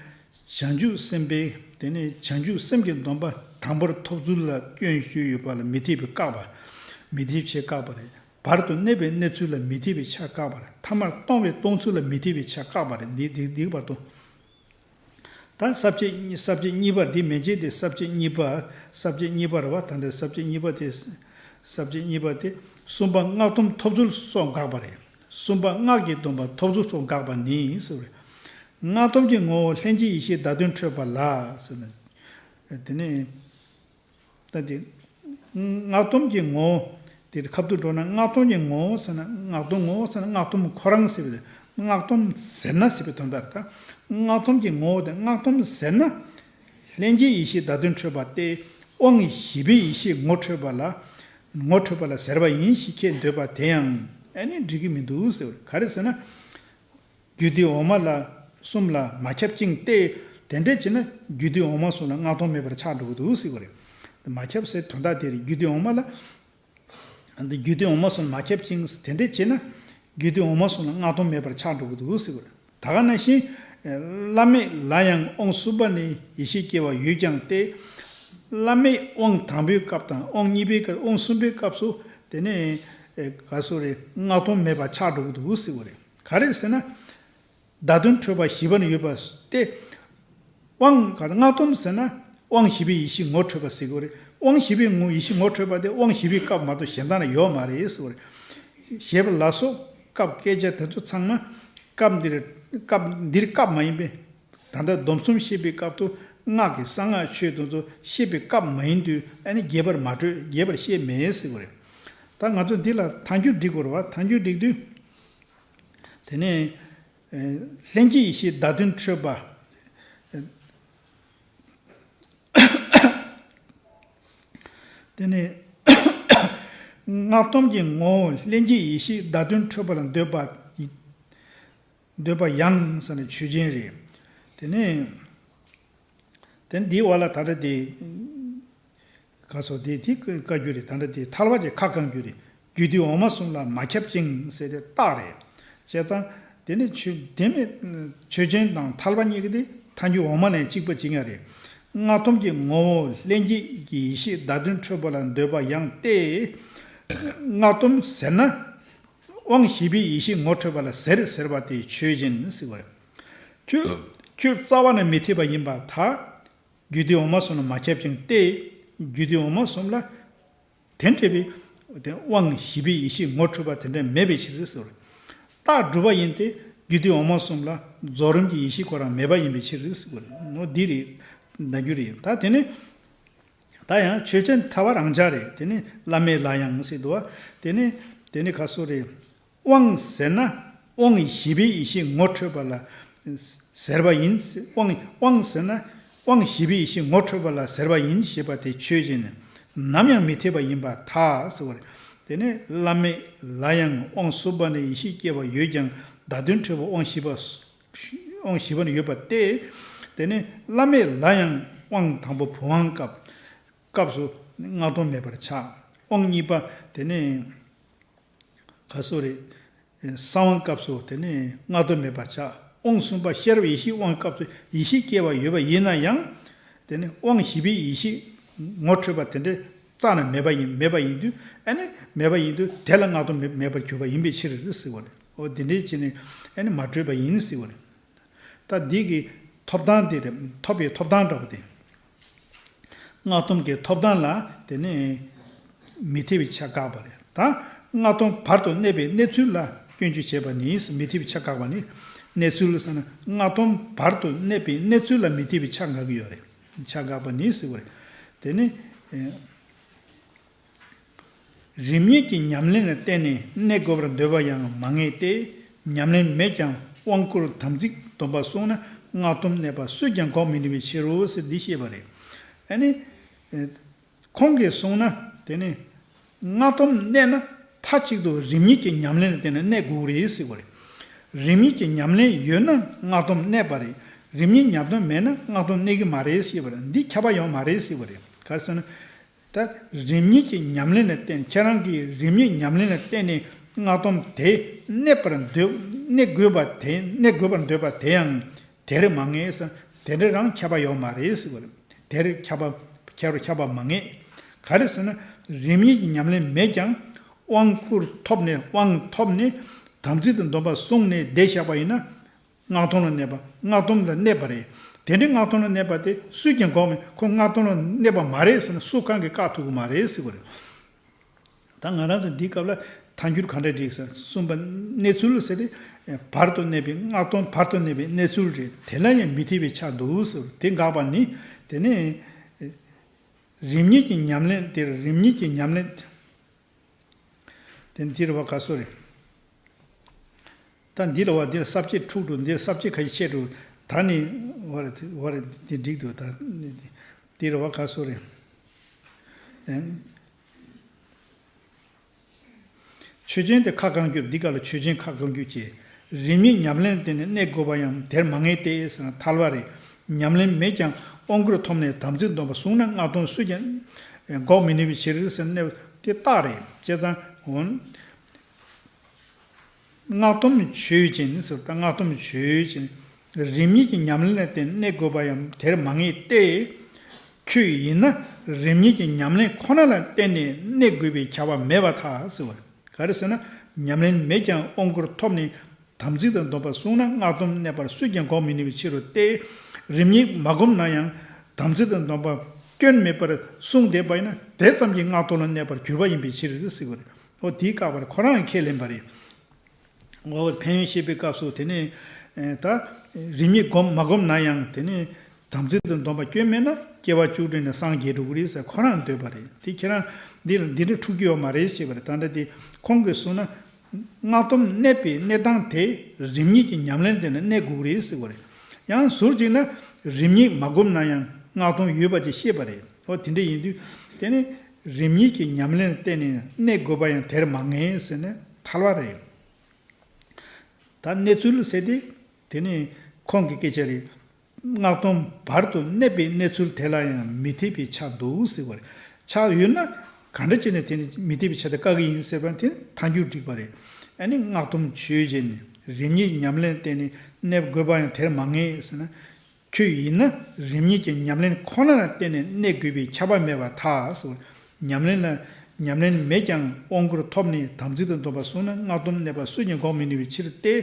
བྱང་ཆུབ་སེམས་དཔའི་དེ་ནས་བྱང་ཆུབ་སེམས་ཀྱི་སྡོམ་པ་དང་པོར་ཐོབ་ཚུལ་ལ་སྐྱོན་ཞུས་ཡོད་པ་ལ་མི་འཐད་པའི་བཀག་པ། མི་འཐད་བྱས་བཀག་པ་རེད། བར་དུ་གནས་པའི་གནས་ཚུལ་ལ་མི་འཐད་པའི་ཆ་བཀག་པ་རེད། ཐ་མར་གཏོང་བའི་གཏོང་ཚུལ་ལ་མི་འཐད་པའི་ཆ་བཀག་པ་རེད། འདི་འདི་འདི་བར་དུ། ད་ས་བཅད་གཉིས་ས་བཅད་གཉིས་པ་འདི་མན་ཆད་དེ་ས་བཅད་གཉིས་པ། ས་བཅད་གཉིས་པ་རེད་བ། ད་འདི་ས་བཅད་གཉིས་པ་དེ། ས་བཅད་གཉིས་པ་དེ། གསུམ་པ་སྔགས་སྡོམ་ཐོབ་ཚུལ་སོགས་དགག་པ་རེད། གསུམ་པ་སྔགས་ཀྱི་སྡོམ་པ་ཐོབ་ཚུལ་སོགས་དགག་པ་ནི་ཟེར་བ་རེད། སྔགས་སྡོམ་གྱི་ངོ་བོ་ལྷན་སྐྱེས་ཡེ་ཤེས་བརྡ་དོན་འཕྲོད་པ་ལ་ཟེར་ན། དེ་ནས། ད་དེ། སྔགས་སྡོམ་གྱི་ངོ་བོ། དེ་ཁ་ཐུག་འགྲོ་ན་སྔགས་སྡོམ་གྱི་ངོ་བོ་ཟེར་ན་སྔགས་སྡོམ་ངོ་བོ་ཟེར་ན་སྔགས་སྡོམ་ཁོ་རང་ཟེར་བའི། སྔགས་སྡོམ་ཟེར་ན་ཟེར་བའི་དོན་དག་རེད་ད། སྔགས་སྡོམ་གྱི་ངོ་བོ་དེ་སྔགས་སྡོམ་ཟེར་ན། ལྷན་སྐྱེས་ཡེ་ཤེས་བརྡ་དོན་འཕྲོད་པ་སྟེ། དབང་བཞི་པའི་ཡེ་ཤེས་ངོ་འཕྲོད་པ་ལ། ངོ་འཕྲོད་པ་ལ་ཟེར་བ་ཡིན་ཞེས་ཁྱེད་འདོད་པ་དེ་ཡང་ཨ་ནི་འགྲིག་གི་མི་འདུག་ཟེར་བ་རེད། ག་རེ་ཟེར་ན། རྒྱུད་སྡེ་འོག་མ་ལ་གསུམ་ལ་མ་ཁྱབ་ཅིང་སྟེ། དེ་འདྲ་བྱས་ན་རྒྱུད་སྡེ་འོག་མ་གསུམ་ལ་སྔགས་སྡོམ་མེད་པར་ཆགས་འགྲོ་གི་འདུག་ཟེར་བ་རེད། མ་ཁྱབ་ཟེར་དོན་དག་དེ་རེད། རྒྱུད་སྡེ་འོག་མ་ལ། འདི་རྒྱུད་སྡེ་འོག་མ་གསུམ་མ་ཁྱབ་ཅིང་དེ་འདྲ་བྱས་ན་རྒྱུད་སྡེ་འོག་མ་གསུམ་ལ་སྔགས་སྡོམ་མེད་པར་ཆགས་འགྲོ་གི་འདུག་ཟེར་བ་རེད། ད་ག་ནང་བཞིན། བླ་མེད་ལ་ཡང་དབང་གསུམ་པ་ནས་ཡེ་ཤེས་སྐྱེ་བ་ཡོད་ཀྱང་སྟེ། བླ་མེད་དབང་དང་པོའི་སྐབས་དང་དབང་གཉིས་པའི་སྐབས་དབང་གསུམ་པའི་སྐབས་སུ་དེ་ནས། ག་སོ་རེ་སྔགས་སྡོམ་མེད་པར་ཆགས་འགྲོ་གི་འདུག་ཟེར་བ་རེད། ག་རེ་ཟེར་ན། བརྡ་དོན་འཕྲོད་པ་བཞི་པ་ནི་ཡོད་པ་སྟེ། དབང་ག་སྔགས་སྡོམ་ཟེར་ན་དབང་བཞི་པའི་ཡེ་ཤེས་ངོ་འཕྲོད་པ་ཟེར་དགོས་རེད། དབང་བཞི་པའི་ངོ་ཡེ་ཤེས་ངོ་འཕྲོད་པ་དེ་དབང་བཞི་པའི་སྐབས་མ་གཏོགས་གཞན་དག་ན་ཡོད་མ་རེད་ཟེར་བ་རེད། ཞེས་པ་ལ་སོགས་སྐབས་སྐད་ཆ་དེ་ཚོ་ཚང་མ་སྐབས་འདིར་སྐབས་འདིར་སྐབས་མ་ཡིན་པས། ད་ལྟ་སྡོམ་གསུམ་བཤད་པའི་སྐབས་སུ་སྔགས་ཀྱི་གསང་སྔགས་ཆོས་དེ་ཚོ་བཤད་པའི་སྐབས་མ་ཡིན་དུས་ཨ་ནི་རྒྱས་པར་མ་སྤྲོས་རྒྱས་པར་བཤད་མེད་ཟེར་བ་རེད། ད་ང་ཚོ་འདི་ལ་ཐལ་འགྱུར་སྒྲིག་དགོས་རེད་བ། ཐལ་འགྱུར་སྒྲིག་དུས་དེ་ནས། ལྷན་སྐྱེས་ཡེ་ཤེས་བརྡ་དོན་འཕྲོད་པ། དེ་ནས་སྔགས་སྡོམ་གྱི་ངོ་བོ་ལྷན་སྐྱེས་ཡེ་ཤེས་བརྡ་དོན་འཕྲོད་པ་ལ་འདོད་པ། འདོད་པ་ཡང་ཟེར་ན་ཆོས་ཅན་རེད། དེ་ནས། དེ་འདིའི་བར་ལ་ད་ལྟ་དེ། ག་སོ་དེ་དེ་བཀའ་རྒྱུ་རེད། ད་ལྟ་དེ་ཐལ་བ་གྱི་ཁ་བསྐང་རྒྱུ་རེད། རྒྱུད་སྡེ་འོག་མ་གསུམ་ལ་མ་ཁྱབ་ཅིང་ཟེར་ཏེ་རྟགས་རེད། བྱས་ཙང་དེ་ནི་ཆོས་དེ་ནི་ཆོས་ཅན་དང་ཐལ་བ་གཉིས་ཀྱི་དེ་ཐལ་འགྱུར་འོག་མ་ལ་ཡང་གཅིག་པ་གཅིག་ཡང་རེད། སྔགས་སྡོམ་གྱི་ངོ་བོ་ལྷན་སྐྱེས་ཀྱི་ཡེ་ཤེས་བརྡ་དོན་འཕྲོད་པ་ལ་འདོད་པ་ཡང་སྟེ། སྔགས་སྡོམ་ཟེར་ན། དབང་བཞི་པའི་ཡེ་ཤེས་ངོ་འཕྲོད་པ་ལ་ཟེར་ཟེར་བ་དེ་ཆོས་ཅན་ཟེར་བ་རེད། ཁྱོད་ཁྱོད་རྩ་བ་ནས་མི་འཐད་པ་ཡིན་པར་ཐལ། རྒྱུད་སྡེ་འོག་མ་གསུམ་ལ་མ་ཁྱབ་ཅིང་སྟེ། རྒྱུད་སྡེ་འོག་མ་གསུམ་ལ་དེ་འདྲ་བའི་དབང་བཞི་པའི་ཡེ་ཤེས་ངོ་འཕྲོད་པ་དེ་འདྲ་མེད་པའི་ཕྱིར་ཟེར་བ་རེད། རྟགས་སྒྲུབ་པ་ཡིན་ཏེ་རྒྱུད་སྡེ་འོག་མ་གསུམ་ལ་རྫོགས་རིམ་གྱི་ཡེ་ཤེས་ཁོ་རང་མེད་པ་ཡིན་པའི་ཕྱིར་ཟེར་བ་རེད། ནོ་འདི་རེད། ད་རྒྱུ་རེད། ད་དེ་ནས། ད་ཡང་ཆོས་ཅན་ཐལ་བ་རང་འཇགས་རེད། དེ་ནི་བླ་མེད་ལ་ཡང་ཟེར་འདུག་བ། དེ་ནི་དེ་ནི་ག་སོ་རེད། དབང་ཟེར་ན་དབང་བཞི་པའི་ཡེ་ཤེས་ངོ་འཕྲོད་པ་ལ་ཟེར་བ་ཡིན། དབང་དབང་ཟེར་ན་དབང་བཞི་པའི་ཡེ་ཤེས་ངོ་འཕྲོད་པ་ལ་ཟེར་བ་ཡིན་ཞེས་པ་དེ་ཆོས་ཅན། ནམ་ཡང་མི་འཐད་པ་ཡིན་པར་ཐལ་ཟེར་བ་རེད། དེ་ནི་བླ་མེད་ལ་ཡང་དབང་གསུམ་པ་ནས་ཡེ་ཤེས་སྐྱེ་བ་ཡོད་ཀྱང་བརྡ་དོན་འཕྲོད་པ་དབང་བཞི་པ་དབང་བཞི་པ་ནས་ཡོད་པ་སྟེ། དེ་ནི་བླ་མེད་ལ་ཡང་དབང་དང་པོ་བུམ་དབང་སྐབས་སྐབས་སུ་སྔགས་སྡོམ་མེད་པར་ཆགས། དབང་གཉིས་པ་དེ་ནི་ག་སོ་རེད། གསང་དབང་སྐབས་སུ་དེ་ནི་སྔགས་སྡོམ་མེད་པར་ཆགས། དབང་གསུམ་པ་ཤེས་རབ་ཡེ་ཤེས་དབང་སྐབས་སུ་ཡེ་ཤེས་སྐྱེ་བ་ཡོད་པ་ཡིན་ན་ཡང་། དེ་ནི་དབང་བཞི་པའི་ཡེ་ཤེས་ངོ་འཕྲོད་པ་དེ་འདྲའི་རྩ་ནས་མེད་པ་ཡིན། མེད་པ་ཡིན་དུས། ཨ་ནི་མེད་པ་ཡིན་དུས་དེ་ལ་སྔགས་སྡོམ་མེད་མེད་པར་གྱུར་པ་ཡིན་པའི་ཕྱིར་ཟེར་བ་རེད། འོ་དེ་འདྲའི་ཕྱིར་ནི་ཨ་ནི་མ་གྲུབ་པ་ཡིན་ཟེར་བ་རེད། ད་འདི་གི་ཐོབ་ཐང་དེ་རེད། ཐོབ་པའི་ཐོབ་ཐང་འདྲ་བོ་དེ། སྔགས་སྡོམ་གྱི་ཐོབ་ཐང་ལ་དེ་ནི་མི་འཐད་པའི་ཆ་བཀག་པ་རེད། ད་སྔགས་སྡོམ་བར་དུ་གནས་པའི་གནས་ཚུལ་ལ་སྐྱོན་བརྗོད་བྱས་པ་ནི། མི་འཐད་པའི་ཆ་བཀག་པ་ནི། གནས་ཚུལ་ཟེར་ན་སྔགས་སྡོམ་བར་དུ་གནས་པའི་གནས་ཚུལ་ལ་མི་འཐད་པའི་ཆ་བཀག་གི་ཡོད་རེད། ཆ་བཀག་པ་ནི་ཟེར་བ་རེད། དེ་ནི། རིམ་གཉིས་ཀྱི་ཉམས་ལེན་ལ་བརྟེན་ནས་གནས་དགོས་པར་འདོད་པ་ཡང་མ་ངེས་ཏེ། ཉམས་ལེན་མེད་ཀྱང་དབང་བསྐུར་དམ་ཚིག་སྡོམ་པ་བསྲུངས་ན་སྔགས་སྡོམ་གནས་པ་སུས་ཀྱང་འགོག་མི་ནུས་པའི་ཕྱིར་རོ་ཟེར་འདི་བཤད་པ་རེད། ཨ་ནི། ཁོང་གིས་གསུངས་ན་དེ་ནི། སྔགས་སྡོམ་གནས་ན་མཐའ་གཅིག་ཏུ་རིམ་གཉིས་ཀྱི་ཉམས་ལེན་ལ་བརྟེན་ནས་གནས་དགོས་རེད་ཟེར་བ་རེད། རིམ་གཉིས་ཀྱི་ཉམས་ལེན་ཡོད་ན་སྔགས་སྡོམ་གནས་པ་རེད། རིམ་གཉིས་ཉམས་སྡོམ་མེད་ན་སྔགས་སྡོམ་གནས་ཀྱི་མ་རེད་ཟེར་བ་རེད། འདི་ཁྱབ་པ་ཡོད་མ་རེད་ཟེར་བ་རེད། ག་རེ་ཟེར་ན། ད་རིམ་གཉིས་ཀྱི་ཉམས་ལེན་ལ་བརྟེན། ཁྱེད་རང་གིས་རིམ་གཉིས་ཉམས་ལེན་ལ་བརྟེན་ནས་སྔགས་སྡོམ་དེ་གནས་པར་འདོད། གནས་དགོས་པ་དེ། གནས་དགོས་པར་འདོད་པ་དེ་ཡང་དེར་མ་ངེས་ས། དེ་འདྲ་རང་ཁྱབ་པ་ཡོད་མ་རེད་ཟེར་བ་རེད། དེར་ཁྱབ་པ། ཁྱབ་རུ་ཁྱབ་པ་མ་ངེས། ག་རེ་ཟེར་ན། རིམ་གཉིས་ཀྱི་ཉམས་ལེན་མེད་ཀྱང་དབང་བསྐུར་ཐོབ་ནས། དབང་ཐོབ་ནས་དམ་ཚིག་དང་སྡོམ་པ་བསྲུངས་ནས་བསྡད་བཞག་པ་ཡིན་ན། སྔགས་སྡོམ་ལ་གནས་པ། སྔགས་སྡོམ་ལ་གནས་པ་རེད། དེ་འདྲའི་སྔགས་སྡོམ་ལ་གནས་པ་དེ་སུས་ཀྱང་འགོག་མེད། ཁོ་སྔགས་སྡོམ་ལ་གནས་པ་མ་རེད་ཟེར་ན་སུ་གང་གིས་བཀག་ཐུབ་ཀྱི་མ་རེད་ཟེར་བ་རེད། ད་ང་རང་ཚོ་འདིའི་སྐབས་ལ་ཐལ་འགྱུར་ག་འདྲ་འགྲིག་ཟེར། གསུམ་པ་གནས་ཚུལ་ཟེར་ཏེ། བར་དུ་གནས་པའི། སྔགས་སྡོམ་བར་དུ་གནས་པའི་གནས་ཚུལ་རེད། དེ་ལ་ཡང་མི་འཐད་པའི་ཆ་འདུག་ཟེར། དེ་འགག་པ་ནི། དེ་ནི་རིམ་གཉིས་ཀྱི་ཉམས་ལེན་དེར། རིམ་གཉིས་ཀྱི་ཉམས་ལེན་དེ་འདིར་བ་ག་སོ་རེད། ད་འདི་ལ་བ་འདིར་ས་བཅད་དྲུག་འདུག་འདིར་ས་བཅད་ཁ་ཤས་ཆད་འདུག་ད་ནི་བ་རེད། བ་རེད། འདི་འགྲིག་འདུག་ད་འདིར་བ་ག་སོ་རེད། ཨེ། ཆོས་ཅན་དེ་ཁ་བསྐང་རྒྱུ། འདི་ག་ལ་ཆོས་ཅན་ཁ་བསྐང་རྒྱུ་བྱས། རིམ་གཉིས་ཉམས་ལེན་བརྟེན་ནས་གནས་དགོས་པ་ཡང་དེར་མ་ངེས་ཏེ་ཟེར་ན་ཐལ་བ་རེད། ཉམས་ལེན་མེད་ཀྱང་དབང་བསྐུར་ཐོབ་ནས་དམ་ཚིག་སྡོམ་པ་བསྲུངས་ན་སྔགས་སྡོམ་སུས་ཀྱང་འགོག་མི་ནུས་པའི་ཕྱིར་ཟེར་ན་དེ་རྟགས་རེད། བྱས་ཙང་འོན། སྔགས་སྡོམ་ཆོས་ཅན་ཟེར། ད་སྔགས་སྡོམ་ཆོས་ཅན། རིམ་གཉིས་ཀྱི་ཉམས་ལེན་ལ་བརྟེན་གནས་དགོས་པ་ཡང་དེར་མ་ངེས་ཏེ། ཁྱོད་ཡིན་ན་རིམ་གཉིས་ཀྱི་ཉམས་ལེན་ཁོ་ན་ལ་བརྟེན་ནས་གནས་དགོས་པའི་ཁྱབ་པ་མེད་པར་ཐལ་ཟེར་བ་རེད། ག་རེ་ཟེར་ན། ཉམས་ལེན་མེད་ཀྱང་དབང་བསྐུར་ཐོབ་ནས་དམ་ཚིག་དང་སྡོམ་པ་བསྲུངས་ན་སྔགས་སྡོམ་གནས་པ་སུས་ཀྱང་འགོག་མི་ནུས་པའི་ཕྱིར་རོ་སྟེ། རིམ་གཉིས་མ་བསྒོམས་ན་ཡང་དམ་ཚིག་དང་སྡོམ་པ་སྐྱོན་མེད་པར་བསྲུངས་བསྡད་པ་ཡིན་ན་དེ་ཙམ་གྱིས་སྔགས་སྡོམ་ལ་གནས་པར་གྱུར་པ་ཡིན་པའི་ཕྱིར་ཟེར་བ་རེད། འོ་དེའི་བཀག་པ་རེད། ཁོ་རང་ཁས་ལེན་པ་རེད། འོ་ཕན་ཡོན་བཤད་པའི་སྐབས་སུ་དེ་ནས་ད་རིམ་གཉིས་བསྒོམ་མ་བསྒོམ་ན་ཡང་དེ་ནས་དམ་ཚིག་དང་སྡོམ་པ་སྐྱོན་མེད་ན་སྐྱེ་བ་བཅུ་དྲུག་ནས་སངས་རྒྱས་འགྲོ་གི་རེད་ཟེར་ཁོ་རང་འདོད་པ་རེད། དེ་ཁྱེད་རང་འདི་ལ་འདི་འདྲ་འཁྲུག་རྒྱུ་ཡོད་མ་རེད་ཞེས་པ་རེད། ད་ལྟ་དེ་ཁོང་གིས་གསུངས་ན། སྔགས་སྡོམ་གནས་པའི་གནས་སྟངས་དེ་རིམ་གཉིས་ཀྱི་ཉམས་ལེན་དེ་ནས་གནས་དགོས་ཀྱི་རེད་ཟེར་བ་རེད། ཡང་ཟུར་གཅིག་ན་རིམ་གཉིས་མ་བསྒོམས་ན་ཡང་སྔགས་སྡོམ་ཡོད་པ་ཅིག་བཤད་པ་རེད། འོ་དེ་འདྲ་ཡིན་དུས་དེ་ནི་རིམ་གཉིས་ཀྱི་ཉམས་ལེན་བརྟེན་ནས་གནས་དགོས་པ་ཡང་དེར་མ་ངེས་ཟེར་ནས་ཐལ་བ་རེད། ད་གནས་ཚུལ་ཟེར་དེ་དེ་ནི་ཁོང་གི་སྐད་ཆ་རེད། སྔགས་སྡོམ་བར་དུ་གནས་པའི་གནས་ཚུལ་དེ་ལ་ཡང་མི་འཐད་པའི་ཆ་འདུག་ཟེར་བ་རེད། ཆ་ཡོད་ན་ག་འདྲ་བྱས་ནས་དེ་ནི་མི་འཐད་པའི་ཆ་དེ་བཀག་གི་ཡིན་ཟེར་བ་དེ་ཐལ་འགྱུར་འགྲིག་པ་རེད། ཨ་ནི་སྔགས་སྡོམ་ཆོས་ཅན། རིམ་གཉིས་ཉམས་ལེན་བརྟེན་ནས་གནས་དགོས་པ་ཡང་དེར་མ་ངེས་ཟེར་ན། ཁྱོད་ཡིན་ན་རིམ་གཉིས་ཀྱི་ཉམས་ལེན་ཁོ་ན་ལ་བརྟེན་ནས་གནས་དགོས་པའི་ཁྱབ་པ་མེད་པར་ཐལ་ཟེར། ཉམས་ལེན་ལ་ཉམས་ལེན་མེད་ཀྱང་དབང་བསྐུར་ཐོབ་ནས་དམ་ཚིག་དང་སྡོམ་པ་བསྲུངས་ན་སྔགས་སྡོམ་གནས་པ་སུས་ཀྱང་འགོག་མི་ནུས་པའི་ཕྱིར་ཏེ།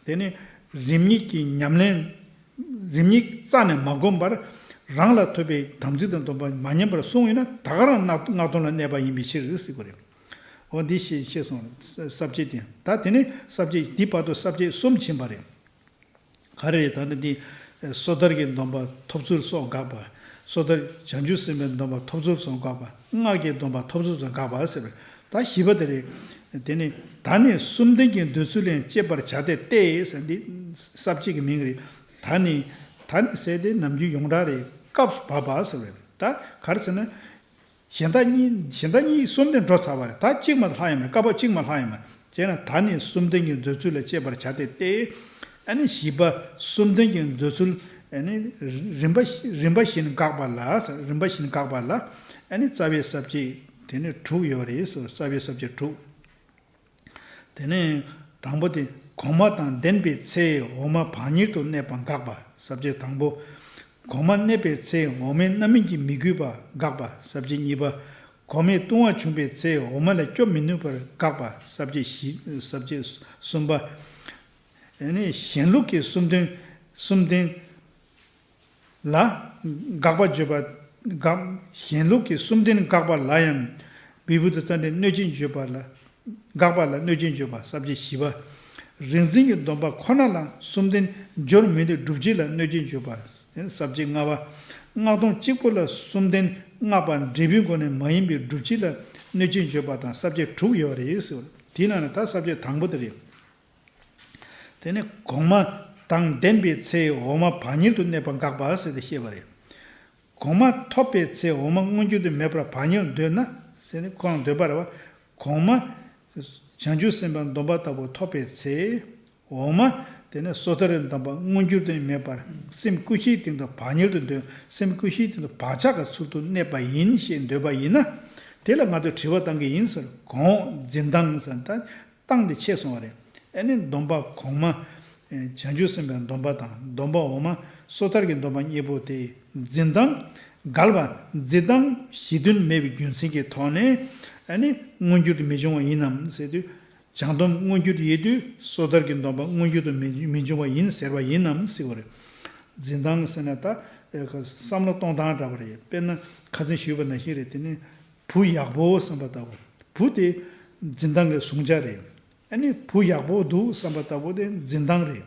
དེ་ནི་རིམ་གཉིས་ཀྱི་ཉམས་ལེན། རིམ་གཉིས་རྩ་ནས་མ་བསྒོམས་པར་རང་ལ་ཐོབ་པའི་དམ་ཚིག་དང་སྡོམ་པ་མ་ཉམས་པར་བསྲུངས་ཡོད་ན་ད་ག་རང་སྔགས་སྔགས་སྡོམ་ལ་གནས་པ་ཡིན་པའི་ཕྱིར་ཟེར་གྱི་རེད། འོ་འདི་ཤེས་ཤེས་སོང་། ས་བཅད་དེ་ད་དེ་ནི་ས་བཅད་འདི་བར་དུ་ས་བཅད་གསུམ་ཕྱིན་པ་རེད། ག་རེ་རེད་ད་ནི་འདི། སོ་ཐར་གྱི་སྡོམ་པ་ཐོབ་ཚུལ་སོགས་དགག་པ། སོ་ཐར་བྱང་ཆུབ་སེམས་དཔའི་སྡོམ་པ་ཐོབ་ཚུལ་སོགས་དགག་པ། སྔགས་ཀྱི་སྡོམ་པ་ཐོབ་ཚུལ་སོགས་དགག་པ་ཟེར་བས། ད་བཞི་པ་དེ་རེད། དེ་ནི་ད་ནི་གསུམ་ལྡན་གྱི་འདོད་ཚུལ་ལས་སྐྱེས་པར་བྱ་སྟེ་སྟེ་ཟེར། འདི་ས་བཅད་ཀྱི་མིང་རེད། ད་ནི་ད་ནི་ཟེར་དེ་ནམ་རྒྱུན་ཡོངས་གྲགས་རེད། སྐབས་སུ་བབ་པ་ཟེར་བས། ད་ག་རེ་ཟེར་ན། གཞན་དག་གཉིས་གཞན་དག་གཉིས་གསུམ་དེ་འགྲོ་ཚར་བ་རེད། ད་གཅིག་མ་ལྷག་ཡོད་མ་རེད། སྐབས་བབ་གཅིག་མ་ལྷག་ཡོད་མ་རེད། བྱས་ན་ད་ནི་གསུམ་ལྡན་གྱི་འདོད་ཚུལ་ལ་སྤྱད་པར་བྱ་སྟེ་སྟེ། ཨ་ནི་བཞི་པ་གསུམ་ལྡན་གྱི་འདོད་ཚུལ། ཨ་ནི་རིམ་པ་རིམ་པ་བཞིན་དགག་པ་ལ། རིམ་པ་བཞིན་དགག་པ་ལ། ཨ་ནི་རྩ་བའི་ས་བཅད་དེ་ནི་དྲུག་ཡོད་རེད། རྩ་བའི་ས་བཅད་དྲུག་དེ་ནས་དང་པོ་དེ། གོང་མ་དང་ལྡན་པའི་ཚེ་འོག་མ་བག་ཉལ་དུ་གནས་པ་དགག་པ། ས་བཅད་དང་པོ། གོང་མ་གནས་པའི་ཚེ་འོག་མའི་རྣམ་སྨིན་གྱིས་མི་གོས་པ་དགག་པ། ས་བཅད་གཉིས་པ། གོང་མའི་ལྟུང་བ་བྱུང་བའི་ཚེ་འོག་མ་ལས་སྐྱོབ་མི་ནུས་པར་དགག་པ། ས་བཅད་བཞི། ས་བཅད་གསུམ་པ། ཨ་ནི་གཞན་ལུགས་ཀྱི་གསུམ་ལྡན། གསུམ་ལྡན་ལ་དགག་པ་བརྗོད་པ། དགག་གཞན་ལུགས་ཀྱི་གསུམ་ལྡན་དགག་པ་ལ་ཡང་། བི་བུ་ཙི་ཙ་འདྲའི་གནོད་བྱེད་བརྗོད་པ་ལ། དགག་པ་ལ་གནོད་བྱེད་བརྗོད་པ། ས་བཅད་བཞི་པ། རིག་འཛིན་གྱི་སྡོམ་པ་ཁོ་ན་ལ་གསུམ་ལྡན་སྦྱོར་མི་ནུས་སྒྲུབ་བྱེད་ལ་གནོད་བྱེད་བརྗོད་པ། ས་བཅད་ལྔ་པ། སྔགས་སྡོམ་གཅིག་པུ་ལ་གསུམ་ལྡན་སྔགས་པ་འབྲས་བུའི་སྒོ་ནས་མ་ཡིན་པའི་སྒྲུབ་བྱེད་ལ་གནོད་བྱེད་བརྗོད་པ་དང་ས་བཅད་དྲུག་ཡོད་རེད་ཟེར་བ། དེའི་ནང་ནས་ད་ས་བཅད་དང་པོ་དེ་རེད། དེ་ནི་གོང་མ་དང་ལྡན་པའི་ཚེ་འོག་མ་བག་ཉལ་དུ་གནས་པ་དགག་པ་ཟེར་ཏེ་བཤད་པ་རེད། གོང་མ་ཐོབ་པའི་ཚེ་འོག་མ་མངོན་གྱུར་དུ་མེད་པར་བག་ཉལ་འདོད་ན་ཟེར་ནས་ཁོ་རང་འདོད་པ་རེད་བ། གོང་མ་བྱང་ཆུབ་སེམས་དཔའི་སྡོམ་པ་ལྟ་བུ་ཐོབ་པའི་ཚེ། འོག་མ་དེ་ནས་སོ་ཐར་གྱི་སྡོམ་པ་མངོན་གྱུར་དུ་མེད་པར་སེམས་ཀུན་ཤེས་སྟེང་དུ་བག་ཉལ་དུ་འདོད། སེམས་ཀུན་ཤེས་སྟེང་དུ་བག་ཆགས་ཀྱི་ཚུལ་དུ་གནས་པ་ཡིན་ཞེས་འདོད་པ་ཡིན་ན། དེ་ལ་ང་ཚོས་དྲི་བ་བཏང་གི་ཡིན་ཟེར། གོང་འོག་འཛིན་སྟངས་ཟེར། ད་སྟངས་དེ་ཆད་སོང་བ་རེད། ཨ་ནི་སྡོམ་པ་གོང་མ། ཨེ་བྱང་ཆུབ་སེམས་དཔའི་སྡོམ་པ་དང་སྡོམ་པ་འོག་མ་སོ་ཐར་གྱི་སྡོམ་པ་གཉིས་པོ་དེ་འཛིན་སྟངས་འགལ་བ། འཛིན་སྟངས་གཞི་མཐུན་མེད་པའི་རྒྱུ་མཚན་གྱི་ཐོག་ནས་ཨ་ནི་མངོན་གྱུར་དུ་མི་འབྱུང་བ་ཡིན་ནམ་ཟེར་དུས། བྱང་སྡོམ་མངོན་གྱུར་དུ་ཡོད་དུས་སོ་ཐར་གྱི་སྡོམ་པ་མངོན་གྱུར་དུ་མི་མི་འབྱུང་བ་ཡིན་ཟེར་བ་ཡིན་ནམ་ཟེར་བ་རེད། འཛིན་སྟངས་ཟེར་ན་ད་ཨེ་བསམ་བློ་གཏོང་སྟངས་འདྲ་བ་རེད། དཔེར་ན་ཁ་སང་ཞུས་པ་ནང་བཞིན་རེད། དེ་ནི་བུ་ཡག་པོ་བསམ་པ་ལྟ་བུ། བུ་དེ་འཛིན་སྟངས་ཀྱི་གཟུང་བྱ་རེད། ཨ་ནི་བུ་ཡག་པོ་འདུག་བསམ་པ་ལྟ་བུ་དེ་འཛིན་སྟངས་རེད།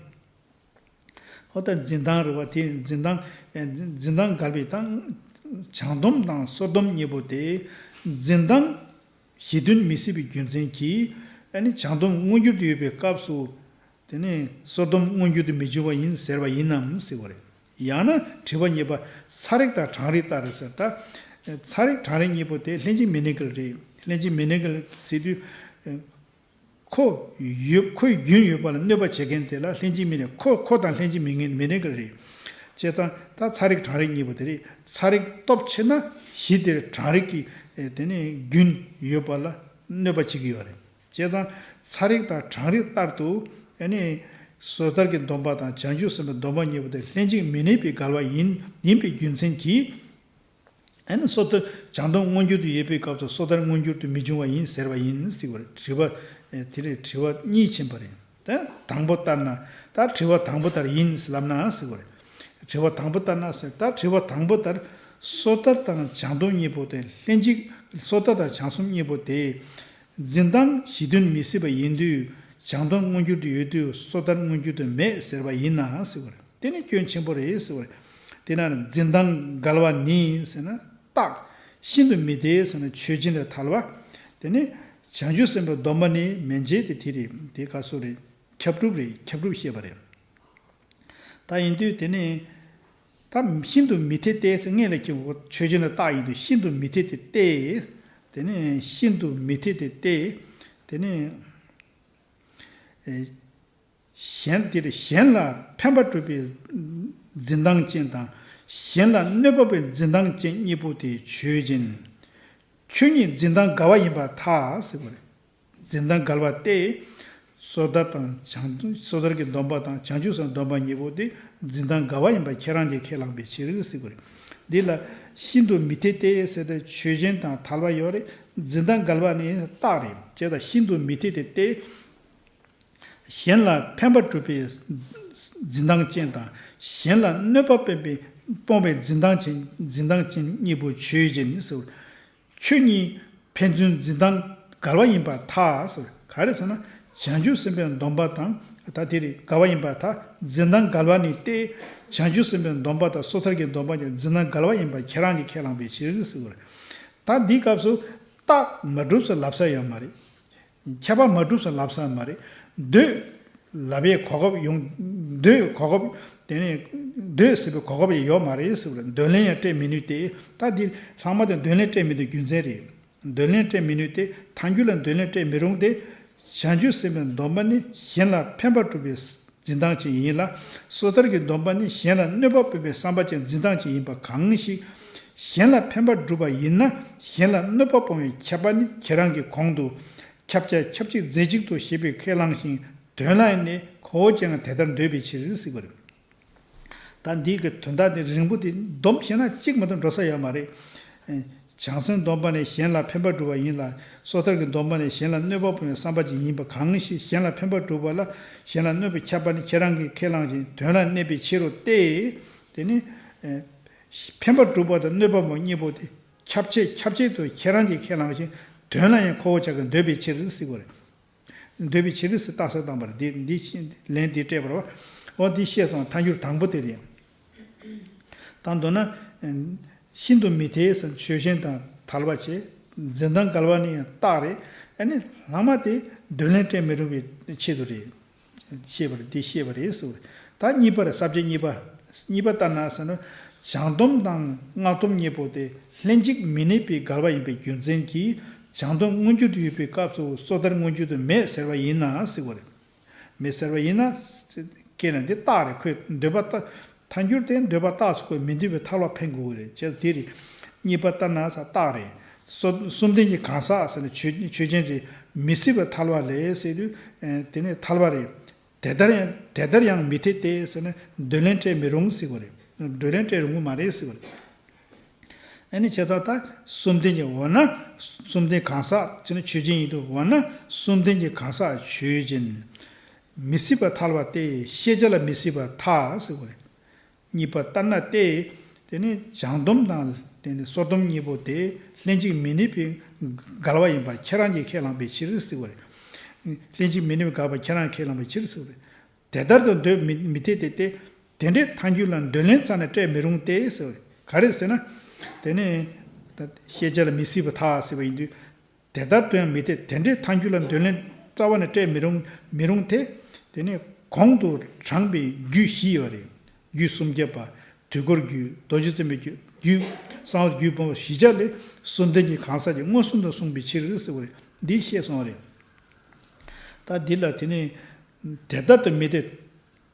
ཨོ་ད་འཛིན་སྟངས་རེད་བ། དེ་འཛིན་སྟངས། ཨེ་འཛིན་སྟངས་འགལ་བའི་སྟངས། བྱང་སྡོམ་དང་སོ་སྡོམ་གཉིས་པོ་དེ་འཛིན་སྟངས་གཞི་མཐུན་མི་སྲིད་པའི་རྒྱུ་མཚན་གྱིས། ཨ་ནི་བྱང་སྡོམ་མངོན་གྱུར་དུ་ཡོད་པའི་སྐབས་སུ། དེ་ནས་སོ་སྡོམ་མངོན་གྱུར་དུ་མི་འབྱུང་བ་ཡིན་ཟེར་བ་ཡིན་ནམ་ཟེར་བ་རེད། ཡང་ན་དྲི་བ་གཉིས་པ། ཚ་རེག་དང་གྲང་རེག་ལྟར་ཟེར། ད་ཚ་རེག་གྲང་རེག་གཉིས་པོ་དེ་ལྷན་ཅིག་མི་གནས་འགལ་རེད། ལྷན་ཅིག་མི་གནས་འགལ་ཟེར་དུས། ཁོ་ཡོད། ཁོའི་རྒྱུན་ཡོད་པ་ལ་གནོད་པ་བྱེད་མཁན་དེ་ལ་ལྷན་ཅིག་མི་གནས། ཁོ་ཁོ་དང་ལྷན་ཅིག་མི་གནས་མི་གནས་འགལ་རེད། བྱས་ཙང་ད་ཚ་རེག་གྲང་རེག་གཉིས་པོ་དེ་རེད། ཚ་རེག་སྟོབས་ཆེ་ན་གཞི་དེར་གྲང་རེག་གི་ཨེ་དེ་ནས་རྒྱུན་ཡོད་པ་ལ་གནོད་པ་བྱེད་ཀྱི་ཡོད་རེད། བྱས་ཙང་ཚ་རེག་དང་གྲང་རེག་ལྟར་དུ་ཨ་ནི་སོ་ཐར་གྱི་སྡོམ་པ་དང་བྱང་ཆུབ་སེམས་དཔའི་སྡོམ་པ་གཉིས་པོ་དེ་ལྷན་ཅིག་མི་གནས་པའི་འགལ་བ་ཡིན། ཡིན་པའི་རྒྱུ་མཚན་གྱིས། ཨ་ནི་སོ་ཐར་བྱང་སྡོམ་མངོན་གྱུར་དུ་ཡོད་པའི་སྐབས་སུ་སོ་ཐར་མངོན་གྱུར་དུ་མི་འབྱུང་བ་ཡིན་ཟེར་བ་ཡིན་ཟེར་བ་རེད། དྲི་བ་ཨེ་དེ་རེད། དྲི་བ་གཉིས་ཕྱིན་པ་རེད། ད་དང་པོ་ལྟར་ན། ད་དྲི་བ་དང་པོ་ལྟར་ཡིན་ལབ་ན་ཟེར་བ་རེད། དྲི་བ་དང་པོ་ལྟར་ན་ཟེར། ད་དྲི་བ་དང་པོ་ལྟར་སོ་ཐར་དང་བྱང་སྡོམ་གཉིས་པོ་དེ་ལྷན་ཅིག་སོ་ཐར་དང་བྱང་སྡོམ་གཉིས་པོ་དེ་འཛིན་སྟངས་གཞི་མཐུན་མི་སྲིད་པ་ཡིན་དུས་བྱང་སྡོམ་མངོན་གྱུར་དུ་ཡོད་དུས་སོ་ཐར་མངོན་གྱུར་དུ་མེད་ཟེར་བ་ཡིན་ན་ཟེར་བ་རེད། དེ་ནི་སྐྱོན་ཆེན་པོ་རེད་ཟེར་བ་རེད། དེ་ན་འཛིན་སྟངས་འགལ་བ་ནི་ཟེར་ན་རྟགས། ཤིན་ཏུ་མི་འཐད་ཟེར་ན་ཆོས་ཅན་ལས་ཐལ་བ། དེ་ནི་བྱང་ཆུབ་སེམས་དཔའི་སྡོམ་པ་ནི་མན་ཆད་དེ་དེ་རེད། དེ་ག་སོ་རེད། ཁྱབ་སྒྲུབ་རེད། ཁྱབ་སྒྲུབ་བཤད་པ་རེད། ད་ཡིན་དུས་དེ་ནི་ད་ཤིན་ཏུ་མི་འཐད་དེ་ཟེར་སྔོན་ལ་ཁྱེད་ཆོས་ཅན་ལས་རྟགས་ཡིན་དུས་ཤིན་ཏུ་མི་འཐད་དེ་སྟེ། དེ་ནི་ཤིན་ཏུ་མི་འཐད་དེ་སྟེ། དེ་ནི། ཨེ། གཞན་དེར་གཞན་ལ་ཕན་པ་སྒྲུབ་པའི་འཛིན་སྟངས་ཅན་དང་། གཞན་ལ་གནོད་པ་བའི་འཛིན་སྟངས་ཅན་གཉིས་པོ་དེ་ཆོས་ཅན། ཁྱོད་གཉིས་འཛིན་སྟངས་འགལ་བ་ཡིན་པར་ཐལ་ཟེར་བ་རེད། འཛིན་སྟངས་འགལ་བ་སྟེ། སོ་ཐར་དང་བྱང་། སོ་ཐར་གྱི་སྡོམ་པ་དང་བྱང་ཆུབ་སེམས་སྡོམ་པ་གཉིས་པོ་དེ་འཛིན་སྟངས་འགལ་བ་ཡིན་པ་ཁྱེད་རང་གིས་ཁས་བླངས་པའི་ཕྱིར་ཟེར་བ་རེད། འདི་ལ་ཤིན་ཏུ་མི་འཐད་དེ་ཟེར་ཏེ་ཆོས་ཅན་དང་ཐལ་བ་ཡོད་རེད། འཛིན་སྟངས་འགལ་བ་ནི་རྟགས་རེད། བྱས་ཙང་ཤིན་ཏུ་མི་འཐད་དེ་སྟེ། གཞན་ལ་ཕན་པ་སྒྲུབ་པའི་འཛིན་སྟངས་ཅན་དང་། གཞན་ལ་གནོད་པ་སྤོང་བའི་སྤོང་བའི་འཛིན་སྟངས་ཅན། འཛིན་སྟངས་ཅན་གཉིས་པོ་ཆོས་ཅན་ཟེར། ཁྱོད་གཉིས་ཕན་ཚུན་འཛིན་སྟངས་འགལ་བ་ཡིན་པར་ཐལ་ཟེར། ག་རེ་ཟེར་ན། བྱང་ཆུབ་སེམས་དཔའི་སྡོམ་པ་དང་ད་དེ་རེད། འགལ་བ་ཡིན་པར་ཐལ། འཛིན་སྟངས་འགལ་བ་ནི་སྟེ། བྱང་ཆུབ་སེམས་དཔའི་སྡོམ་པ་དང་སོ་ཐར་གྱི་སྡོམ་པ་གཉིས་འཛིན་སྟངས་འགལ་བ་ཡིན་པ་ཁྱེད་རང་གིས་ཁས་བླངས་པའི་ཕྱིར་ཟེར་གྱི་ཡོད་རེད། ད་འདིའི་སྐབས་སུ་རྟགས་མ་གྲུབ་ཟེར་ལབ་ས་ཡོད་མ་རེད། ཁྱད་པར་མ་གྲུབ་ཟེར་ལབ་ས་མ་རེད། འདོད་ལབ་པའི་གོ་སྐབས་ཡོང་། འདོད་གོ་སྐབས། དེ་ནས་འདོད་ཟེར་བའི་གོ་སྐབས་ཡང་ཡོད་མ་རེད་ཟེར་བ་རེད། འདོད་ལན་ཡང་སྤྲད་མི་ནུས་ཏེ། ད་འདི་ལྷག་མ་དེ་འདོད་ལན་སྤྲད་མི་ནུས་རྒྱུ་མཚན་རེད། འདོད་ལན་སྤྲད་མི་ནུས་ཏེ། ཐལ་འགྱུར་ལ་འདོད་ལན་སྤྲད་མི་རུང་སྟེ། བྱང་ཆུབ་སེམས་དཔའི་སྡོམ་པ་ནི་གཞན་ལ་ཕན་པ་སྒྲུབ་པའི་འཛིན་སྟངས་ཅིག་ཡིན་ལ། སོ་ཐར་གྱི་སྡོམ་པ་ནི་གཞན་ལ་གནོད་པ་སྤོང་བའི་བསམ་པ་ཅན་འཛིན་སྟངས་ཅིག་ཡིན་པ་གང་ཞིག་གཞན་ལ་ཕན་པ་སྒྲུབ་པ་ཡིན་ན། གཞན་ལ་གནོད་པ་སྤོང་བའི་ཁྱབ་པ་ནི་ཁྱེད་རང་གིས་གོང་དུ། ཁྱབ་བྱ་ཁྱབ་བྱེད་རྫས་གཅིག་ཏུ་ཞེས་པས་ཁས་བླངས་ཤིང་། དོན་ལ་ནི་ཁོ་བོ་ཅན་དེ་ལྟར་འདོད་པའི་ཕྱིར་ཟེར་བ་རེད། ད་འདི་གི་དོན་དག་དེ་རིང་པོ་དེ་སྡོམ་བྱས་ན་གཅིག་མ་གཏོགས་འགྲོ་ས་ཡོད་མ་རེད། ཨེ། བྱང་སེམས་སྡོམ་པ་ནི་གཞན་ལ་ཕན་པ་སྒྲུབ་པ་ཡིན་ལ། སོ་ཐར་གྱི་སྡོམ་པ་ནི་གཞན་ལ་གནོད་པ་སྤོང་བའི་བསམ་པ་ཅན་ཡིན་པ་གང་ཞིག་གཞན་ལ་ཕན་པ་སྒྲུབ་པ་ལ་གཞན་ལ་གནོད་པའི་ཁྱབ་པ་ནི་ཁྱེད་རང་གིས་ཁས་བླངས་ཤིང་དོན་ལ་གནས་པའི་ཕྱིར་རོ་སྟེ། དེ་ནི། ཨེ། ཕན་པ་སྒྲུབ་པ་དང་གནོད་པ་སྤོང་གཉིས་པོ་དེ་ཁྱབ་བྱེད་ཁྱབ་བྱེད་དུ་ཁྱེད་རང་གིས་ཁས་བླངས་ཤིང་དོན་ལ་ཡང་ཁོ་བོ་ཅག་གིས་འདོད་པའི་ཕྱིར་ཟེར་བ་རེད། འདོད་པའི་ཕྱིར་ཟེར་རྟགས་གསལ་བཏང་བ་རེད། འདི་འདི་ལན་འདི་སྤྲད་པ་རེད་བ། འོ་འདི་བཤད་སོང་། ཐལ་འགྱུར་དང་པོ་དེ་རེད། ད་མདོར་ན། ཤིན་ཏུ་མི་འཐད་ཟེར་ཆོས་ཅན་དང་ཐལ་བ་བྱས། འཛིན་སྟངས་འགལ་བ་ནི་ཡང་རྟགས་རེད། ཨ་ནི་ལྷག་མ་དེ་འདོད་ལན་སྤྲད་མི་རུང་བའི་ཆེད་དུ་རེད། ཤེས་པར་འདི་ཤེས་པ་རེད་ཟེར་བ་རེད། ད་གཉིས་པ་རེད། ས་བཅད་གཉིས་པ། གཉིས་པ་ལྟར་ན་ཟེར་ན། བྱང་སྡོམ་དང་སྔགས་སྡོམ་གཉིས་པོ་དེ་ལྷན་ཅིག་མི་གནས་པའི་འགལ་བ་ཡིན་པའི་རྒྱུ་མཚན་གྱིས་བྱང་སྡོམ་མངོན་གྱུར་དུ་ཡོད་པའི་སྐབས་སུ་སོ་ཐར་མངོན་གྱུར་དུ་མེད་ཟེར་བ་ཡིན་ན་ཟེར་བ་རེད། མེད་ཟེར་བ་ཡིན་ན། སྐྱེས་ན་འདི་རྟགས་རེད། ཁོས་འདོད་པ་རྟགས། ཐལ་འགྱུར་དེ་འདོད་པ་རྟགས་སུ་ཁོས་མི་འདོད་པའི་ཐལ་བ་འཕེན་དགོས་ཀྱི་རེད། བྱས་དེ་རེད། གཉིས་པ་ལྟར་ན་ཟེར་རྟགས་རེད། གསུམ་གསུམ་ལྡན་གྱི་གང་ཟག་ཟེར་ན་ཆོས་ཆོས་ཅན་རེད། མི་སྲིད་པའི་ཐལ་བ་ལས་ཟེར་དུས། དེ་ནས་ཐལ་བ་རེད། དེ་ལྟར་ཡང་དེ་ལྟར་ཡང་མི་འཐད་དེ་ཟེར་ན་འདོད་ལན་སྤྲད་མི་རུང་ཟེར་བ་རེད། འདོད་ལན་སྤྲད་རུང་གི་མ་རེད་ཟེར་བ་རེད། ཨ་ནི་བྱས་ཙང་ད་གསུམ་ལྡན་གྱི་འོ་ན། གསུམ་ལྡན་གང་ཟག་ཅེ་ན་ཆོས་ཅན་ཡིན་དུས་འོ་ན་གསུམ་ལྡན་གྱི་གང་ཟག་ཆོས་ཅན། མི་སྲིད་པ་ཐལ་བ་སྟེ་ཤེས་བྱ་ལ་མི་སྲིད་པ་ཐལ་ཟེར་བ་རེད། གཉིས་པ་ལྟར་ན་སྟེ། དེ་ནི་བྱང་སྡོམ་དང་དེ་ནི་སོ་སྡོམ་གཉིས་པོ་དེ་ལྷན་ཅིག་མི་གནས་པའི་འགལ་བ་ཡིན་པར་ཁྱེད་རང་གིས་ཁས་བླངས་པའི་ཕྱིར་ཟེར་བ་རེད། ལྷན་ཅིག་མི་གནས་པའི་འགལ་བ་ཁྱེད་རང་ཁས་བླངས་པའི་ཕྱིར་ཟེར་བ་རེད། དེ་ལྟར་དུ་འདོད་མི་མི་འཐད་དེ་སྟེ། དེ་འདྲའི་ཐལ་འགྱུར་ལ་འདོད་ལན་རྩ་ནས་སྤྲད་མི་རུང་སྟེ་ཟེར་བ་རེད། ག་རེ་ཟེར་ན། དེ་ནི། ད་ཤེས་བྱ་ལ་མི་སྲིད་པ་ཐལ་ཟེར་བ་ཡིན་དུས། དེ་ལྟར་དུ་ཡང་མི་འཐད། དེ་འདྲའི་ཐལ་འགྱུར་ལ་འདོད་ལན་རྩ་བ་ནས་སྤྲད་མི་རུང་མི་རུང་སྟེ། དེ་ནི་གོང་དུ་དྲངས་པའི་རྒྱུད་བཞི་ཡོད་རེད། རྒྱུད་སུམ་བརྒྱ་པ། དུས་འཁོར་རྒྱུད། རྡོ་རྗེ་རྩེ་མོའི་རྒྱུད། རྒྱུད། གསང་བ་རྒྱུད་སྤོང་བ་བཞི་ཆ་ལས་གསུམ་ལྡན་གྱི་གང་ཟག་གིས་མངོན་སུམ་དུ་གསུངས་པའི་ཕྱིར་ཟེར་བ་རེད། འདི་བཤད་སོང་བ་རེད། ད་འདི་ལ་དེ་ནི། དེ་ལྟར་དུ་མི་འཐད།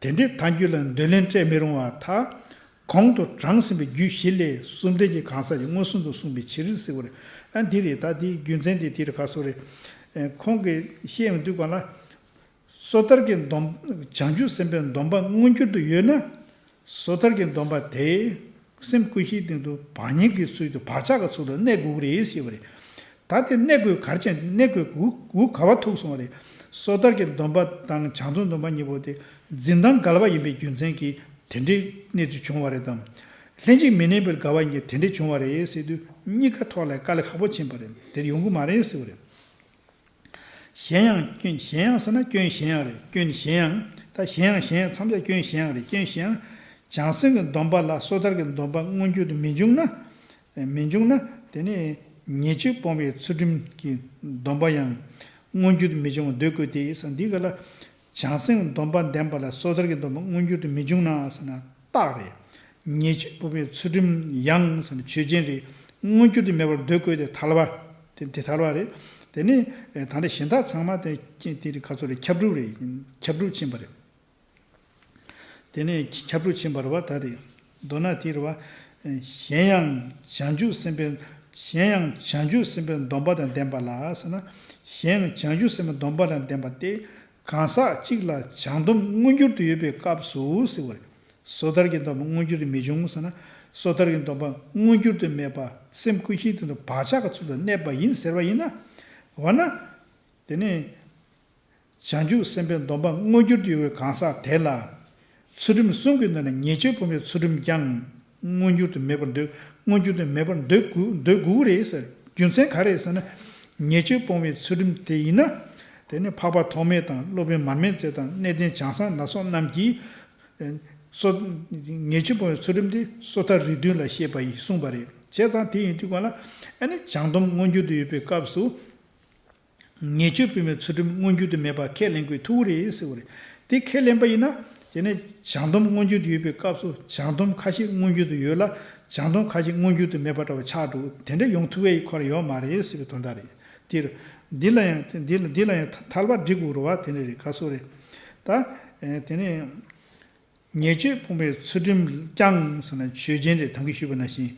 དེ་འདྲའི་ཐལ་འགྱུར་ལ་འདོད་ལན་སྤྲད་མི་རུང་བར་ཐལ། གོང་དུ་དྲངས་ཟིན་པའི་རྒྱུད་བཞི་ལས་གསུམ་ལྡན་གྱི་གང་ཟག་གིས་མངོན་སུམ་དུ་གསུངས་པའི་ཕྱིར་ཟེར་བ་རེད། ཨ་འདི་རེད། ད་འདིའི་རྒྱུ་མཚན་དེ་དེ་རེད། ག་སོ་རེད། ཨེ། ཁོང་གིས་བཤད་ཡོང་དུས་གང་ལ། སོ་ཐར་གྱི་སྡོམ། བྱང་ཆུབ་སེམས་དཔའི་སྡོམ་པ་མངོན་གྱུར་དུ་ཡོད་ན། སོ་ཐར་གྱི་སྡོམ་པ་དེ་སེམས་ཀུན་ཤེས་སྟེང་དུ་བག་ཉལ་གྱི་ཚུལ་དུ་བག་ཆགས་ཀྱི་ཚུལ་དུ་གནས་དགོས་ཀྱི་རེད་ཟེར་བ་རེད། ད་དེ་གནས་དགོས་ག་རེ་བྱས་གནས་དགོས་འུ་འུ་ག་བ་ཐུག་སོང་བ་རེད། སོ་ཐར་གྱི་སྡོམ་པ་དང་བྱང་སྡོམ་སྡོམ་པ་གཉིས་པོ་དེ་འཛིན་སྟངས་འགལ་བ་ཡིན་པའི་རྒྱུ་མཚན་གྱིས་དེ་འདྲའི་གནས་ཚུལ་བྱུང་བ་རེད་དམ། ལྷན་ཅིག་མི་གནས་པའི་འགལ་བ་ཡིན་གྱི་དེ་འདྲའི་བྱུང་བ་རེད་ཟེར་དུས་གཉིས་ཀ་ཐོག་ལ་དཀའ་ལས་ཁག་པོ་ཕྱིན་པ་རེད། དེར་ཡོང་གི་མ་རེད་ཟེར་བ་རེད། གཞན་ཡང་སྐྱོན། གཞན་ཡང་ཟེར་ན་སྐྱོན་གཞན་ཡང་རེད། སྐྱོན་གཞན་ཡང་། ད་གཞན་ཡང་གཞན་ཡང་མཚམས་སྦྱར་སྐྱོན་གཞན་ཡང་རེད། སྐྱོན་གཞན་ཡང་། བྱང་སེམས་ཀྱི་སྡོམ་པ་ལ་སོ་ཐར་གྱི་སྡོམ་པ་མངོན་གྱུར་དུ་མི་འབྱུང་ན། མི་འབྱུང་ན་དེ་ནི་ཉེས་སྤྱོད་སྤོང་བའི་ཚུལ་ཁྲིམས་ཀྱི་སྡོམ་པ་ཡང་མངོན་གྱུར་དུ་མི་འབྱུང་བར་འདོད་དགོས་ཏེ་ཟེར། འདི་ག་ལ། བྱང་སེམས་སྡོམ་པ་ལྡན་པ་ལ་སོ་ཐར་གྱི་སྡོམ་པ་མངོན་གྱུར་དུ་མི་འབྱུང་ན་ཟེར་ན་རྟགས་རེད། ཉེས་སྤྱོད་སྤོང་བའི་ཚུལ་ཁྲིམས་ཡང་ཟེར་ན་ཆོས་ཅན་རེད། མངོན་གྱུར་དུ་མེད་པར་འདོད་དགོས་ཏེ་ཐལ་བ། དེ་དེ་ཐལ་བ་རེད། དེ་ནི་ད་ལྟ་གཞན་དག་ཚང་མ་དེ་དེ་རིགས་ག་ཚོད་རེད། ཁྱབ་སྒྲུབ་རེད། ཁྱབ་སྒྲུབ་ཕྱིན་པ་རེད། དེ་ནས་ཁྱབ་སྒྲུབ་ཕྱིན་པ་རེད་བ། ད་རེད། མདོར་ན་དེ་རེད་བ། གཞན་ཡང་བྱང་ཆུབ་སེམས་དཔའི། གཞན་ཡང་བྱང་ཆུབ་སེམས་དཔའི་སྡོམ་པ་དང་ལྡན་པ་ལ་ཟེར་ན། གཞན་ཡང་བྱང་ཆུབ་སེམས་དཔའི་སྡོམ་པ་དང་ལྡན་པ་སྟེ། གང་ཟག་གཅིག་ལ་བྱང་སྡོམ་མངོན་གྱུར་དུ་ཡོད་པའི་སྐབས་སུ་ཟེར་བ་རེད། སོ་ཐར་གྱི་སྡོམ་པ་མངོན་གྱུར་དུ་མི་འབྱུང་ཟེར་ན། སོ་ཐར་གྱི་སྡོམ་པ་མངོན་གྱུར་དུ་མེད་པ་སེམས་ཀུན་ཤེས་སྟེང་དུ་བག་ཆགས་ཀྱི་ཚུལ་དུ་གནས་པ་ཡིན་ཟེར་བ་ཡིན་ན། འོ་ན། དེ་ནས། བྱང་ཆུབ་སེམས་དཔའི་སྡོམ་པ་མངོན་གྱུར་དུ་ཡོད་པའི་གང་ཟག་དེ་ལ། ཚུལ་ཁྲིམས་གསུམ་གྱི་ནང་ནས་ཉེས་སྤྱོད་སྤོང་བའི་ཚུལ་ཁྲིམས་ཀྱང་མངོན་གྱུར་དུ་མེད་པར་འདོད། མངོན་གྱུར་དུ་མེད་པར་འདོད་དགོས་འདོད་དགོས་རེད་ཟེར། རྒྱུ་མཚན་ག་རེ་ཟེར་ན། ཉེས་སྤྱོད་སྤོང་བའི་ཚུལ་ཁྲིམས་དེ་ཡིན་ན། དེ་ནི་འཕགས་པ་ཐོགས་མེད་དང་སློབ་དཔོན་མར་མེ་མཛད་དང་གནས་བརྟན་བྱང་སེམས་ལ་སོགས་རྣམས་ཀྱིས། སོ། ཉེས་སྤྱོད་སྤོང་བའི་ཚུལ་ཁྲིམས་དེ་སོ་ཐར་རིགས་བདུན་ལ་བཤད་པ་ཡིན་གསུངས་པ་རེད། བྱས་ཙང་དེ་ཡིན་དུས་གང་ལ་ཨ་ནི་བྱང་སྡོམ་མངོན་གྱུར་དུ་ཡོད་པའི་སྐབས་སུ། ཉེས་སྤྱོད་སྤོང་བའི་ཚུལ་ཁྲིམས་མངོན་གྱུར་དུ་མེད་པ་ཁས་ལེན་དགོས་ཐུག་རེད་ཟེར་བ་རེད། དེ་ཁས་ལེན་པ་ཡིན་ན། དེ་ནས་བྱང་སྡོམ་མངོན་གྱུར་དུ་ཡོད་པའི་སྐབས་སུ་བྱང་སྡོམ་ཁ་ཤས་མངོན་གྱུར་དུ་ཡོད་ལ། བྱང་སྡོམ་ཁ་ཤས་མངོན་གྱུར་དུ་མེད་པ་འདྲ་བ་ཆགས་འགྲོ། དེ་འདྲ་ཡོང་ཐུབ་ཡས་ཁོ་ར་ཡོད་མ་རེད་ཟེར་བའི་དོན་དག་རེད། དེ་འདི་ལ་ཡང་འདི་ལ་འདི་ལ་ཡང་ཐལ་བ་སྒྲིག་དགོས་རེད་བ། དེ་འདྲ་རེད། ག་སོ་རེད། ད་དེ་ནས། ཉེས་སྤྱོད་སྤོང་བའི་ཚུལ་ཁྲིམས་ཀྱང་ཟེར་ན་ཆོས་ཅན་རེད། ད་གིན་ཞུས་པ་ནང་བཞིན་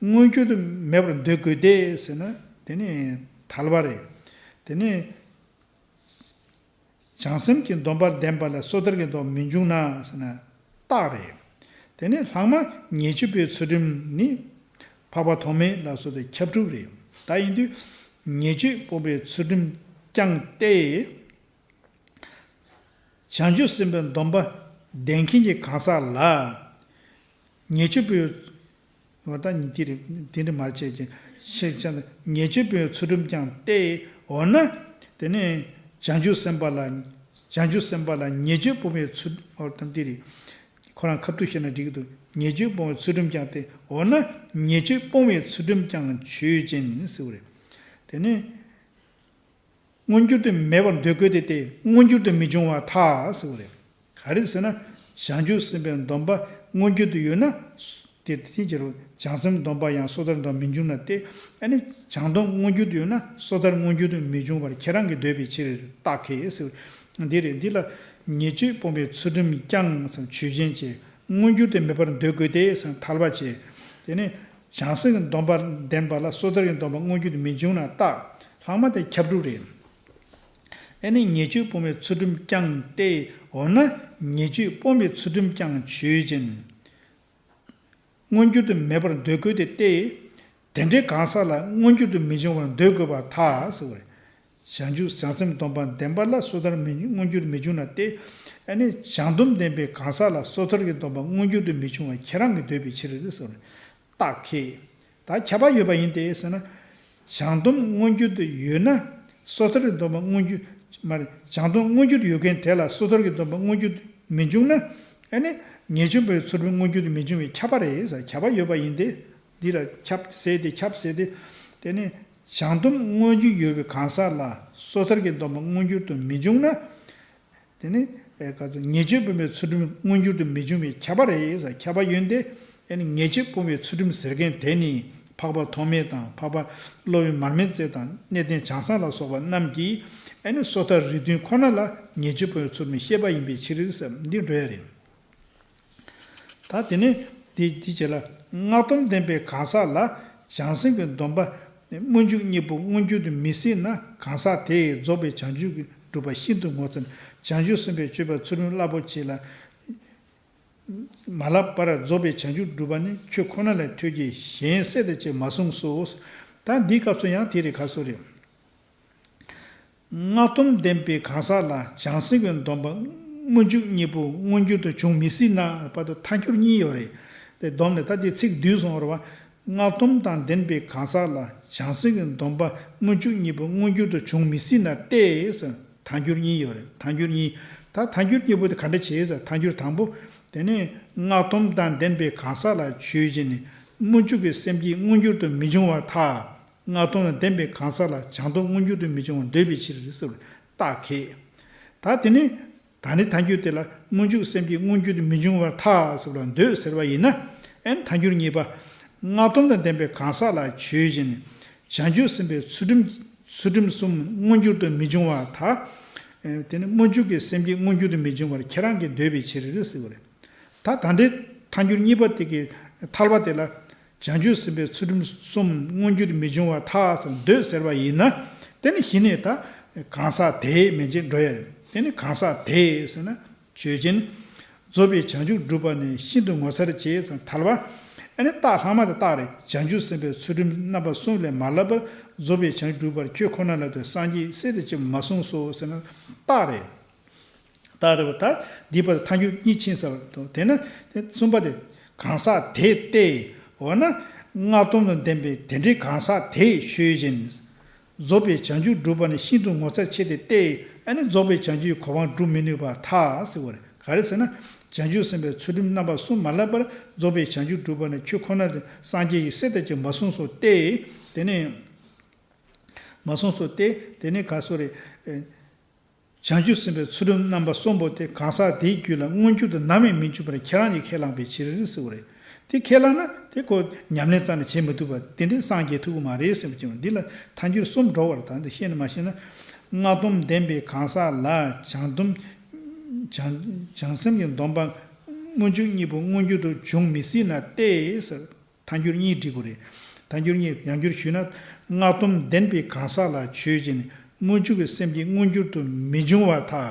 མངོན་གྱུར་དུ་མེད་པར་འདོད་དགོས་ཏེ་ཟེར་ན་དེ་ནི་ཐལ་བ་རེད། དེ་ནི་བྱང་སེམས་ཀྱི་སྡོམ་པར་ལྡན་པ་ལ་སོ་ཐར་གྱི་སྡོམ་མི་འབྱུང་ན་ཟེར་ན་རྟགས་རེད། དེ་ནི་ལྷག་མ་ཉེས་སྤྱོད་པའི་ཚུལ་ཁྲིམས་ནི་འཕགས་པ་ཐོགས་མེད་ལ་སོགས་པའི་ཁྱབ་སྒྲུབ་རེད། ད་ཡིན་དུས་ཉེས་སྤྱོད་སྤོང་བའི་ཚུལ་ཁྲིམས་ཀྱང་སྟེ། བྱང་ཆུབ་སེམས་དཔའི་སྡོམ་པ་ལྡན་མཁན་གྱི་གང་ཟག་ལ། ཉེས་སྤྱོད་པའི། འོ་ད་ཉི་དེ་རེད། དེ་འདྲ་མར་བྱས་ཀྱི་ཤེས་བྱ་ན་ཉེས་སྤྱོད་པའི་ཚུལ་ཁྲིམས་ཀྱང་སྟེ། འོ་ན། དེ་ནས་བྱང་ཆུབ་སེམས་དཔའ་ལ། བྱང་ཆུབ་སེམས་དཔའ་ལ་ཉེས་སྤྱོད་སྤོང་བའི་ཚུལ། འོ་ད་དེ་རེད། ཁོ་རང་ཁ་ཐུག་བཤད་ན་འགྲིག་གི་འདུག་ཉེས་སྤྱོད་སྤོང་བའི་ཚུལ་ཁྲིམས་ཀྱང་སྟེ། འོ་ན་ཉེས་སྤྱོད་སྤོང་བའི་ཚུལ་ཁྲིམས་ཀྱང་ཆོས་ཅན་ཟེར་བ་རེད། དེ་ནས། མངོན་གྱུར་དུ་མེད་པར་འདོད་དགོས་ཏེ་སྟེ་མངོན་གྱུར་དུ་མི་འབྱུང་བར་ཐལ་ཟེར་བ་རེད། ག་རེ་ཟེར་ན། བྱང་ཆུབ་སེམས་དཔའི་སྡོམ་པ་མངོན་གྱུར་དུ་ཡོད་ན། དེ་དེ་ཕྱིར་རོ། བྱང་སེམས་སྡོམ་པ་ཡང་སོ་ཐར་སྡོམ་མི་འབྱུང་ན་སྟེ། ཨ་ནི་བྱང་སྡོམ་མངོན་གྱུར་དུ་ཡོད་ན་སོ་ཐར་མངོན་གྱུར་དུ་མི་འབྱུང་བར་ཁྱེད་རང་གིས་འདོད་པའི་ཕྱིར་རྟགས་ཁས་ཟེར། འདི་རེད། འདི་ལ་ཉེས་སྤྱོད་སྤོང་བའི་ཚུལ་ཁྲིམས་ཀྱང་ཆོས་ཅན་བྱས། མངོན་གྱུར་དུ་མེད་པར་འདོད་དགོས་ཏེ་ཟེར་ཐལ་བ་བྱས། དེ་ནས་བྱང་སེམས་ཀྱི་སྡོམ་པར་ལྡན་པ་ལ་སོ་ཐར་གྱི་སྡོམ་པ་མངོན་གྱུར་དུ་མི་འབྱུང་ན་རྟགས། ལྷག་མ་དེ་ཁྱབ་སྒྲུབ་རེད། ཨེ་ནི་ཉེས་སྤྱོད་སྤོང་བའི་ཚུལ་ཁྲིམས་ཀྱང་སྟེ། འོ་ན་ཉེས་སྤྱོད་སྤོང་བའི་ཚུལ་ཁྲིམས་ཀྱང་ཆོས་ཅན། མངོན་གྱུར་དུ་མེད་པར་འདོད་དགོས་ཏེ་སྟེ། དེ་འདྲའི་གང་ཟག་ལ་མངོན་གྱུར་དུ་མི་འབྱུང་བར་འདོད་དགོས་པར་ཐལ་ཟེར་བ་རེད། བྱང་ཆུབ་བྱང་སེམས་སྡོམ་པ་ལྡན་པ་ལ་སོ་ཐར་མི་མངོན་གྱུར་དུ་མི་འབྱུང་ན་སྟེ། ཨ་ནི་བྱང་སྡོམ་ལྡན་པའི་གང་ཟག་ལ་སོ་ཐར་གྱི་སྡོམ་པ་མངོན་གྱུར་དུ་མི་འབྱུང་བ་ཁྱེད་རང་གིས་འདོད་པའི་ཕྱིར་ཟེར་བ་རེད། རྟགས་ཁས། ད་ཁྱབ་པ་ཡོད་པ་ཡིན་ཏེ་ཟེར་ན། བྱང་སྡོམ་མངོན་གྱུར་དུ་ཡོད་ན། སོ་ཐར་གྱི་སྡོམ་པ་མངོན་གྱུར། མ་རེད། བྱང་སྡོམ་མངོན་གྱུར་དུ་ཡོད་མཁན་དེ་ལ་སོ་ཐར་གྱི་སྡོམ་པ་མངོན་གྱུར་དུ་མི་འབྱུང་ན། ཨ་ནི་ཉེས་སྤྱོད་པའི་ཚུལ་ཁྲིམས་མངོན་གྱུར་དུ་མི་འབྱུང་བའི་ཁྱབ་པ་རེད་ཟེར། ཁྱབ་པ་ཡོད་པ་ཡིན་ཏེ། འདི་ལ་ཁྱབ་ཟེར་ཏེ་ཁྱབ་ཟེར་ཏེ། དེ་ནི་བྱང་སྡོམ་མངོན་གྱུར་ཡོད་པའི་གང་ཟག་ལ་སོ་ཐར་གྱི་སྡོམ་པ་མངོན་གྱུར་དུ་མི་འབྱུང་ན། དེ་ནི་ཨེ་ག་ཚོད་ཉེས་སྤྱོད་སྤོང་བའི་ཚུལ་ཁྲིམས་མངོན་གྱུར་དུ་མི་འབྱུང་བའི་ཁྱབ་པ་རེད་ཟེར། ཁྱབ་པ་ཡོད་དེ། ཨེ་ནི་ཉེས་སྤྱོད་སྤོང་བའི་ཚུལ་ཁྲིམས་ཟེར་མཁན་དེ་ནི་འཕགས་པ་ཐོགས་མེད་དང་འཕགས་པ་སློབ་དཔོན་མར་མེ་མཛད་དང་གནས་བརྟན་བྱང་སེམས་ལ་སོགས་པ་རྣམས་ཀྱིས་ཨེ་ནི་སོ་ཐར་རིགས་བདུན་ཁོ་ན་ལ་ཉེས་སྤྱོད་སྤོང་བའི་ཚུལ་ཁྲིམས་བཤད་པ་ཡིན་པའི་ཕྱིར་ཟེར། འདི་འགྲོ་ཡ་རེད། ད་དེ་ནས་དེ་དེ་བྱས་ལ་སྔགས་སྡོམ་ལྡན་པའི་གང་ཟག་ལ་བྱང་སེམས་ཀྱི་སྡོམ་པ་སྨོན་འཇུག་གཉིས་པོ་མངོན་གྱུར་དུ་མི་སྲིད་ན། གང་ཟག་དེས་རྫོགས་པའི་བྱང་ཆུབ་ཀྱི་སྒྲུབ་པ་ཤིན་ཏུ་ངོ་མཚར། བྱང་ཆུབ་སེམས་དཔའི་སྤྱོད་པ་ཚུལ་ཁྲིམས་རླབས་པོ་ཆེ་ལ་མ་བསླབས་པར་རྫོགས་པའི་བྱང་ཆུབ་སྒྲུབ་པ་ནི་ཁྱོད་ཁོ་ན་ལས་ཐོས་ཀྱི་གཞན་སྲས་དང་བཅས་མ་གསུངས་སོ། ད་འདིའི་སྐབས་སུ་ཡང་དེ་རེད། ག་སོ་རེད། སྔགས་སྡོམ་ལྡན་པའི་གང་ཟག་ལ་བྱང་སེམས་ཀྱི་སྡོམ་པ་སྨོན་འཇུག་གཉིས་པོ་མངོན་གྱུར་དུ་འབྱུང་མི་སྲིད་ན། བར་དུ་ཐལ་འགྱུར་གཉིས་ཡོད་རེད། དེ་སྡོམ་ནས་ད་དེ་ཚིག་བསྡུས་སོང་བ་རེད་བ། སྔགས་སྡོམ་དང་ལྡན་པའི་གང་ཟག་ལ་བྱང་སེམས་ཀྱི་སྡོམ་པ་སྨོན་འཇུག་གཉིས་པོ་མངོན་གྱུར་དུ་འབྱུང་མི་སྲིད་ན་སྟེ་ཟེར། ཐལ་འགྱུར་གཉིས་ཡོད་རེད། ཐལ་འགྱུར་གཉིས། ད་ཐལ་འགྱུར་གཉིས་པོ་དེ་ག་འདྲ་བྱེད་ཟེར། ཐལ་འགྱུར་དང་པོ། དེ་ནས་སྔགས་སྡོམ་དང་ལྡན་པའི་གང་ཟག་ལ་ཆོས་ཅན་ནི་སྨོན་འཇུག་གི་སེམས་བསྐྱེད་མངོན་གྱུར་དུ་མི་འབྱུང་བར་ཐལ། སྔགས་སྡོམ་དང་ལྡན་པའི་གང་ཟག་ལ་བྱང་སྡོམ་མངོན་གྱུར་དུ་མི་འབྱུང་བར་འདོད་པའི་ཕྱིར་ཟེར་བ་རྟགས་ཁས། ད་དེ་ནི་ད་ནི་ཐལ་འགྱུར་དེ་ལ་སྨོན་འཇུག་སེམས་བསྐྱེད་མངོན་གྱུར་དུ་མི་འབྱུང་བར་ཐལ་ཟེར་བ་ལ་འདོད་ཟེར་བ་ཡིན་ན། ཨན་ཐལ་འགྱུར་གཉིས་པ། སྔགས་སྡོམ་དང་ལྡན་པའི་གང་ཟག་ལ་ཆོས་ཅན། བྱང་ཆུབ་སེམས་དཔའི་ཚུལ་ཁྲིམས་ཚུལ་ཁྲིམས་གསུམ་མངོན་གྱུར་དུ་མི་འབྱུང་བར་ཐལ། ཨེ་དེ་ནི་སྨོན་འཇུག་གི་སེམས་བསྐྱེད་མངོན་གྱུར་དུ་མི་འབྱུང་བར་ཁྱེད་རང་གིས་འདོད་པའི་ཕྱིར་ཟེར་བ་རེད། ད་ད་ལྟའི་ཐལ་འགྱུར་གཉིས་པ་དེ་གི་ཐལ་བ་དེ་ལ། བྱང་ཆུབ་སེམས་དཔའི་ཚུལ་ཁྲིམས་གསུམ་མངོན་གྱུར་དུ་མི་འབྱུང་བར་ཐལ་ཟེར་འདོད་ཟེར་བ་ཡིན་ན། དེ་ནི་གཞི་ནས་ད་གང་ཟག་དེས་མན་ཆད་འགྲོ་ཡ་རེད། དེ་ནི་གང་ཟག་དེས་ཟེར་ན་ཆོས་ཅན། རྫོགས་པའི་བྱང་ཆུབ་སྒྲུབ་པ་ནི་ཤིན་ཏུ་ངོ་མཚར་བྱས་ཟེར་ཐལ་བ། ཨ་ནི་རྟགས་ལྷག་མ་དེ་རྟགས་རེད། བྱང་ཆུབ་སེམས་དཔའི་ཚུལ་ཁྲིམས་རྣམ་པ་གསུམ་ལས་མ་བསླབས་པར་རྫོགས་པའི་བྱང་ཆུབ་སྒྲུབ་པར་ཁྱོད་ཁོ་ན་ལ་དོན་སངས་རྒྱས་སྲས་དང་བཅས་མ་གསུངས་སོ་ཟེར་ན་རྟགས་རེད། རྟགས་རེད་པ། ད་འདི་བར་ཐལ་འགྱུར་གཉིས་ཕྱིན་ཚར་བ་དང་། དེས་ན་དེ་གསུམ་པ་དེ་གང་ཟག་དེ་སྟེ། འོ་ན་སྔགས་སྡོམ་དང་ལྡན་པའི་དེ་འདྲའི་གང་ཟག་དེས་ཆོས་ཅན། རྫོགས་པའི་བྱང་ཆུབ་སྒྲུབ་པ་ནི་ཤིན་ཏུ་ངོ་མཚར་ཆེ་སྟེ་སྟེ། ཨ་ནི་རྫོགས་པའི་བྱང་ཆུབ་གོ་འཕང་སྒྲུབ་མི་ནུས་པར་ཐལ་ཟེར་བ་རེད། ག་རེ་ཟེར་ན། བྱང་ཆུབ་སེམས་དཔའི་ཚུལ་ཁྲིམས་རྣམ་པ་གསུམ་མ་བསླབ་པར་རྫོགས་པའི་བྱང་ཆུབ་སྒྲུབ་པ་ནི་ཁྱོད་ཁོ་ན་ལས་སངས་རྒྱས་ཀྱི་སྲས་དང་གཅིག་མ་གསུངས་སོ་སྟེ། དེ་ནས་མ་གསུངས་སོ་སྟེ། དེ་ནས་ག་སོ་རེད། བྱང་ཆུབ་སེམས་དཔའི་ཚུལ་ཁྲིམས་རྣམ་པ་གསུམ་པོ་དེ་གང་ཟག་དེའི་རྒྱུད་ལ་མངོན་གྱུར་དུ་ནམ་ཡང་མི་འབྱུང་བར་ཁྱེད་རང་གིས་ཁས་བླངས་པའི་ཕྱིར་ཟེར་བ་རེད། དེ་ཁས་བླངས་ན་དེ་ཁོ་ཉམས་ལེན་རྩ་ནས་བྱེད་མི་ཐུབ་པ་དེ་འདྲའི་སངས་རྒྱས་ཐུབ་ཀྱི་མ་རེད་ཟེར་བ་ཅིག་འདི་ལ་ཐལ་འགྱུར་གསུམ་འགྲོ་བར་ད་འདི་ཤེས་ནས་མ་ཤེས་ན། སྔགས་སྡོམ་ལྡན་པའི་གང་ཟག་ལ་བྱང་སྡོམ་བྱང་བྱང་སེམས་ཀྱི་སྡོམ་པ་སྨོན་འཇུག་གཉིས་པོ་མངོན་གྱུར་དུ་འབྱུང་མི་སྲིད་ན་སྟེ་ཟེར། ཐལ་འགྱུར་གཉིས་འབྲི་དགོས་རེད། ཐལ་འགྱུར་གཉིས་ཡང་བསྒྱུར་ཞུས་ན། སྔགས་སྡོམ་ལྡན་པའི་གང་ཟག་ལ་ཆོས་ཅན། སྨོན་འཇུག་གི་སེམས་བསྐྱེད་མངོན་གྱུར་དུ་མི་འབྱུང་བར་ཐལ།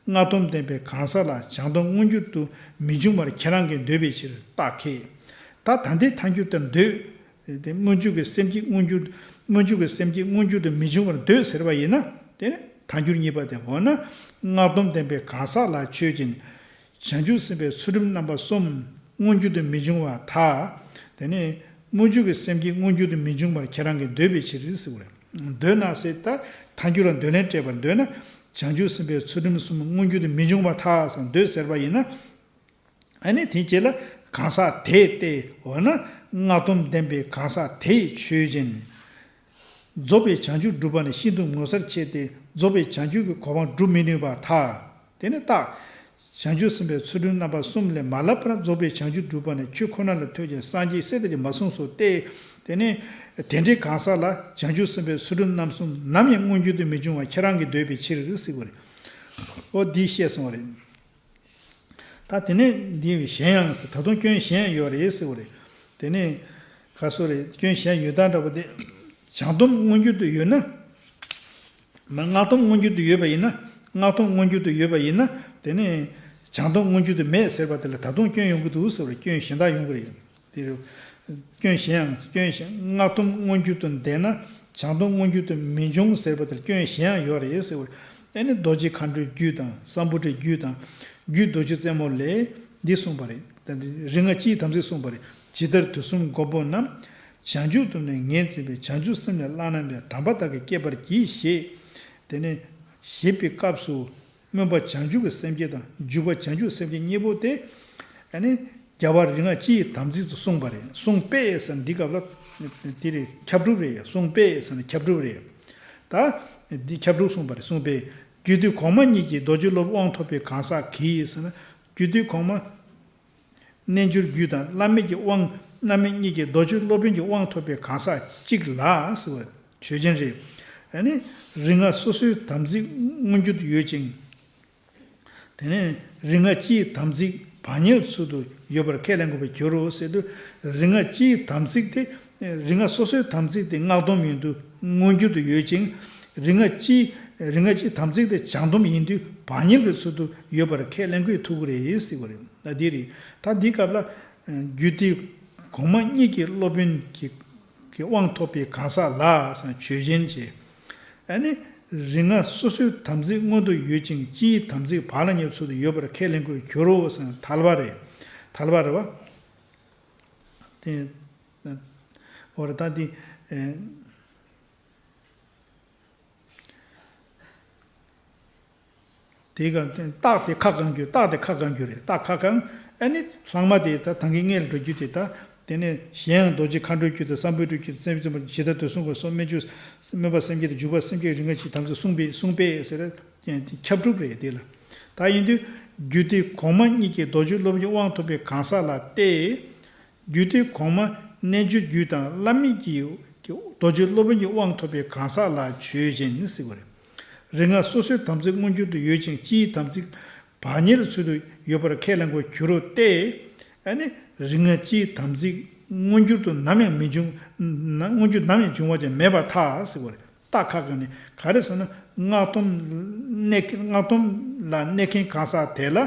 སྔགས་སྡོམ་ལྡན་པའི་གང་ཟག་ལ་བྱང་སྡོམ་མངོན་གྱུར་དུ་མི་འབྱུང་བར་ཁྱེད་རང་གིས་འདོད་པའི་ཕྱིར་རྟགས་ཁས། ད་ད་ལྟའི་ཐལ་འགྱུར་ལྟར་འདོད། དེ་སྨོན་འཇུག་གི་སེམས་བསྐྱེད་མངོན་གྱུར། སྨོན་འཇུག་གི་སེམས་བསྐྱེད་མངོན་གྱུར་དུ་མི་འབྱུང་བར་འདོད་ཟེར་བ་ཡིན་ན། དེ་ནི་ཐལ་འགྱུར་གཉིས་པ་དེ། འོ་ན་སྔགས་སྡོམ་ལྡན་པའི་གང་ཟག་ལ་ཆོས་ཅན། བྱང་ཆུབ་སེམས་དཔའི་ཚུལ་ཁྲིམས་རྣམ་པ་གསུམ་མངོན་གྱུར་དུ་མི་འབྱུང་བར་ཐལ། དེ་ནས་སྨོན་འཇུག་གི་སེམས་བསྐྱེད་མངོན་གྱུར་དུ་མི་འབྱུང་བར་ཁྱེད་རང་གིས་འདོད་པའི་ཕྱིར་ཟེར་བ་རེད། འདོད་ན་ཟེར་ད་ཐལ་འགྱུར་ལ་འདོད་ལན་སྤྲད་པར་འདོད་ན། བྱང་ཆུབ་སེམས་དཔའི་ཚུལ་ཁྲིམས་གསུམ་མངོན་གྱུར་དུ་མི་འབྱུང་བར་ཐལ་ཟེར་འདོད་ཟེར་བ་ཡིན་ན། ཨ་ནི་དེའི་རྗེས་ལ་གང་ཟག་དེ་སྟེ། འོ་ན་སྔགས་སྡོམ་ལྡན་པའི་གང་ཟག་དེས་ཆོས་ཅན། རྫོགས་པའི་བྱང་ཆུབ་སྒྲུབ་པ་ནི་ཤིན་ཏུ་ངོ་མཚར་ཆེ་སྟེ་རྫོགས་པའི་བྱང་ཆུབ་ཀྱི་གོ་འཕང་སྒྲུབ་མི་ནུས་པར་ཐལ། དེ་ནི་རྟགས། བྱང་ཆུབ་སེམས་དཔའི་ཚུལ་ཁྲིམས་རྣམ་པ་གསུམ་ལས་མ་བསླབ་པར་རྫོགས་པའི་བྱང་ཆུབ་སྒྲུབ་པ་ནི་ཁྱོད་ཁོ་ན་ལ་ཐོས་ཀྱང་སངས་རྒྱས་སྲས་དང་གཅིག་མ་གསུངས་སོ་སྟེ། དེ་ནི་དེ་འདྲའི་གང་ཟག་ལ་བྱང་ཆུབ་སེམས་དཔའི་ཚུལ་ཁྲིམས་རྣམ་གསུམ་ནམ་ཡང་མངོན་གྱུར་དུ་མི་འབྱུང་བ་ཁྱེད་རང་གིས་འདོད་པའི་ཕྱིར་ཟེར་བ་རེད། འོ་འདི་བཤད་སོང་བ་རེད། ད་དེ་ནས་འདི་གཞན་ཡང་ད་དུང་སྐྱོན་གཞན་ཡང་ཡོད་རེད་ཟེར་བ་རེད། དེ་ནས་ག་སོ་རེད། སྐྱོན་གཞན་ཡོད་སྟངས་འདྲ་པོ་དེ། བྱང་སྡོམ་མངོན་གྱུར་དུ་ཡོད་ན། མ་སྔགས་སྡོམ་མངོན་གྱུར་དུ་ཡོད་པ་ཡིན་ན། སྔགས་སྡོམ་མངོན་གྱུར་དུ་ཡོད་པ་ཡིན་ན། དེ་ནས་བྱང་སྡོམ་མངོན་གྱུར་དུ་མེད་ཟེར་བ་དེ་ལ་ད་དུང་སྐྱོན་ཡོང་གི་འདུག་ཟེར་བ་རེད། སྐྱོན་གཞན་དག་ཡོང་གི་རེད། དེ་རུ། སྐྱོན་གཞན་ཡང་སྐྱོན་གཞན་སྔགས་སྡོམ་མངོན་གྱུར་དུ་ལྡན་ན་བྱང་སྡོམ་མངོན་གྱུར་དུ་མི་འབྱུང་ཟེར་བ་དེར་སྐྱོན་གཞན་ཡང་ཡོད་རེད་ཟེར་བ་རེད། ཨ་ནི་རྡོ་རྗེ་མཁའ་འགྲོའི་རྒྱུད་དང་སམ་བྷོ་ཊའི་རྒྱུད་དང་། རྒྱུད་རྡོ་རྗེ་རྩེ་མོ་ལས་འདི་གསུངས་པ་རེད། ད་འདི་རིག་སྔགས་སྤྱིའི་དམ་ཚིག་གསུངས་པ་རེད། ཇི་ལྟར་དུས་གསུམ་མགོན་པོ་རྣམས། བྱང་ཆུབ་ཏུ་ནི་ངེས་འཛིན་པའི་བྱང་ཆུབ་སེམས་ལས་བླ་ན་མེད་པའི་དམ་པ་དག་གིས་བསྐྱེད་པར་བགྱི་ཞེས། དེ་ནས་བཞེད་པའི་སྐབས་སུ། སྨོན་པ་བྱང་ཆུབ་ཀྱི་སེམས་བསྐྱེད་དང་འཇུག་པ་བྱང་ཆུབ་སེམས་བསྐྱེད་གཉིས་པོ་དེ། ཨ་ནི་རྒྱལ་བ་རིགས་ལྔ་སྤྱིའི་དམ་ཚིག་ཏུ་གསུངས་པ་རེད། གསུངས་པས་ཟེར་ན་འདི་སྐབས་ལ་དེ་རེད། ཁྱབ་སྒྲུབ་རེད། གསུངས་པས་ཟེར་ན་ཁྱབ་སྒྲུབ་རེད། ད་འདི་ཁྱབ་སྒྲུབ་གསུངས་པ་རེད། གསུངས་པས་རྒྱུད་སྡེ་གོང་མ་གཉིས་ཀྱི་རྡོ་རྗེ་སློབ་དབང་ཐོབ་པའི་གང་ཟག་གིས་ཟེར་ན། རྒྱུད་སྡེ་གོང་མ། རྣལ་འབྱོར་རྒྱུད་དང་བླ་མེད་ཀྱི་དབང་། བླ་མེད་གཉིས་ཀྱི་རྡོ་རྗེ་སློབ་དཔོན་གྱི་དབང་ཐོབ་པའི་གང་ཟག་གཅིག་ལ་ཟེར་བ་ཆོས་ཅན་རེད། ཨ་ནི་རིགས་ལྔ་སོ་སོའི་དམ་ཚིག་མངོན་གྱུར་དུ་ཡོད་ཅིང་། དེ་ནས་རིགས་ལྔ་སྤྱིའི་དམ་ཚིག་བག་ཉལ་ཚུལ་དུ་ཡོད་པར་ཁས་ལེན་དགོས་པའི་རྒྱུ་རོ་ཟེར་དུས། རིགས་ལྔ་སྤྱིའི་དམ་ཚིག་དེ། རིགས་ལྔ་སོ་སོའི་དམ་ཚིག་དེ་སྔགས་སྡོམ་ཡིན་དུས་མངོན་གྱུར་དུ་ཡོད་ཅིང་། རིགས་ལྔ་སྤྱི། རིགས་ལྔ་སྤྱིའི་དམ་ཚིག་དེ་བྱང་སྡོམ་ཡིན་དུས་བག་ཉལ་གྱི་ཚུལ་དུ་ཡོད་པར་ཁས་ལེན་དགོས་ཐུག་གི་རེད་ཟེར་བ་རེད། ད་འདི་རེད། ད་འདི་སྐབས་ལ། རྒྱུད་སྡེ་གོང་མ་གཉིས་ཀྱི་སློབ་དཔོན་གྱི་གི་དབང་ཐོབ་པའི་གང་ཟག་ལ་ཟེར་ན་ཆོས་ཅན་བྱས། ཨ་ནི་རིགས་ལྔ་སོ་སོའི་དམ་ཚིག་མངོན་དུ་ཡོད་ཅིང་སྤྱིའི་དམ་ཚིག་བག་ལ་ཉལ་ཚུལ་དུ་ཡོད་པར་ཁས་ལེན་དགོས་གྱུར་རོ་ཟེར་ན་ཐལ་བ་རེད། ཐལ་བ་རེད་བ། དེ། འོ་རེད། ད་འདི། དེའི་སྐབས་རྟགས་དེ་ཁ་བསྐང་རྒྱུ། རྟགས་དེ་ཁ་བསྐང་རྒྱུ་རེད། རྟགས་ཁ་བསྐང་། ཨ་ནི་ལྷག་མ་དེ་ད་ད་གིན་སྔོན་ལ་འགྲོ་རྒྱུ་དེ། ད་དེ་ནས་གཞན་ཡང་རྡོ་རྗེ་མཁའ་འགྲོའི་རྒྱུད་དང་སམ་བྷོ་ཊའི་རྒྱུད་དང་སེམས་ཅན་ཚོགས་པ་ཇི་ལྟར་དུས་གསུམ་གྱི་སོགས་སྨོན་འཇུག་སྨོན་པ་སེམས་བསྐྱེད་དང་འཇུག་པ་སེམས་བསྐྱེད་རིགས་ལྔ་སྤྱིའི་དམ་ཚིག་གསུངས་པས། གསུངས་པས་ཟེར་ཏེ་ཁྱབ་སྒྲུབ་རེད། དེ་ལ་ད་ཡིན་དུས་རྒྱུད་སྡེ་གོང་མ་གཉིས་ཀྱི་རྡོ་རྗེ་སློབ་དཔོན་གྱི་དབང་ཐོབ་པའི་གང་ཟག་ལ་སྟེ། རྒྱུད་སྡེ་གོང་མ་རྣལ་འབྱོར་རྒྱུད་དང་བླ་མེད་ཀྱི་རྡོ་རྗེ་སློབ་དཔོན་གྱི་དབང་ཐོབ་པའི་གང་ཟག་ལ་ཆོས་ཅན་ཟེར་བ་རེད། རིགས་ལྔ་སོ་སོའི་དམ་ཚིག་མངོན་གྱུར་དུ་ཡོད་ཅིང་སྤྱིའི་དམ་ཚིག་བག་ཉལ་ཚུལ་དུ་ཡོད་པར་ཁས་ལེན་དགོས་གྱུར་རོ་སྟེ། ཨ་ནི་རིགས་ལྔ་སྤྱིའི་དམ་ཚིག་མངོན་གྱུར་དུ་ནམ་ཡང་མི་འབྱུང་། ན་མངོན་གྱུར་ནམ་ཡང་འབྱུང་བ་ཅན་མེད་པར་ཐལ་ཟེར་བ་རེད། རྟགས་ཁ་བསྐང་ནས་ག་རེ་ཟེར་ན། སྔགས་སྡོམ་གནས། སྔགས་སྡོམ་ལ་གནས་མཁན་གང་ཟག་དེ་ལ།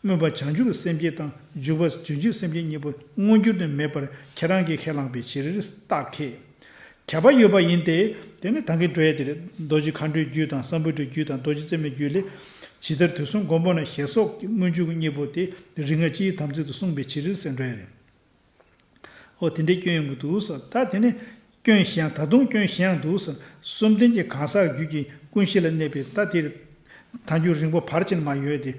སྨོན་པ་བྱང་ཆུབ་ཀྱི་སེམས་བསྐྱེད་དང་འཇུག་པ་བྱང་ཆུབ་སེམས་བསྐྱེད་གཉིས་པོ་མངོན་གྱུར་དུ་མེད་པར་ཁྱེད་རང་གིས་ཁས་བླངས་པའི་ཕྱིར་རྟགས་ཁས། ཁྱབ་པ་ཡོད་པ་ཡིན་ཏེ། དེ་ནི་ད་གིན་འགྲོ་ཡ་དེ་རེད། རྡོ་རྗེ་མཁའ་འགྲོའི་རྒྱུད་དང་སམ་བྷོ་ཊའི་རྒྱུད་དང་རྡོ་རྗེ་རྩེ་མོའི་རྒྱུད་ལས། ཇི་ལྟར་དུས་གསུམ་མགོན་པོ་རྣམས་ཞེས་སོགས་ཀྱི་སྨོན་འཇུག་གི་གཉིས་པོ་དེ་རིགས་ལྔ་སྤྱིའི་དམ་ཚིག་ཏུ་གསུངས་པའི་ཕྱིར་ཟེར་འགྲོ་ཡ་རེད། ཨོ་དེ་འདྲའི་སྐྱོན་ཡོང་གི་འདུག་ཟེར། ད་དེ་ནི་སྐྱོན་གཞན་ཡང་། ད་དུང་སྐྱོན་གཞན་ཡང་འདུག་ཟེར། གསུམ་ལྡན་གྱི་གང་ཟག་རྒྱུད་ཀྱི་ཀུན་གཞི་ལ་གནས་པའི། ད་དེར་ཐལ་འགྱུར་རིང་པོ་བར་ཅན་མ་ཡོད་དེ།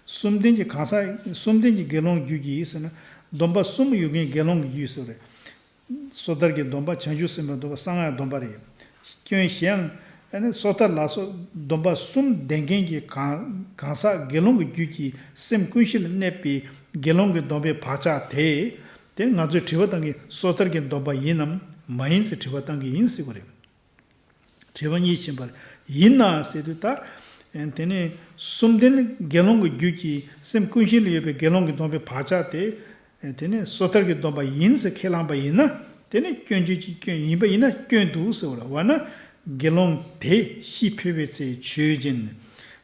གསུམ་ལྡན་གྱི་གང་ཟག་གསུམ་ལྡན་གྱི་དགེ་སློང་རྒྱུད་ཀྱིས་ཟེར་ན། སྡོམ་པ་གསུམ་ཡོད་མཁན་དགེ་སློང་གི་རྒྱུད་ཟེར་བ་རེད། སོ་ཐར་གྱི་སྡོམ་པ། བྱང་ཆུབ་སེམས་དཔའི་སྡོམ་པ། གསང་སྔགས་སྡོམ་པ་རེད། སྐྱོན་བཞི་ཡང་། ཨ་ནི་སོ་ཐར་ལ་སོགས་སྡོམ་པ་གསུམ་ལྡན་མཁན་གྱི་གང་གང་ཟག་དགེ་སློང་གི་རྒྱུད་ཀྱི་སེམས་ཀུན་གཞི་ལ་གནས་པའི་དགེ་སློང་གི་སྡོམ་པའི་བག་ཆགས་དེ། དེ་ང་ཚོས་དྲི་བ་བཏང་གི་སོ་ཐར་གྱི་སྡོམ་པ་ཡིན་ནམ་མ་ཡིན་ཟེར་དྲི་བ་བཏང་གི་ཡིན་ཟེར་བ་རེད། དྲི་བ་གཉིས་ཕྱིན་པར། ཡིན་ན་ཟེར་དུས་ད། དེ་ནས་གསུམ་ལྡན་དགེ་སློང་གི་རྒྱུད་ཀྱི་སེམས་ཀུན་གཞི་ལ་ཡོད་པའི་དགེ་སློང་གི་སྡོམ་པའི་བག་ཆགས་དེ། དེ་ནས་སོ་ཐར་གྱི་སྡོམ་པ་ཡིན་ཟེར་ཁས་བླངས་པ་ཡིན་ན། དེ་ནས་སྐྱོན་བརྗོད་ཀྱི་སྐྱོན་ཡིན་པ་ཡིན་ན་སྐྱོན་འདུག་ཟེར་བ་རེད། འོ་ན། དགེ་སློང་དེས་ཤི་འཕོས་པའི་ཚེ་ཆོས་ཅན།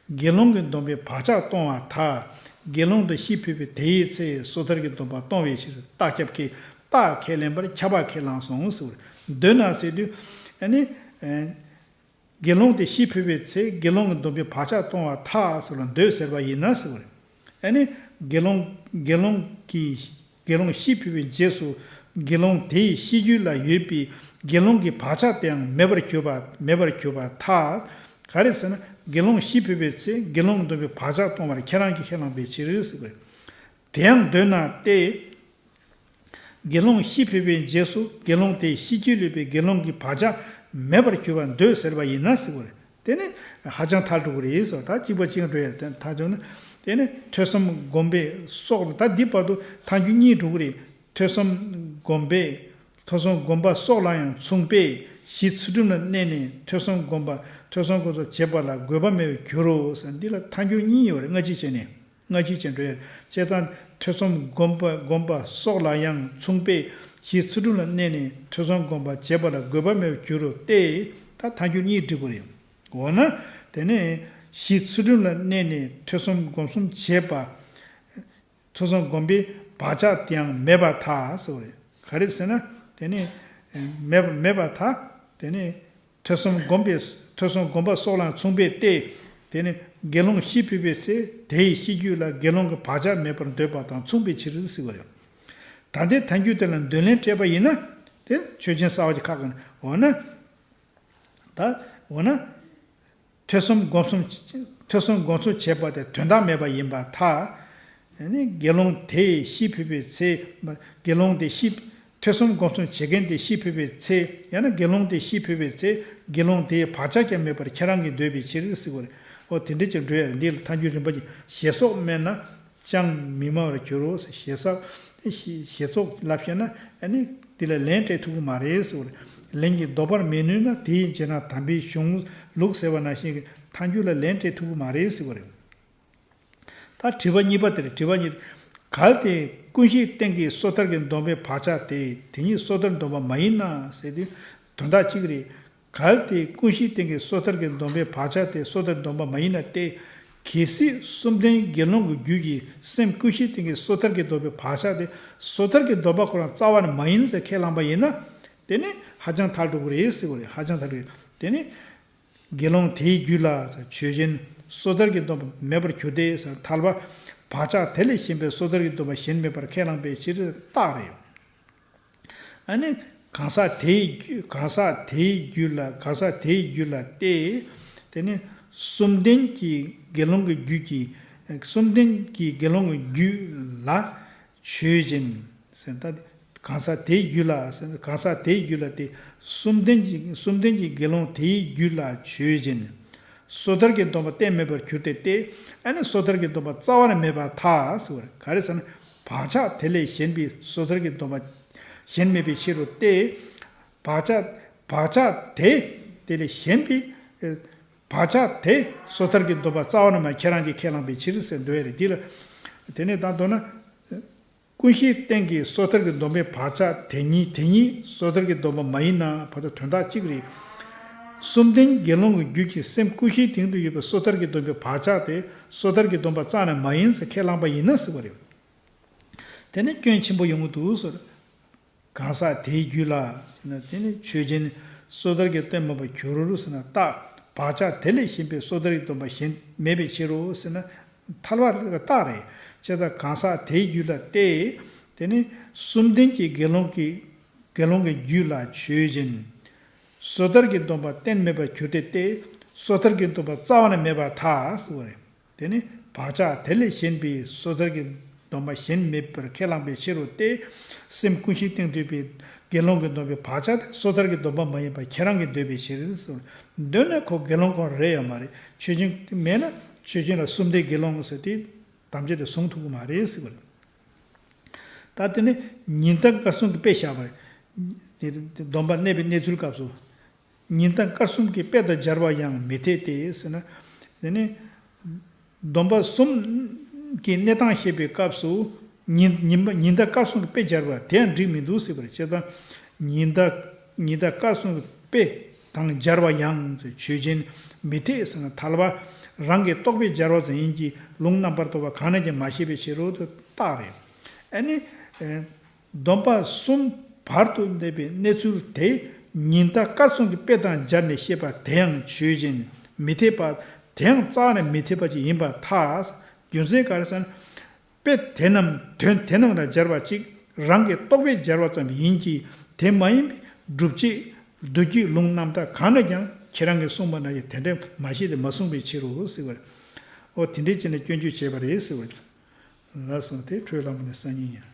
དགེ་སློང་གི་སྡོམ་པའི་བག་ཆགས་གཏོང་བར་ཐལ། དགེ་སློང་དེ་ཤི་འཕོས་པའི་དེའི་ཚེ་སོ་ཐར་གྱི་སྡོམ་པ་གཏོང་བའི་ཕྱིར་རྟགས་ཁྱབ་ཀྱི་རྟགས་ཁས་ལེན་པར་ཁྱབ་པ་ཁས་བླངས་སོང་ཟེར་བ་རེད། འདོད་ན་ཟེར་དུས། ཨ་ནི། དགེ་སློང་དེ་ཤི་འཕོས་པའི་ཚེ་དགེ་སློང་གི་སྡོམ་པའི་བག་ཆགས་གཏོང་བར་ཐལ་ཟེར་བ་འདོད་ཟེར་བ་ཡིན་ན་ཟེར་བ་རེད། ཨ་ནི། དགེ་སློང་དགེ་སློང་གིས་དགེ་སློང་ཤི་འཕོས་པའི་རྗེས་སུ་དགེ་སློང་དེའི་ཤི་རྒྱུད་ལ་ཡོད་པའི་དགེ་སློང་གི་བག་ཆགས་དེའང་མེད་པར་གྱུར་པ་མེད་པར་གྱུར་པར་ཐལ། ག་རེ་ཟེར་ན། དགེ་སློང་ཤི་འཕོས་པའི་ཚེ་དགེ་སློང་གི་སྡོམ་པའི་བག་ཆགས་གཏོང་བར་ཁྱེད་རང་གིས་ཁས་བླངས་པའི་ཕྱིར་ཟེར་བ་རེད། དེའང་འདོད་ན་སྟེ། དགེ་སློང་ཤི་འཕོས་པའི་རྗེས་སུ་དགེ་སློང་དེའི་ཤི་རྒྱུད་ལ་ཡོད་པའི་དགེ་སློང་གི་བག་ཆགས་མེད་པར་གྱུར་པར་འདོད་ཟེར་བ་ཡིན་ན་ཟེར་བ་རེད། དེ་ནི་ཧ་ཅང་ཐལ་འགྲོ་གི་རེད་ཟེར་བ། ད་གཅིག་པ་གཅིག་འགྲོ་ཡ་དེ་ཐལ་འགྲོ་ན། དེ་ནི་ཐོས་བསམ་སྒོམ་པའི་སོགས་ལ་ད་འདི་བར་དུ་ཐལ་འགྱུར་གཉིས་འགྲོ་གི་རེད། ཐོས་བསམ་སྒོམ་པའི་ཐོས་བསམ་སྒོམ་པ་སོགས་ལ་ཡང་མཚུངས་པས་གཞི་ཚུལ་ཁྲིམས་ལ་གནས་ནས་ཐོས་བསམ་སྒོམ་པ་ཐོས་བསམ་སྒོམ་པ་བྱེད་པ་ལ་དགོས་པ་མེད་པར་འགྱུར་རོ་ཟེར། འདི་ལ་ཐལ་འགྱུར་གཉིས་ཡོད་རེད། སྔ་ཕྱི་བྱས་ནས། སྔ་ཕྱི་བྱས་འགྲོ་ཡ། བྱས་ཙང་ཐོས་བསམ་སྒོམ་པ་སྒོམ་པ་སོགས་ལ་ཡང་མཚུངས་པས་གཞི་ཚུལ་ཁྲིམས་ལ་གནས་ནས་ཐོས་བསམ་སྒོམ་པ་བྱེད་པ་ལ་དགོས་པ་མེད་པར་འགྱུར་རོ་སྟེ། ད་ཐལ་འགྱུར་གཉིས་འགྲིག་པ་རེད། འོ་ན། དེ་ནས་གཞི་ཚུལ་ཁྲིམས་ལ་གནས་ནས་ཐོས་བསམ་སྒོམ་གསུམ་བྱེད་པ། ཐོས་བསམ་སྒོམ་པའི་བག་ཆགས་དེའང་མེད་པར་ཐལ་ཟེར་བ་རེད། ག་རེ་ཟེར་ན། དེ་ནི། མེད་པ་མེད་པར་ཐལ། དེ་ནི། ཐོས་བསམ་སྒོམ་པའི་ཐོས་བསམ་སྒོམ་པ་སོགས་ལ་མཚུངས་པས་ཏེ། དེ་ནི་དགེ་སློང་ཤི་འཕོས་པའི་ཚེ་དེའི་ཤི་རྒྱུད་ལ་དགེ་སློང་གི་བག་ཆགས་མེད་པར་འདོད་པ་དང་མཚུངས་པའི་ཕྱིར་ཟེར་བ་རེད། ད་ལྟའི་ཐལ་འགྱུར་དེ་ལ་འདོད་ལན་སྤྲད་པ་ཡིན་ན། དེ་ཆོས་ཅན་གསར་བ་ཅིག་ཁག་གི་ནི་འོ་ན། ད་འོ་ན། ཐོས་བསམ་སྒོམ་གསུམ། ཐོས་བསམ་སྒོམ་གསུམ་བྱེད་པ་དེ་དོན་དག་མེད་པ་ཡིན་པར་ཐལ། ཨ་ནི་དགེ་སློང་དེ་ཤི་འཕོས་པའི་ཚེ། དགེ་སློང་དེ་ཤི། ཐོས་བསམ་སྒོམ་གསུམ་བྱེད་མཁན་དེ་ཤི་འཕོས་པའི་ཚེ། ཡང་ན་དགེ་སློང་དེ་ཤི་འཕོས་པའི་ཚེ་དགེ་སློང་དེའི་བག་ཆགས་ཀྱང་མེད་པར་ཁྱེད་རང་གིས་འདོད་པའི་ཕྱིར་ཟེར་བ་རེད། འོ་དེ་འདྲ་ཅིག་འགྲོ་ཡ་རེད། འདི་ལ་ཐལ་འགྱུར་རིམ་པ་བཞིན་ཞེས་སོགས་སྨྲས་ན། ཅང་མི་སྨྲ་བར་འགྱུར་རོ་ཟེར། ཞེ་ས། ཞེ་ཞེ་སོགས་ལབ་ཤེས་ན་ཨ་ནི་དེ་ལ་ལན་སྤྲད་ཐུབ་ཀྱི་མ་རེད་ཟེར་བ་རེད། ལན་གྱིས་ལྡོག་པར་མི་ནུས་ན་དེའི་རྗེས་ན་དམ་པའི་གཞུང་ལུགས་ཟེར་བ་ནང་བཞིན་གྱི་ཐལ་འགྱུར་ལ་ལན་སྤྲད་ཐུབ་ཀྱི་མ་རེད་ཟེར་བ་རེད། ད་དྲི་བ་གཉིས་པ་དེ་རེད། དྲི་བ་གཉིས། གལ་ཏེ་ཀུན་གཞིའི་སྟེང་གི་སོ་ཐར་གྱི་སྡོམ་པའི་བག་ཆགས་དེ་དེ་ཉིད་སོ་ཐར་སྡོམ་པ་མ་ཡིན་ན་ཟེར་དུས་དོན་དག་གཅིག་རེད། གལ་ཏེ་ཀུན་གཞིའི་སྟེང་གི་སོ་ཐར་གྱི་སྡོམ་པའི་བག་ཆགས་དེ་སོ་ཐར་སྡོམ་པ་མ་ཡིན་ན་སྟེ། གལ་སྲིད་གསུམ་ལྡན་དགེ་སློང་གི་རྒྱུད་ཀྱི་སེམས་ཀུན་གཞིའི་སྟེང་གི་སོ་ཐར་གྱི་སྡོམ་པའི་བག་ཆགས་དེ་སོ་ཐར་གྱི་སྡོམ་པ་ཁོ་རང་རྩ་བ་ནས་མ་ཡིན་ཟེར་ཁས་བླངས་པ་ཡིན་ན། དེ་ནི་ཧ་ཅང་ཐལ་འགྲོ་གི་རེད་ཟེར་བ་རེད། ཧ་ཅང་ཐལ་རེད། དེ་ནི་དགེ་སློང་དེའི་རྒྱུད་ལ་ཆོས་ཅན། སོ་ཐར་གྱི་སྡོམ་པ་མེད་པར་གྱུར་ཏེ་ཟེར། ཐལ་བ། བག་ཆགས་དེ་ལས་གཞན་པའི་སོ་ཐར་གྱི་སྡོམ་པ་གཞན་མེད་པར་ཁས་བླངས་པའི་ཕྱིར་རྟགས་རེད། ཨ་ནི། གང་ཟག་དེའི་རྒྱུད། གང་ཟག་དེའི་རྒྱུད་ལ། གང་ཟག་དེའི་རྒྱུད་ལ་སྟེ། དེ་ནི་གསུམ་ལྡན་གྱི་དགེ་སློང་གི་རྒྱུད་ཀྱི། གསུམ་ལྡན་གྱི་དགེ་སློང་གི་རྒྱུད་ལ་ཆོས་ཅན་ཟེར། ད་གང་ཟག་དེའི་རྒྱུད་ལ་ཟེར། གང་ཟག་དེའི་རྒྱུད་ལ་སྟེ། གསུམ་ལྡན་གྱི། གསུམ་ལྡན་གྱི་དགེ་སློང་དེའི་རྒྱུད་ལ་ཆོས་ཅན། སོ་ཐར་གྱི་སྡོམ་པ་གཏན་མེད་པར་གྱུར་ཏེ་སྟེ། ཨ་ནི་སོ་ཐར་གྱི་སྡོམ་པ་རྩ་བ་ནས་མེད་པར་ཐལ་ཟེར་བ་རེད། ག་རེ་ཟེར་ན། བག་ཆགས་དེ་ལས་གཞན་པའི་སོ་ཐར་གྱི་སྡོམ་པ་གཞན་མེད་པའི་ཕྱིར་རོ་སྟེ། བག་ཆགས། བག་ཆགས་དེ་དེ་ལས་གཞན་པའི། ཨེ། བག་ཆགས་དེ་སོ་ཐར་གྱི་སྡོམ་པ་རྩ་བ་ནས་མ། ཁྱེད་རང་གིས་ཁས་བླངས་པའི་ཕྱིར་ཟེར་འདོད་ཡ་རེད། འདི་ལ། དེ་ནས་ད་མདོར་ན། ཀུན་གཞིའི་སྟེང་གི་སོ་ཐར་གྱི་སྡོམ་པའི་བག་ཆགས་དེ་ཉིད། དེ་ཉིད་སོ་ཐར་གྱི་སྡོམ་པ་མ་ཡིན་ན་བར་དུ་དོན་དག་གཅིག་རེད། གསུམ་ལྡན་དགེ་སློང་གི་རྒྱུད་ཀྱི་སེམས་ཀུན་གཞིའི་སྟེང་དུ་ཡོད་པའི་སོ་ཐར་གྱི་སྡོམ་པའི་བག་ཆགས་དེ་སོ་ཐར་གྱི་སྡོམ་པ་རྩ་ནས་མ་ཡིན་ཟེར་ཁས་བླངས་པ་ཡིན་ན་ཟེར་བ་རེད། དེ་ནི་སྐྱོན་ཆེན་པོ་ཡོང་གི་འདུག་ཟེར། གང་ཟག་དེའི་རྒྱུད་ལ་ཟེར་ན། དེ་ནི་ཆོས་ཅན། སོ་ཐར་གྱི་གཏན་མ་པ་གྱུར་རོ་ཟེར་ན་རྟགས། བག་ཆགས་དེ་ལས་གཞན་པའི་སོ་ཐར་གྱི་སྡོམ་པ་གཞན་མེད་པའི་ཕྱིར་རོ་ཟེར་ན་ཐལ་བ་རྟགས་རེད། བྱས་ཙང་གང་ཟག་དེའི་རྒྱུད་ལ་སྟེ། དེ་ནི་གསུམ་ལྡན་གྱི་དགེ་སློང་གི། དགེ་སློང་གི་རྒྱུད་ལ་ཆོས་ཅན། སོ་ཐར་གྱི་སྡོམ་པ་གཏན་མེད་པར་གྱུར་ཏེ་སྟེ། སོ་ཐར་གྱི་སྡོམ་པ་རྩ་བ་ནས་མེད་པར་ཐལ་ཟེར་བ་རེད། དེ་ནི་ བག་ཆགས་དེ་ལས་གཞན་པའི་སོ་ཐར་གྱི་སྡོམ་པ་གཞན་མེད་པར་ཁས་བླངས་པའི་ཕྱིར་རོ་སྟེ། སེམས་ཀུན་ཤེས་སྟེང་འདུས་པའི་དགེ་སློང་གི་སྡོམ་པའི་བག་ཆགས་དེ་སོ་ཐར་གྱི་སྡོམ་པ་མ་ཡིན་པ་ཁྱེད་རང་གིས་འདོད་པའི་ཕྱིར་ཟེར། འདོད་ན་ཁོ་དགེ་སློང་ཁོ་རེད་ཡོད་མ་རེད། ཆོས་ཅན་མེད་ན་ཆོས་ཅན་ལ་གསུམ་ལྡན་དགེ་སློང་ཟེར་ཏེ་དམ་བཅའ་དེ་བཟུང་ཐུབ་ཀྱི་མ་རེད་ཟེར་བ་རེད། ད་དེ་ནི་ཉི་ཟླ་སྐར་གསུམ་གྱི་དཔེ་བཞག་པ་རེད། དེ་སྡོམ་པ་གནས་པའི་གནས་ཚུལ་སྐབས་སུ། ཉི་ཟླ་སྐར་གསུམ་གྱི་དཔེ་དང་སྦྱར་བ་ཡང་མི་འཐད་དེ་ཟེར་ན། དེ་ནི་སྡོམ་པ་གསུམ་གྱི་གནས་སྟངས་བཤད་པའི་སྐབས་སུ་ཉི་ཉི་མ་ཉི་ཟླ་སྐར་གསུམ་གྱི་དཔེ་སྦྱར་བ་དེ་ཡང་འགྲིག་མི་འདུག་ཟེར་བ་རེད། བྱས་ཙང་ཉི་ཟླ་ཉི་ཟླ་སྐར་གསུམ་གྱི་དཔེ་དང་སྦྱར་བ་ཡང་ཆོས་ཅན་མི་འཐད་ཟེར་ན། ཐལ་བ་རང་གི་རྟོག་པས་སྦྱར་བ་ཙམ་ཡིན་གྱི་ལུང་རྣམ་པར་རྟོག་པ་གང་ནས་ཀྱང་མ་བཤད་པའི་ཕྱིར་རོ་དེ་རྟགས་རེད། ཨ་ནི། སྡོམ་པ་གསུམ་བར་དུ་གནས་པའི་གནས་ཚུལ་དེ་ཉི་ཟླ་སྐར་གསུམ་གྱི་དཔེ་དང་སྦྱར་ནས་བཤད་པ་དེ་ཡང་ཆོས་ཅན་མི་འཐད་པ། དེ་ཡང་རྩ་བ་ནས་མི་འཐད་པ་ཅིག་ཡིན་པར་ཐལ། རྒྱུ་མཚན་ག་རེ་ཟེར་ན། དཔེ་དེ་རྣམས་དོན་དེ་རྣམས་ལ་སྦྱར་བ་གཅིག་རང་གི་རྟོག་པས་སྦྱར་བ་ཙམ་ཡིན་གྱི་དེ་མ་ཡིན་པའི་སྒྲུབ་བྱེད་བསྡུ་རྒྱུའི་ལུང་རྣམ་དག་གང་ལ་ཀྱང་ཁྱེད་རང་གིས་གསུངས་པ་ན་ཡང་དེ་འདྲ་མ་བཤད་དེ་མ་གསུངས་པའི་ཕྱིར་རོ་ཟེར་བ་རེད། འོ་དེ་འདྲའི་བྱས་ནས་སྐྱོན་བརྗོད་བྱས་པ་རེད་ཟེར་བ་རེད། ལགས་སོ། དེ་འཕྲོས་ལྷག་མ་ནས་སང་ཉིན་ཡིན།